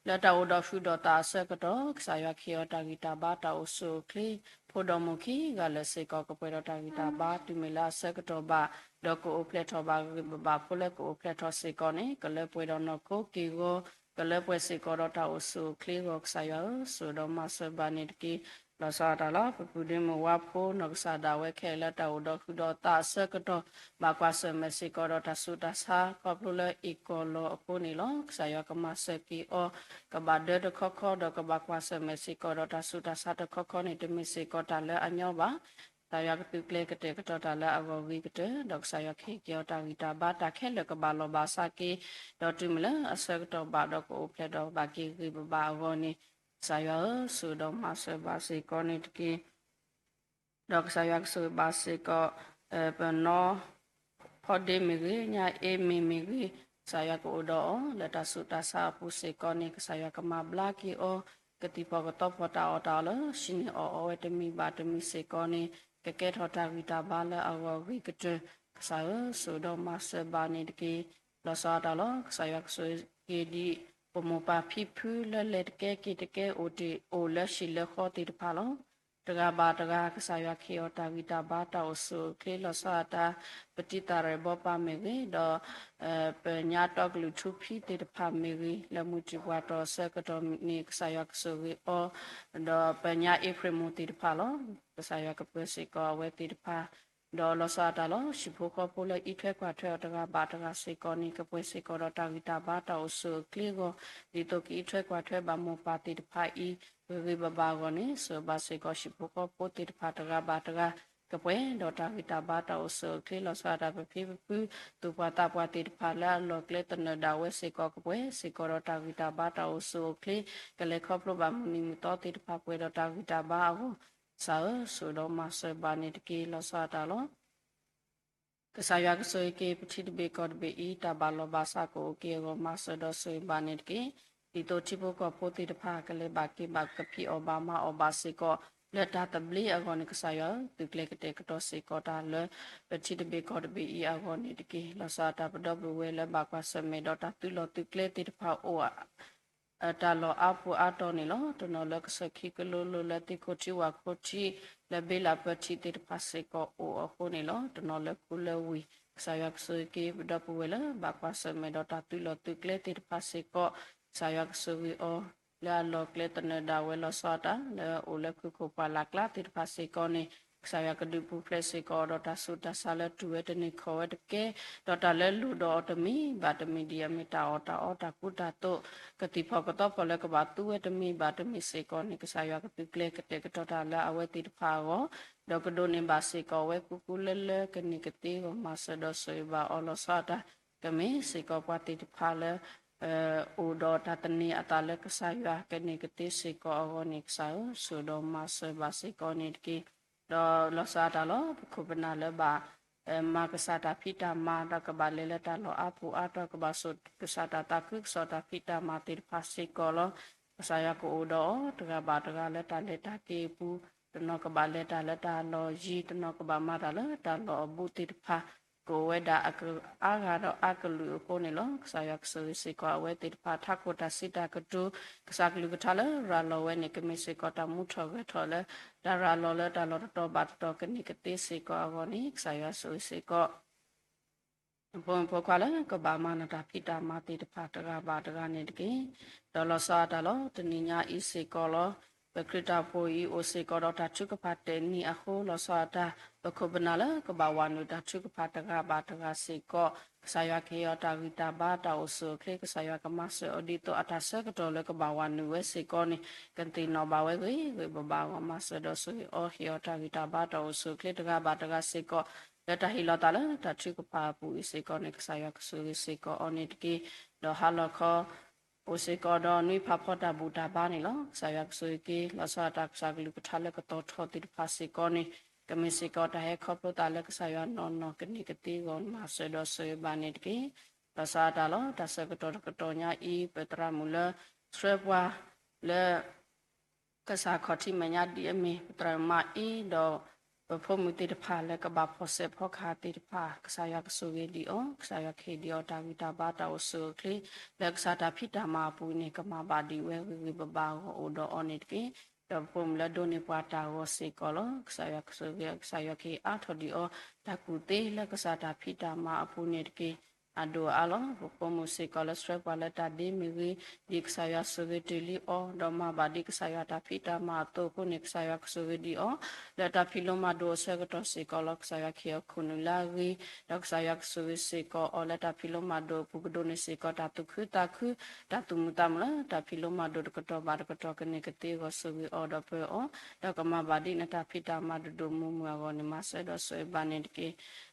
လၢတၢ်အိၣ်ဒီးဟုၣ်ဒီးသးအဆၢကတီၢ် ကစၢ်ယွၤကဟ့ၣ်အီၤတၢ်ဂံၢ်တၢ်ဘါတၢ်အိၣ်ဆူၣ်အိၣ်ချ့, ဖိဒီးမိၢ်ခံဂၤလၢာ်စ့ၢ်ကီး ကပှဲၤဒီးတၢ်ဂံၢ်တၢ်ဘါ တုၤမ့ၢ်လၢအဆၢကတီၢ်ဘၣ်, ဒီးကအိၣ်ဖျဲၣ်ထီၣ်ဘၣ်ဂ့ၤဘၣ်ဘၣ်ဖိလၢကအိၣ်ဖျဲၣ်ထီၣ်စ့ၢ်ကီးန့ၣ် ကလၢပှဲၤဒီးနီၢ်ခိက့ၢ်ဂီၤ, ကလၢပှဲၤစ့ၢ်ကီးဒီးတၢ်အိၣ်ဆူၣ်အိၣ်ချ့အဂီၢ် ကစၢ်ယွၤဧၢ, ဆိၣ်ဒီးမၤစၢၤဘၣ်န့ၣ်တက့ၢ်. လီၤဆီဒၣ်တၢ်လီၤ. ပပုၢ်ဒ့မုၣ်ဝါဖိနီၢ်ကစၢ်ဒၣ်ဝဲခဲလၢာ်လၢတၢ်အိၣ်ဒီးဟုၣ်ဒီးသးအဆၢကတီၢ် ဘၣ်ကွၢ်ဆၢၣ်မဲာ်စ့ၢ်ကီးဒီးတၢ်ဆူးတၢ်ဆါ ခီဖျိလၢအ့ၣ်ကီၢ်လီၤအဃိန့ၣ်လီၤ. ကစၢ်ယွၤကမၤစၢၤက့ၤအီၤ ကဘၣ်ဒၢတခီခီ ဒီးကဘၣ်ကွၢ်ဆၢၣ်မဲာ်စ့ၢ်ကီးဒီးတၢ်ဆူးတၢ်ဆါတခီခီန့ၣ် တမ့ၢ်စ့ၢ်ကီးတၢ်လၢအညီဘၣ်. ကစၢ်ယွၤကသုးကျဲၤကတဲာ်ကတီၤတၢ်လၢအဂီၢ်ဂ့ၤကတၢၢ် ဒီးကစၢ်ယွၤကဟ့ၣ်က့ၤအီၤတၢ်ဂံၢ်တၢ်ဘါ တၢ်ခဲလၢာ်ကဘၣ်လီၤဘၣ်စးက့ၤ, ဒီးတုၤမ့ၢ်လၢအဆၢကတီၢ်ဘၣ်ဒီးကအိၣ်ဖျဲၣ်ဒီးဘၣ်က့ၤဂ့ၤဘၣ်ဘၣ်အဂီၢ်န့ၣ်, ကစၢ်ယွၤဧၢ, ဆိၣ်ဒီးမၤစၢၤဘၣ်စ့ၢ်ကီးန့ၣ်တက့ၢ်. ဒီးကစၢ်ယွၤကဆိၣ်ဂ့ၤဘၣ်စ့ၢ်ကီး ပနီၢ်ဖီဒ့မ့ၢ်ဂ့ၤ, ညါအ့မ့ၢ်မ့ၢ်ဂ့ၤ, ကစၢ်ယွၤကအိၣ်ဒီးအီၤ လၢတၢ်ဆူးတၢ်ဆါအပူၤစ့ၢ်ကီးန့ၣ် ကစၢ်ယွၤကမၤဘျါက့ၤအီၤ, ကသံၣ်ဖီၣ်ကသီဖီၣ်တၢ်အီၣ်တၢ်အီလၢဟံးန့ၢ်အီၣ်အီဝဲတမံၤဘၣ်တမံၤစ့ၢ်ကီးန့ၣ် ကကဲထီၣ်တၢ်ဂံၢ်တၢ်ဘါလၢအဂီၢ်ဂ့ၤကတၢၢ်. ကစၢ်ဧၢ, ဆိၣ်ဒီးမၤစၢၤဘၣ်န့ၣ်တက့ၢ်. လီၤဆီဒၣ်တၢ်လီၤ. ကစၢ်ယွၤကဆိၣ်ဂ့ၤဒံး ပမိၢ်ပၢ်ဖံဖုလၢလဲၤတကဲက့ၤတကဲ အိၣ်တ့ၢ်အိၣ်လၢဟံၣ်လၢဃီသ့ၣ်တဖၣ်လီၤ. တဂၤဘၣ်တဂၤ ကစၢ်ယွၤကဟ့ၣ်အီၤတၢ်ဂံၢ်တၢ်ဘါတၢ်အိၣ်ဆူၣ်အိၣ်ချ့ လီၤဆီဒၣ်တၢ် ပတံၤသရၣ်ဘီပၢ်မ့ၢ်ဂ့ၤ, ဒီး ပညါတီကလုာ်ထူဖံသ့ၣ်တဖၣ်မ့ၢ်ဂ့ၤ, လၢမုၢ်တံၢ်ပှၤတီၤအဆၢကတီၢ်န့ၣ် ကစၢ်ယွၤကဆိၣ်ဂ့ၤအီၤ, ဒီးပညါအ့ဖြ့ၣ်မိၢ်သ့ၣ်တဖၣ်လီၤ. ကစၢ်ယွၤကပၢၤစ့ၢ်ကီးအဝဲသ့ၣ်တဖၣ် ဒီးလီၤဆီဒၣ်တၢ်လီၤ. ဟံၣ်ဖိဃီဖိလၢအံးထွဲကွၢ်ထွဲအီၤတဂၤဘၣ်တဂၤစ့ၢ်ကီးန့ၣ် ကပှဲၤစ့ၢ်ကီးဒီးတၢ်ဂံၢ်တၢ်ဘါတၢ်အိၣ်ဆူၣ်အိၣ်ချ့အဂီၢ်, ဒ်သိးကအံးထွဲကွၢ်ထွဲဘၣ်မိၢ်ပၢ်သ့ၣ်တဖၣ်အံၤ ဂ့ၤဂ့ၤဘၣ်ဘၣ်အဂီၢ်န့ၣ် ဆိၣ်ဂ့ၤဘၣ်စ့ၢ်ကီးဟံၣ်ဖိဃီဖိသ့ၣ်တဖၣ်တဂၤဘၣ်တဂၤ ကပှဲၤဒီးတၢ်ဂံၢ်တၢ်ဘါတၢ်အိၣ်ဆူၣ်အိၣ်ချ့ လီၤဆီဒၣ်တၢ် ပဖံပဖု သူၣ်ပှၢ်သးပှၢ်သ့ၣ်တဖၣ်လၢအလီၢ်ကျဲသနၢၣ်ဒၣ်ဝဲစ့ၢ်ကီး ကပှဲၤစ့ၢ်ကီးဒီးတၢ်ဂံၢ်တၢ်ဘါတၢ်အိၣ်ဆူၣ်အိၣ်ချ့ ကလဲၤခီဖျိဘၣ်မုၢ်နံၤမုၢ်သီသ့ၣ်တဖၣ် ပှဲၤဒီးတၢ်ဂံၢ်တၢ်ဘါအဂီၢ် ကစၢ်ဧၢ ဆိၣ်ဒီးမၤစၢၤဘၣ်န့ၣ်တက့ၢ် လီၤဆီဒၣ်တၢ်လီၤ. ကစၢ်ယွၤကဆိၣ်ဂ့ၤက့ၤ ပထံတဘ့ၣ်ကီၢ်တဘ့ၣ်အံၤ တၢ်ဘၣ်လီၢ်ဘၣ်စးကအိၣ်က့ၤအဂီၢ် မၤစၢၤဒီးဆိၣ်ဂ့ၤဘၣ်န့ၣ်တက့ၢ်. ဒ်သိးထံဖိကီၢ်ဖိသ့ၣ်တဖၣ် ကလဲၤဘၣ်က့ၤဘၣ်ကဖံးအီၣ်ဘၣ်မၤအီၣ်ဘၣ်စ့ၢ်ကီး လၢတၢ်သဘျ့အဂီၢ်န့ၣ် ကစၢ်ယွၤဧၢ, သုးကျဲၤကတဲာ်ကတီၤစ့ၢ်ကီးတၢ်လၢ ပထံတဘ့ၣ်ကီၢ်တဘ့ၣ်အံၤအဂီၢ်န့ၣ်တက့ၢ်. လီၤဆီဒၣ်တၢ်ပဒီပုၢ်ဝဲၢ်လၢဘၣ်ကွၢ်ဆၢၣ်မဲာ်ဒီးတၢ်သုးလီၢ်သုးကျဲသ့ၣ်တဖၣ်အိၣ် တၢ်လီၢ်အါပူၤအါတီၤန့ၣ်လီၤ. တနီၤလၢကစၢၢ်ခံကလိလိလၢသ့ၣ်ခိၣ်ထံဝၣ်ခိၣ်ထံ လၢဘ့လးပၢထံသ့ၣ်တဖၣ်စ့ၢ်ကီးအိၣ်အဃိန့ၣ်လီၤ. တနီၤလၢခူလၢဝ့ၢ် ကစၢ်ယွၤကဆိၣ်ဂ့ၤက့ၤ ပဒီပုၢ်ဝဲၢ်လၢဘၣ်ကွၢ်ဆၢၣ်မဲာ်ဒီးတၢ်သုးလီၢ်သုးကျဲသ့ၣ်တဖၣ်စ့ၢ်ကီး ကစၢ်ယွၤကဆိၣ်ဂ့ၤအီၤ လၢအလီၢ်ကျဲသနၢၣ်ဒၣ်ဝဲ လီၤဆီဒၣ်တၢ်လၢအအိၣ်လၢခိခိၣ်ပှၢ်လၢ်ကျါသ့ၣ်တဖၣ်စ့ၢ်ကီးန့ၣ် ကစၢ်ယွၤကဒုးပူၤဖျဲးစ့ၢ်ကီးဒီးတၢ်ဆူးတၢ်ဆါလၢတူၢ်ဝဲတန့ၢ်ခီၣ်ဝဲတကဲ ဒီးတၢ်လၢလိၣ်ဒီးအီၤတမံၤဘၣ်တမံၤ ဒ်အမ့ၢ်တၢ်အီၣ်တၢ်အီတၢ်ကူတၢ်သိး ကသံၣ်ဖီၣ်ကသီဖီၣ်လၢကဘၣ်သူဝဲတမံၤဘၣ်တမံၤစ့ၢ်ကီးန့ၣ် ကစၢ်ယွၤကသုးကျဲၤကတဲာ်ကတီၤတၢ်လၢအဝဲသ့ၣ်တဖၣ်အဂီၢ် ဒီးကဒိးန့ၢ်ဘၣ်စ့ၢ်ကီးအဝဲကူကူလၢလၢကန့ၢ်ကသ့အဂီၢ် မၤစၢၤဒီးဆိၣ်ဂ့ၤဘၣ်အီၤ လီၤဆီဒၣ်တၢ် ကမ့ၢ်စ့ၢ်ကီးပှၤသ့ၣ်တဖၣ်လၢ အိၣ်ဒီးတၢ်သန့ၤအသးလၢကစၢ်ယွၤကန့ၢ်ကသ့စ့ၢ်ကီးအဂီၢ်န့ၣ် ကစၢ်ဧၢ, ဆိၣ်ဒီးမၤစၢၤဘၣ်စ့ၢ်ကီးန့ၣ်တက့ၢ်. ဒီးလီၤဆီဒၣ်တၢ်လီၤ ပခိၣ်ပနၢ်လၢဘၣ် မၤကစၢ်တၢ်ဖံးတၢ်မၤ ဒီးကဘၣ်လဲၤလၢတၢ်လီၢ်အါပူၤအါတီၤ ကဘၣ်စိာ်ကစၢ်တၢ်သးခု ကစီၣ်တၢ်ဖံးတၢ်မၤသ့ၣ်တဖၣ်စ့ၢ်ကီးလီၤ. ကစၢ်ယွၤကအိၣ်ဒီးအီၤ တဂၤဘၣ်တဂၤလၢတၢ်လဲၤတၢ်က့ၤအပူၤ, တနီၤကဘၣ်လဲၤတၢ်လၢတၢ်လီၢ်ယံၤ, တနီၤကဘၣ်မၤတၢ်လၢတၢ်လီၢ်အဘူးသ့ၣ်တဖၣ် ကအိၣ်ဝဲဒၣ်အါဂၤဒီးအါကလုာ်အဃိန့ၣ်လီၤ. ကစၢ်ယွၤကဆိၣ်ဂ့ၤစ့ၢ်ကီးအဝဲသ့ၣ်တဖၣ် ထးခိၣ်တၢ်စံးတၢ်ကတိၤ ကစၢ်ကလုၢ်ကထါလၢရၤလီၤဝဲန့ၣ် ကမ့ၢ်စ့ၢ်ကီးတၢ်မူထီၣ်ဂဲၤထီၣ်လၢ တၢ်ရၤလီၤလၢတၢ်လီၢ်တတီၤဘၣ်တတီၤကန့ၢ်ကသ့စ့ၢ်ကီးအဂီၢ်န့ၣ် ကစၢ်ယွၤဆိၣ်ဂ့ၤစ့ၢ်ကီး ဖိမုၣ်ဖိခွါလၢကဘၣ်မၤနၢၤတၢ်ဖံးတၢ်မၤသ့ၣ်တဖၣ်တဂၤဘၣ်တဂၤန့ၣ်တက့ၢ်. ဒီးလီၤဆီဒၣ်တၢ်လီၤ တနံၤညါအံၤစ့ၢ်ကီးလီၤ. ပခရံာ်တၢ်အိၣ်ဖှိၣ်အံၤအိၣ်စ့ၢ်ကီးဒီးတၢ်ထုကဖၣ်တဲာ်နံၤအဃိ လီၤဆီဒၣ်တၢ် ပခိၣ်ပနၢ်လၢကဘၣ်ဝၤနုာ်တၢ်ထုကဖၣ်တဂၤဘၣ်တဂၤစ့ၢ်ကီး ကစၢ်ယွၤကဟ့ၣ်အီၤတၢ်ဂံၢ်တၢ်ဘါတၢ်အိၣ်ဆူၣ်အိၣ်ချ့ ကစၢ်ယွၤကမၤစၢၤအီၤဒ်သိးအတၢ်ဆၢကတီၢ်လၢကဘၣ်ဝၤနုာ်ဝဲစ့ၢ်ကီးန့ၣ် ကသ့ၣ်နီၣ်ဘၣ်ဝဲဂ့ၤဂ့ၤဘၣ်ဘၣ်အဂီၢ် မၤစၢၤဒီးဆိၣ်ဂ့ၤအီၤ ဟ့ၣ်အီၤတၢ်ဂံၢ်တၢ်ဘါတၢ်အိၣ်ဆူၣ်အိၣ်ချ့တဂၤဘၣ်တဂၤစ့ၢ်ကီး လၢတၢ်ဟ့ၣ်လီၤသးလၢတၢ်ထုကဖၣ်အပူၤအံၤစ့ၢ်ကီးန့ၣ် ကစၢ်ယွၤကဆိၣ်ဂ့ၤစ့ၢ်ကီးအီၤန့ၣ်တက့ၢ်. ဒီးဟါလီၤခီ အိၣ်စ့ၢ်ကီးဒီးနွံဖးဖီတၢ်ဘူၣ်တၢ်ဘါန့ၣ်လီၤ. ကစၢ်ယွၤကဆိၣ်ဂ့ၤက့ၤ လီၤဆီဒၣ်တၢ်ကစၢ်ကလုၢ်ကထါလၢကသီၣ်ထီၣ်သ့ၣ်တဖၣ်စ့ၢ်ကီးန့ၣ် ကမ့ၢ်စ့ၢ်ကီးတၢ်ဟဲခီဖျိသးလၢကစၢ်ယွၤနီၢ်နီၢ်ကန့ၢ်ကသ့အဂီၢ် မၤစၢၤဒီးဆိၣ်ဂ့ၤဘၣ်န့ၣ်တက့ၢ်. လီၤဆီဒၣ်တၢ်လီၤ တၢ်ဆၢကတီၢ်တကတီၢ်ညါအံၤ ပသရၣ်မုၣ်လၢ ဆှၢပှၤ လၢ ကစၢ်ခီၣ်ထံးမဲာ်ညါဒ်အမ့ၢ် ပသရၣ်မုၣ်အံၤ ဒီး ပဖိမုၣ်သ့ၣ်တဖၣ်လၢကဘၣ်ဖီၣ်စဲးဖီကဟၣ်သ့ၣ်တဖၣ် ကစၢ်ယွၤကဆိၣ်ဂ့ၤဒံးအီၤ ကစၢ်ယွၤကဟ့ၣ်ဒံးအီၤတၢ်ဂံၢ်တၢ်ဘါတၢ်အိၣ်ဆူၣ်အိၣ်ချ့ လၢကစၢ်တၢ်ဖံးတၢ်မၤအပူၤန့ၣ် ကမၤဘၣ်ဒံးဝဲဂ့ၤဂ့ၤဘၣ်ဘၣ်အဂီၢ်အိၣ်ဒီးအီၤန့ၣ်တက့ၢ်. ဒီးပဖိမုၣ်လၢဒိးန့ၢ်ပှၤတၢ်ဂီၤစ့ၢ်ကီးလီၤ. ကစၢ်ယွၤကဆိၣ်ဂ့ၤ ကစၢ်ယွၤကဟ့ၣ်အါထီၣ်ဒံးအီၤ တၢ်ကူၣ်သ့လၢကစၢ်တၢ်ဖံးတၢ်မၤအပူၤန့ၣ်တက့ၢ်. အဒိၣ်အါလီၤ. ပဖိမုၣ်စ့ၢ်ကီးလၢဆှၢပှၤလၢတၢ်ဒ့မ့ၢ်ဂ့ၤ ဒ်ကစၢ်ယွၤဆိၣ်ဂ့ၤတ့ၢ်လံအီၤ ဒီးမၤဘၣ်ဒ်ကစၢ်ယွၤတၢ်ဖံးတၢ်မၤအသိးအဃိန့ၣ် ကစၢ်ယွၤကဆိၣ်ဂ့ၤဒံးအီၤ လၢတၢ်ဖံးလိမၤဒိးအဆၢကတီၢ်စ့ၢ်ကီးလီၤ. ကစၢ်ယွၤကဟ့ၣ်အီၤခိၣ်နူာ်လၢအဂ့ၤ ဒီးကစၢ်ယွၤကဆိၣ်ဂ့ၤစ့ၢ်ကီးအီၤလၢတၢ်ဖံးလိမၤဒိးအပူၤ ကဒိးန့ၢ်စ့ၢ်ကီးတၢ်သူၣ်ခုသးခု တၢ်သူၣ်မုာ်သးမုာ်လၢတၢ်ဖံးလိမၤဒိးတကတီၢ်ဘၣ်တကတီၢ်ကန့ၢ်ကသ့အဂီၢ်ဆိၣ်ဂ့ၤအီၤဒီးပၢအီၤ ဒီးကမၤဘၣ်ဒ်နတၢ်ဖံးတၢ်မၤဒိၣ်ဒိၣ်မုၢ်မုၢ်အဂီၢ်န့ၣ် မၤစၢၤဒီးဆိၣ်ဂ့ၤဘၣ်န့ၣ်တက့ၢ်.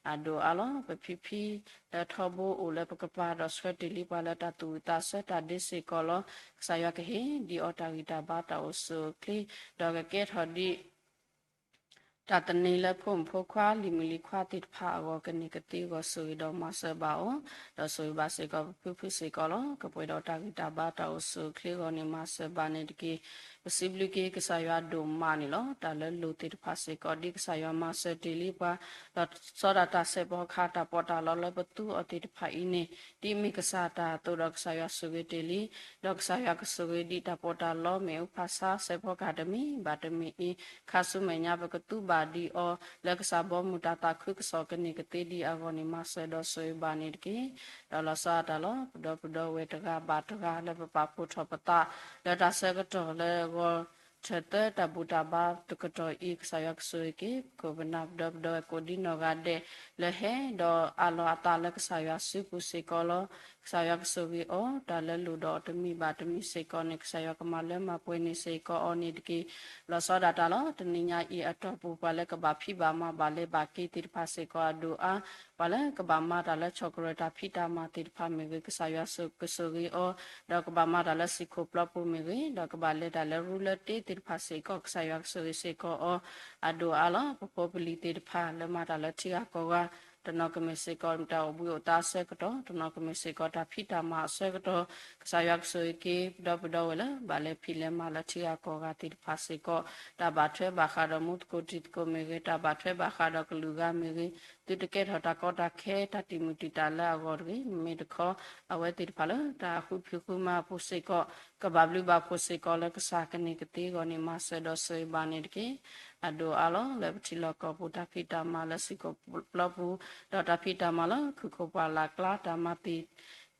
အဒိၣ်အါလီၤ. ပဖံဖံ လၢထီဘိအိၣ်လၢပကပၤဒီးဆှၢတ့ၢ်လံပှၤလၢတၢ်သူၣ်ဝံၣ်သးဆၢတၢ်ဒ့စ့ၢ်ကီးလီၤ. ကစၢ်ယွၤကဟ့ၣ်ဒံးအီၤတၢ်ဂံၢ်တၢ်ဘါတၢ်အိၣ်ဆူၣ်အိၣ်ချ့ ဒီးကကဲထီၣ်ဒံး တၢ်သန့ၤလၢဖိမုၣ်ဖိခွါလံၤမုၣ်လံၤခွါသ့ၣ်တဖၣ်အဂီၢ် ကန့ၢ်ကသ့အဂီၢ်ဆိၣ်ဂ့ၤဒီးမၤစၢၤဘၣ်အီၤ ဒီးဆိၣ်ဂ့ၤဘၣ်စ့ၢ်ကီးပဖုဖုစ့ၢ်ကီးလီၤ. ကပှဲၤဒီးတၢ်ဂံၢ်တၢ်ဘါတၢ်အိၣ်ဆူၣ်အိၣ်ချ့အဂီၢ်န့ၣ် မၤစၢၤဘၣ်န့ၣ်တက့ၢ်. ပစံးဘျုးက့ၤကစၢ်ယွၤဒိၣ်မးန့ၣ်လီၤ. တၢ်လၢလိၣ်သ့ၣ်တဖၣ်စ့ၢ်ကီး ဒ်ကစၢ်ယွၤမၤစၢၤတ့ၢ်လံပှၤ ဒီးစီၤဒၣ်တၢ်စဲးဖီကဟၣ်တၢ်ပီးတၢ်လီလၢပသူအီၤသ့ၣ်တဖၣ်အံၤန့ၣ် ဒ်မ့ၢ်ကစၢ်တၢ်အသိးဒီးကစၢ်ယွၤဆိၣ်ဂ့ၤတ့ၢ်လံ ဒီးကစၢ်ယွၤကဆိၣ်ဂ့ၤဒံးတၢ်ပီးတၢ်လီမ့ၣ်အူဖးဆါစဲးဖီကဟၣ်တမံၤဘၣ်တမံၤအံၤ ခါဆူမဲာ်ညါပကသူဘၣ်ဒံးအီၤ လၢကစၢ်ဘီမုၢ်တၢ်သးခုကစီၣ်ကန့ၢ်ကသ့ဒံးအဂီၢ်န့ၣ် မၤစၢၤဒီးဆိၣ်ဂ့ၤဘၣ်န့ၣ်တက့ၢ်. ဒီးလီၤဆီဒၣ်တၢ်လီၤ ပဒီပုၢ်ဒီဝဲၢ်တဂၤဘၣ်တဂၤလၢပပာ်ဖှိၣ်ထီၣ်ပသး လၢတၢ်ဆၢကတီၢ်လၢဂီၤထၢၣ်သၢတၢ်ဘူၣ်တၢ်ဘါတကတီၢ်အံၤ ကစၢ်ယွၤကဆိၣ်ဂ့ၤက့ၤ ပခိၣ်ပနၢ်ပဒီပုၢ်ဒီဝဲၢ်ကိးဒံနီၢ်ဂၤဒဲး လၢဟဲဒီးအးလီၤအသးလၢကစၢ်ယွၤစုပူၤစ့ၢ်ကီးလီၤ. ကစၢ်ယွၤကဆိၣ်ဂ့ၤအီၤ တၢ်လၢလိၣ်ဒီးအီၤတမံၤဘၣ်တမံၤစ့ၢ်ကီးန့ၣ် ကစၢ်ယွၤကမၤလၢမၤပှဲၤန့ၢ်စ့ၢ်ကီးအီၤန့ၣ်တက့ၢ်. လီၤဆီဒၣ်တၢ်လီၤ တနံၤညါအံၤအတီၢ်ပူၤ ပှၤလၢကဘၣ်ဖံးဘၣ်မၤဘၣ်လဲၤဘၣ်က့ၤသ့ၣ်တဖၣ်စ့ၢ်ကီးအဒိၣ်အါ ပှၤလၢကဘၣ်မၤတၢ်လၢဆီၣ်ကရၢၢ်တၢ်ဖံးတၢ်မၤသ့ၣ်တဖၣ်မ့ၢ်ဂ့ၤ ကစၢ်ယွၤကဆိၣ်ဂ့ၤအီၤ ဒီးကဘၣ်မၤတၢ်လၢစံၣ်ခိၣ်ပျီပူၤမ့ၢ်ဂ့ၤ ဒီးကဘၣ်လဲၤတၢ်လၢရူလၢတ့သ့ၣ်တဖၣ်စ့ၢ်ကီး ကစၢ်ယွၤကဆိၣ်ဂ့ၤစ့ၢ်ကီးအီၤ အဒိၣ်အါလီၤ. ပဖိပလံၤသ့ၣ်တဖၣ်လၢမၤတၢ်လၢထံဂၤကီၢ်ဂၤ တနီၤကမ့ၢ်စ့ၢ်ကီးတၢ်အိၣ်ဘှံးအိၣ်သါအဆၢကတီၢ်, တနီၤကမ့ၢ်စ့ၢ်ကီးတၢ်ဖံးတၢ်မၤအဆၢကတီၢ်, ကစၢ်ယွၤကဆိၣ်ဂ့ၤက့ၤ ပဒီပုၢ်ဒီဝဲၢ်လၢ ဘၣ်လဲၤဖံးလဲၤမၤလၢထံဂၤကီၢ်ဂၤသ့ၣ်တဖၣ်စ့ၢ်ကီး, တၢ်ဘၣ်ထွဲဘၣ်ဃးဒီးမူသကိးတံၤသကိးမ့ၢ်ဂ့ၤ, တၢ်ဘၣ်ထွဲဘၣ်ဃးဒီးကလုာ်ဂၤမ့ၢ်ဂ့ၤ, သုတကဲထီၣ်တၢ်ကီတၢ်ခဲ တၢ်တံာ်မုၢ်တံာ်တာ်လၢအဂီၢ်တဂ့ၤ, မ့မ့ၢ်တခီ အဝဲသ့ၣ်တဖၣ်လၢတၢ်ဃုဖံးဃုမၤအပူၤစ့ၢ်ကီး ကဘၣ်ဘျုးဘၣ်ဖှိၣ်စ့ၢ်ကီးလၢကစၢ်ကန့ၢ်ကသ့အဂီၢ်န့ၣ် မၤစၢၤဒီးဆိၣ်ဂ့ၤဘၣ်န့ၣ်တက့ၢ်. အဒိၣ်အါလီၤ လၢပထံလီၢ်ကီၢ်ပူၤတၢ်ဖံးတၢ်မၤလၢစ့ၢ်ကီးပျီပူၤ, ဒီးတၢ်ဖံးတၢ်မၤလၢခိၣ်ခိၣ်ပှၢ်လၢ်ကျါ တၢ်မၤသ့ၣ်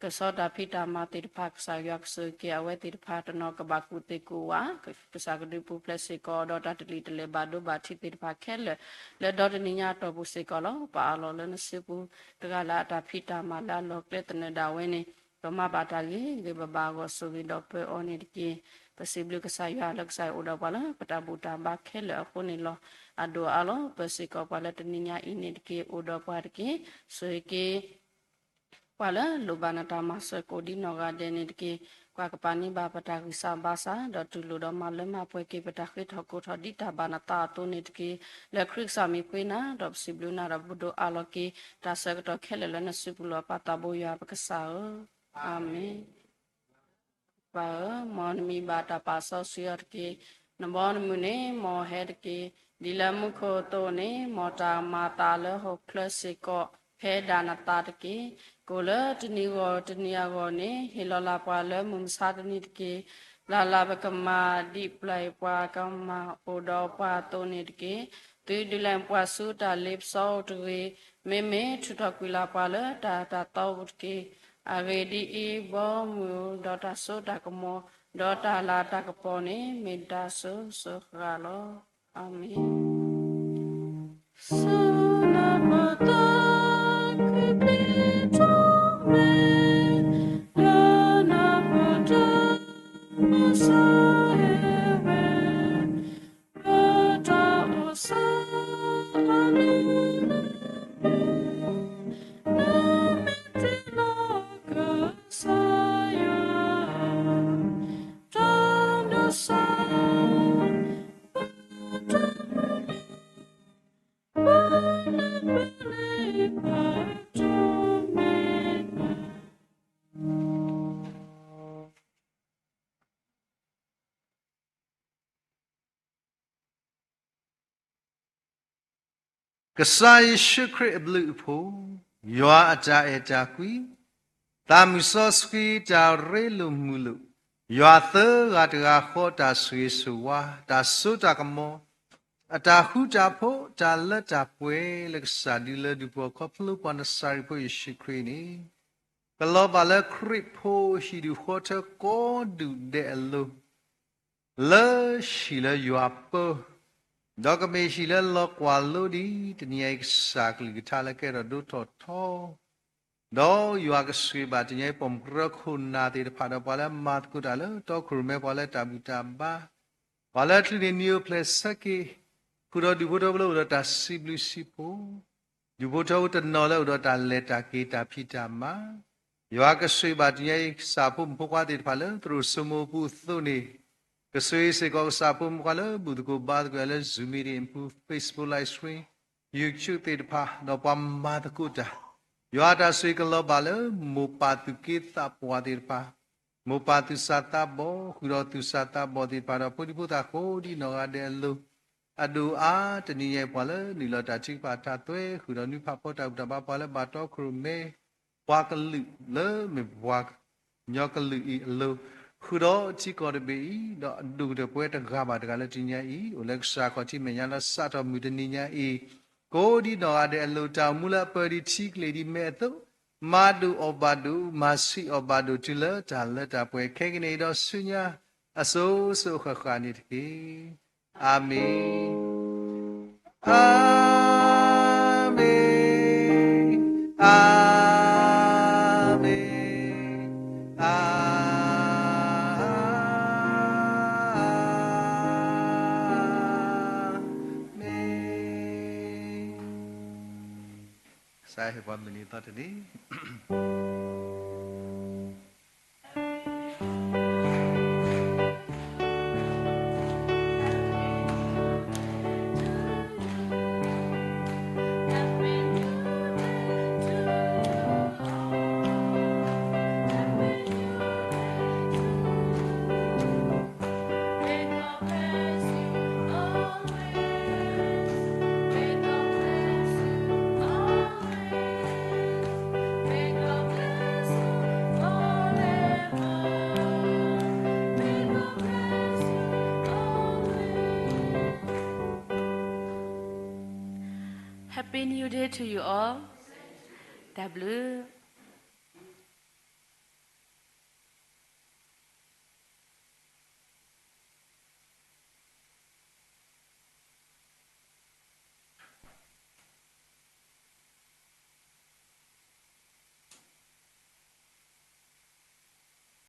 ကဆီတၢ်ဖံးတၢ်မၤသ့ၣ်တဖၣ် ကစၢ်ယွၤကဆိၣ်ဂ့ၤက့ၤအဝဲသ့ၣ်တဖၣ် တနီၤကဘၣ်ကူၣ်သ့ကူၣ်ဝး, ကစၢ်ကဒုးပူၤဖျဲးစ့ၢ်ကီး ဒီးတၢ်တလံၣ်တလဲၢ်ဘၣ်ဒိဘၣ်ထံးသ့ၣ်တဖၣ်ခဲလၢာ်, လၢဒီတနံၤညါအတီၢ်ပူၤစ့ၢ်ကီးလီၤ. ပအးလီၤလၢနစုပူၤ တဂၤလၢအတၢ်ဖံးတၢ်မၤလၢအလီၢ်ကျဲသနၢၣ်ဒၣ်ဝဲန့ၣ် ကမၤဘၣ်တၢ်ဂ့ၤဂ့ၤဘၣ်ဘၣ်အဂီၢ် ဆိၣ်ဂ့ၤဒီးပၢအီၤန့ၣ်တက့ၢ်. ပစံးဘျုးကစၢ်ယွၤလၢကစၢ်ယွၤအိၣ်ဒီးပှၤလၢပတၢ်ဘူၣ်တၢ်ဘါခဲလၢာ်အဃိန့ၣ်လီၤ. အဒိၣ်အါလီၤ ပၢစ့ၢ်ကီးပှၤလၢတနံၤညါအံၤန့ၣ်တက့ၢ်. အိၣ်ဒီးပှၤတက့ၢ်. ဆိၣ်ဂ့ၤက့ၤ ပှၤလၢလိၣ်ဘၣ်နတၢ်မၤစၢၤကိးဒ်နီၢ်ဂၤဒဲးန့ၣ်တက့ၢ်. ပှၤကပာ်န့ၢ်ဘၣ်ပတၢ်ဂံၢ်စၢ်ဘါစၢ် ဒီးတူၢ်လိာ်ဒီးမၤလၢမၤပှဲၤက့ၤပတၢ်ဃ့ထီၣ်ကိးထီၣ်ဒ်တၢ်ဘၣ်နသးအသိးန့ၣ်တက့ၢ်. လၢခရံာ်ကစၢ်မံၤပဃ့နၤ ဒီးပစံးဘျုးနၤဒီးပဒိးအးလီၤက့ၤ တၢ်ဆၢကတီၢ်ခဲလၢာ်လၢနစုပူၤလီၤ. ပၢ်သးဘိယွၤပကစၢ်ဧၢ, အၤမ့ၣ်. ပၢ်ဧၢ, မ်နမံၤဘၣ်တၢ်ပာ်စီဆှံအီၤတက့ၢ်. နဘီနမုၢ်န့ၣ် မ်အဟဲတက့ၢ်. ဒ်လၢမူခိၣ်အသိးန့ၣ် မ်တၢ်မၤအသးလၢဟီၣ်ခိၣ်ချၢစ့ၢ်ကီး ဖဲဒၣ်နသးတက့ၢ်. ကိၣ်လၢတနံၤဂီၢ်တနံၤအဂီၢ်န့ၣ် ဟ့ၣ်လီၤလၢ်ပှၤလၢမုၢ်မဆါတနံၤတက့ၢ်. လၢ်လၢ်ပကမၤဒ်ပျၢ်ပှၤကမၤအိၣ်ဒီးပှၤအသိးန့ၣ်တက့ၢ်. သုဒုးလဲၤပှၤဆူတၢ်လ့ပစီအိၣ်တဂ့ၤ, မ့မ့ၢ်ထုးထီၣ်ကွံာ်လၢ်ပှၤလၢတၢ်အၢတၢ်သီပူၤတက့ၢ်. အဂ့ၢ်ဒ်အံၤ, ဘီမုၢ်ဒီးတၢ်စိတၢ်ကမီၤ ဒီးတၢ်လၤတၢ်ကပီၤန့ၣ် မ့ၢ်တၢ်စိၤစိၤဃၣ်ဃၣ်လီၤ. အၤမ့ၣ်. စၢနပတၢ်ကဘျံးထူမဲ, ဒီးနပတၢ်မၤစၢၤဝဲ, ပတၢ်အိၣ်ဆၢအလုၢ်အပှ့ၤ, နမ့ၢ်တုၤလီၤကစၢ်ယွၤ, တၢ်ဒိးစၢ် ပတၢ်မၤလၢ ပနပလံၤပတုၤမဲာ်ညါ ကစၢ်ယ့ၣ်ၡူးခရံာ်အဘျုးအဖှိၣ်, ယွၤအတၢ်အဲၣ်တၢ်ကွံ, သးမုၢ်စီဆှံတၢ်ရ့လိာ်မုာ်လိာ်, ယွၤသၢဂၤတဂၤဃီတၢ်ဆိၣ်ဂ့ၤဆိၣ်ဝါ, တၢ်စိတၢ်ကမီၤ, အတၢ်ဃူတၢ်ဖိး, တၢ်လၢတၢ်ပှဲၤလၢကစၢ်ဒုလၢဒူၣ်ဖိခီဖျိပှၤနစၤရ့းဖိယ့ၣ်ၡူးခရံာ်န့ၣ် ကလီၤဘၣ်လၢခရံာ်ဖိဟံၣ်ဒူၣ်ဃီထၢကိးဒူၣ်ဒဲးအလိၤ, လၢဟံၣ်လၢယွၤပၢ, ဒီးကမ့ၢ်ဟံၣ်လၢလီၤကွၢ်လိဒ်တနံၤအံၤ ကစၢ်ကလုၢ်ကထါလၢကဲထီၣ်ဒိၣ်ထီၣ်ထီ, ဒီးယွၤကဆိၣ်ဂ့ၤဘၣ်တနံၤအံၤ ပိာ်မုၣ်ကရၢခိၣ်နၢ်သ့ၣ်တဖၣ်ဒီးပှၤလၢမၤသကိးတၢ်လၢတီခိၣ်ရိၣ်မဲ ပှၤလၢတၢ်ဘူၣ်တၢ်ဘါ, ပှၤလၢအချုးန့ၣ်နံၤအိၣ်ဖျဲၣ်ဆၢက့ၤ, ဃုာ်ဒီးဒူၣ်ဖိထၢဖိလၢအိၣ်ဒီးတၢ်စံးဘျုးစံးဖှိၣ် ဒူၣ်ဖိထၢဖိတနီၤလၢအိၣ်ဒီးတၢ်လဲၤတၢ်က့ၤတၢ်ဖံးတၢ်မၤ, ယွၤကဆိၣ်ဂ့ၤဘၣ်တနံၤအံၤ ကစၢ်ဖိမုၣ်ဖိခွါသ့ၣ်တဖၣ်လၢသရိာ်စိမိၤပူၤအသိးန့ၣ်, ကဆိၣ်ဂ့ၤစ့ၢ်ကီးကစၢ်ဖိမုၣ်ဖိခွါလၢဘူၣ်သကိးဘါသကိးလၢ Zoom meeting အပူၤ Facebook live stream YouTube သ့ၣ်တဖၣ် ဒီးပှၤမၤသကိးတၢ်, ယွၤအတၢ်ဆိၣ်ဂ့ၤကလီၤဘၣ်လၢမိၢ်ပၢ်သူၣ်က့သးပှၢ်သ့ၣ်တဖၣ် မိၢ်ပၢ်သူၣ်စၢ်သးဘီၣ် ဃုာ်ဒီးသူၣ်စၢ်သးဘီၣ်သ့ၣ်တဖၣ်ဒီးဖိဒံဖိသၣ်ကိးဒ်နီၢ်ဂၤဒဲးအလိၤ, အဒိၣ်အါတနံၤညါအံၤ ပှၤလၢနုာ်လီၤတၢ်ထုကဖၣ်တၢ်သွဲ ဃုာ်ဒီးနွံဖးဖီတၢ်ဘူၣ်တၢ်ဘါ ပှၤလၢဘၣ်တီခိၣ်ရိၣ်မဲ ပှၤကလုာ်လၢမ့ၢ်ပှၤကညီကလုာ်အံၤအလိၤ, ဃုာ်ဒီးထံကီၢ်တဘ့ၣ်အံၤ ဒီးအဒူၣ်ကတၢၢ်ပဝဲတဂၤဘၣ်တဂၤလၢတနံၤညါအံၤ အိၣ်လၢကစၢ်ခီၣ်ထံးမဲာ်ညါလၢစးထီၣ်မုၢ်တနံၤညါအံၤ, ကိးဒ်နီၢ်ဂၤဒဲးအလိၤ တၢ်အိၣ်မူလၢအပၢဒ်ထံကလ့ၢ်ဒ်မဲအသိး, မၤဒိၣ်အီၣ်ဘၣ်ဒိၣ် မၤဆံးအီၣ်ဘၣ်ဒိၣ်တုၤလၢတၢ်လၢတၢ်ပှဲၤခဲကနံၣ်အံၤဒီးဆူညါ အစိၤစိၤဃၣ်ဃၣ်န့ၣ်တက့ၢ်. အၤမ့ၣ်, အၤမ့ၣ်, အၤမ့ၣ်, အၤမ့ၣ်. ကစၢ်ယွၤဟ့ၣ်ပှၤမုၢ်နံၤသီတနံၤ Happy New Day to you all. တၢ်ဘျုး